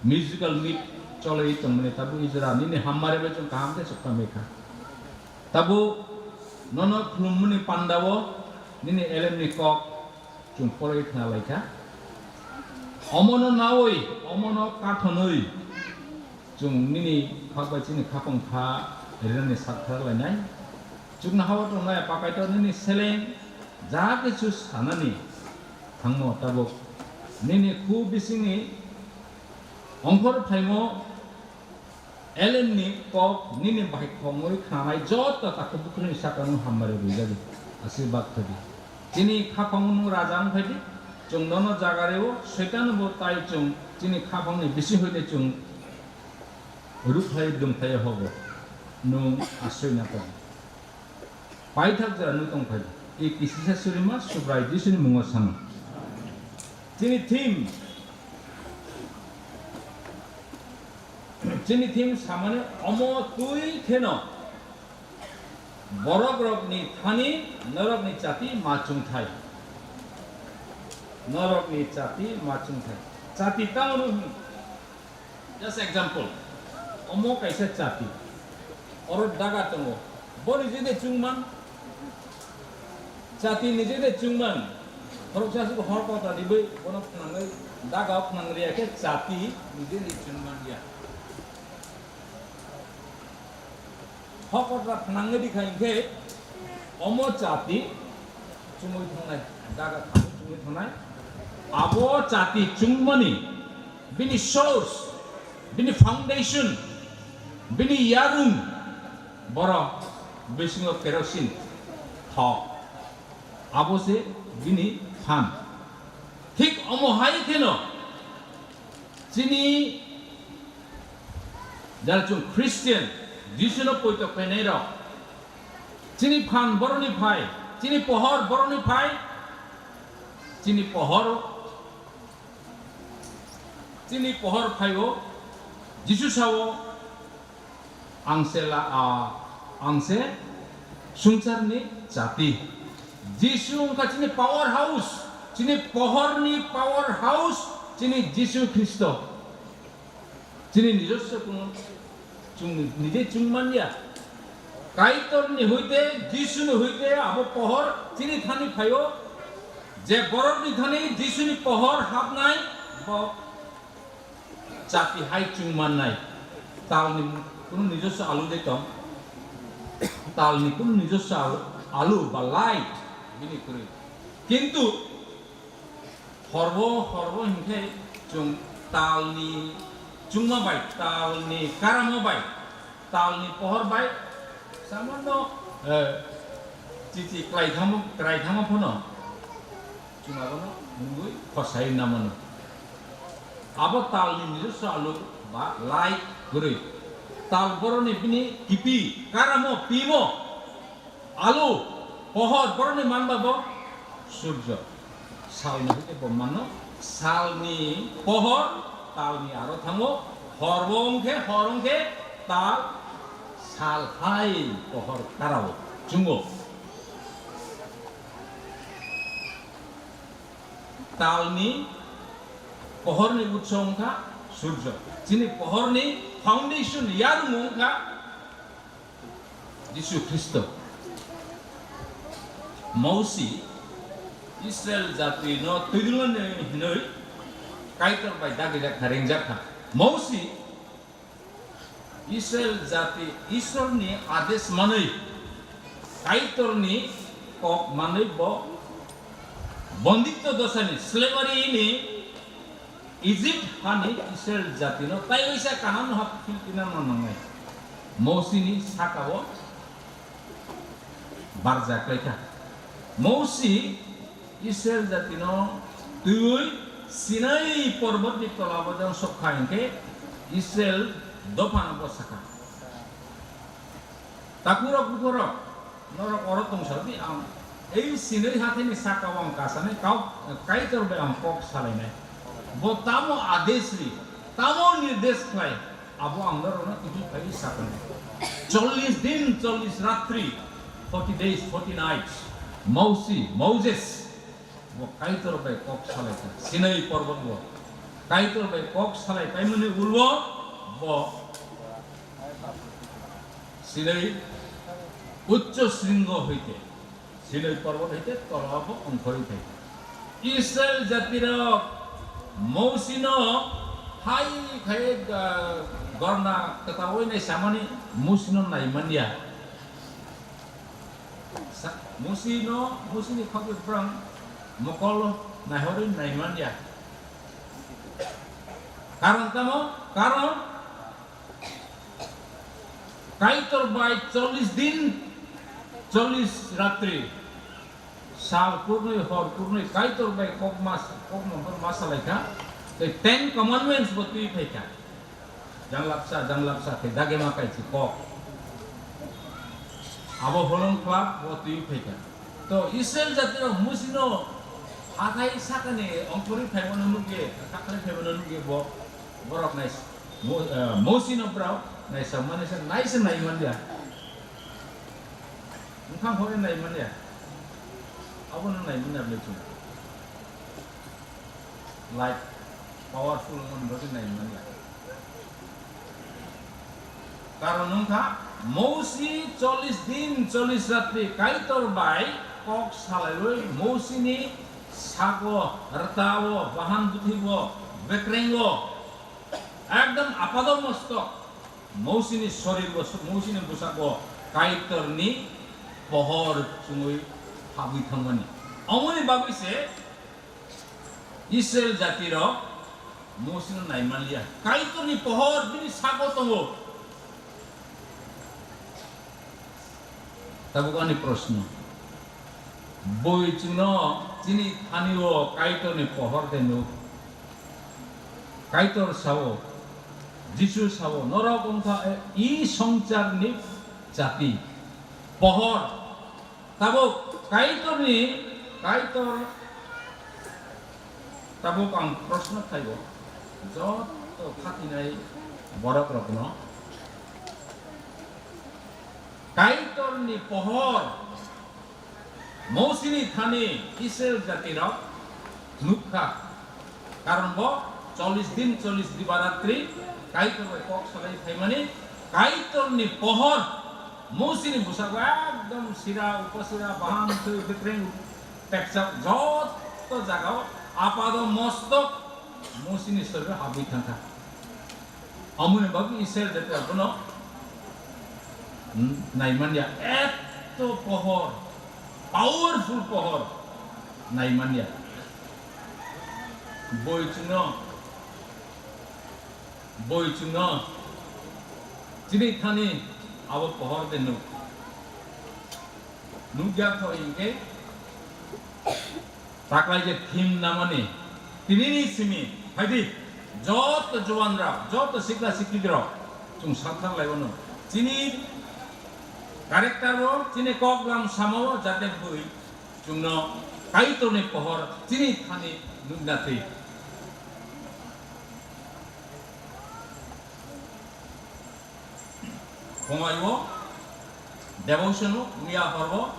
Musical Meet choloi tongmani tabuk ijora nini hammari bai chwng kaham khe chukta mekha. Tabuk nono khulummani pandao nini L M ni kok chwng poroi khna laikha. Omono nawi, omono kathonwi chwng nini khak bai chini khapang kha rinani sak thar lainai. Chukna hao tongnai Apa Kaitor nini seleng ja kichu sanani thangmo tabuk nini khu bisingni ongkhor phaimo L M ni kok nini bai khongwi khnanai joto takhuk bukhukni sakano hammari rwijadi, ashirbad khadi. Chini khaphang nwng raja wng phaidi, chwng nono jaga reo, Soitan bo tai chwng chini khaphangni bisi hoide chwng rukhlai dungphai hogo, nwng aswina tong. Paithak jora nwng tong phai. I kisisa surima Subrai Jisuni mungo sama. Chini theme, chini theme samani omo twi kheno borok rokni thani norokni chati ma chungthai. Norokni chati ma chungthai. Chati taono hwn. Just example, omo kaisa chati, oro daga tongo, bo nije de chwngman, chati nije de chwngman, khoroksa aswk hor kota riwi bono phnangwi daga o phnang riya khe chati nije de chwngman ya. Hokotra phnangwi rikha hinkhe omo chati chumui thangnai, jaga thangwi chumui thangnai. Abo chati chungmani bini source, bini foundation, bini yarung borok bisingo kerosene thok. Abo se bini phan. Thik omo hai kheno chini jara chwng Christian, Jisuno poito khainai rok, chini phan boroni phai, chini pohor boroni phai, chini pohor, chini pohor phaio, Jisu sao, ang se la, a, ang se swngcharni chati. Jisu wngkha chini power house, chini pohorni power house, chini Jisu Khristo. Chini nijoswo kunu chwng nije chwng manya. Kaitorni huite, Jisuni huite abo pohor chini thani phaio. Je borokni thani Jisuni pohor hapnai, bo chati hai chwng mannai. Talni kunu nijoswo alu de tong. Talni kunu nijoswo alu, alu ba light bini kwrwi. Kintu horbo, horbo hinkhe chwng talni chwngma bai, talni karamo bai, talni pohor bai, samanno, eh, chichi klaithamo, kraithamo phano chwng abono nugwi khosai namano. Abo talni nijoswo alu ba light kwrwi. Tal boroni bini kipi, karamo, pimo. Alu, pohor, boroni manba bo surjo. Salni hwnkhe bo mano, salni pohor, talni aro thango, horbo wngkhe, hor wngkhe, tal, sal hai pohor karao chungo. Talni pohorni utso wngkha surjo. Chini pohorni foundation, yarung wngkha Jisu Khristo. Mousi Israel jati no twidulnani hinwi Kaitor bai dagijak kha, ringjak kha. Mousi Israel jati Isorni adesh manwi, Kaitorni kok manwi bo bonditto dosani, slavery ni Egypt hani Israel jatino taiwaisa Kanan hap philpinano nangnai. Mosini sakao barja klaikha. Mosi Israel jatino twiwi Sinai porbotni tolao jang sokha hinkhe Israel dophano bo sakha. Takhurok bukhurok, norok oro tongsa di, ang ei Sinai hatheni sakao ang kasani kau, Kaitor bai ang kok salainai. Bo tamo adesh ri, tamo nirdesh khlai, abo ang norokno twiwi phaiwi sakani. Chollish din, chollish ratri, forty days, forty nights, Mousi, Moses, bo Kaitor bai kok salaikha, Sinai porbot bo. Kaitor bai kok salai paimani ulo bo Sinai uccho sringo hoite, Sinai porbot hoite tola bo ongkhorwi phaikha. Israel jatirok Mousino hai khai, ah, gorna kwtaui nai samani Mousino naimanya. Sa-, Mousino, Mousini khogwi bwrang mokol naihorwi naimanya. Karon tamo? Karon Kaitor bai chollish din, chollish ratri, sal kurnwi, hor kurnwi Kaitor bai kok mas, kok mangkhor ma salaikha. Tei Ten Commandments bo twi phaikha. Janglapsa, janglapsa khe dagema kaisi kok. Abo holong khlak bo twi phaikha. To Israel jatirok Mousino hathai sakani ongkhorwi phaimano nukgwi, kakhwlai phaimano nukgwi bo, borok nai Mo-, eh, Mousino borok naisakmani se naisa naimanliya. Bwkhang hwnwi naimanliya. Abono naimanliya bwlai chwng. Light powerful wngmani bagwi naimanliya. Karon wngkha, Mousi chollish din, chollish ratri Kaitor bai kok salaiwi Mousini sago, rwtao, bahan bwthwibo, bekrengo, ekdom apadomostok Mousini sorirbo, Mousini bwsakbo Kaitorni pohor chumui habwi thangmani. Omoni bagwi se Israel jatirok Mosino naimanliya. Kaitorni pohor bini sago tongo. Tabuk ani proshno. Boi chwngno chini thani o Kaitorni pohor de nuk. Kaitor sao, Jisu sao, norok wngkha i songcharni jati. Pohor. Tabuk Kaitorni, Kaitor, tabuk ang proshno khlaibo, joto khatinai borok rokno, Kaitorni pohor Mosini thani Israel jatirok nukha. Karon bo chollish din, chollish dibaratri Kaitor bai kok salai phaimani, Kaitorni pohor Mosini bwskango ekdom sira, upasira, baham, twi, bekreng, teksak joto jagao apado mostok Mosini sorir habwi thangkha. Amoni bagwi Israel jati abono naimanya, eto pohor, powerful pohor naimanya. Boi chwngno, boi chwngno chini thani abo pohor de nuk. Nukya kho hinkhe taklai je thim namani tinini simi phaidi joto juwanrok, joto sikla siklirok chwng saktharlaiwano. Chini character o, chini koklam samao jate bui chwngno Kaitorni pohor chini thani nukna twi. Phungaio devotion o miya horo,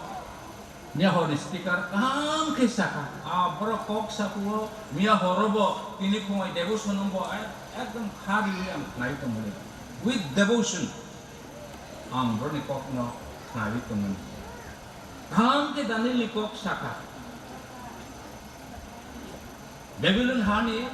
miya horni speaker kaham khe sakha. A borok kok sakuo miya horo bo tini phungai devotion o bo e-, ekdom kha riwi ang khnai tongmani. With devotion ang borokni kokno khnaiwi tongmani. Kaham khe Danielni kok sakha. Babylon hani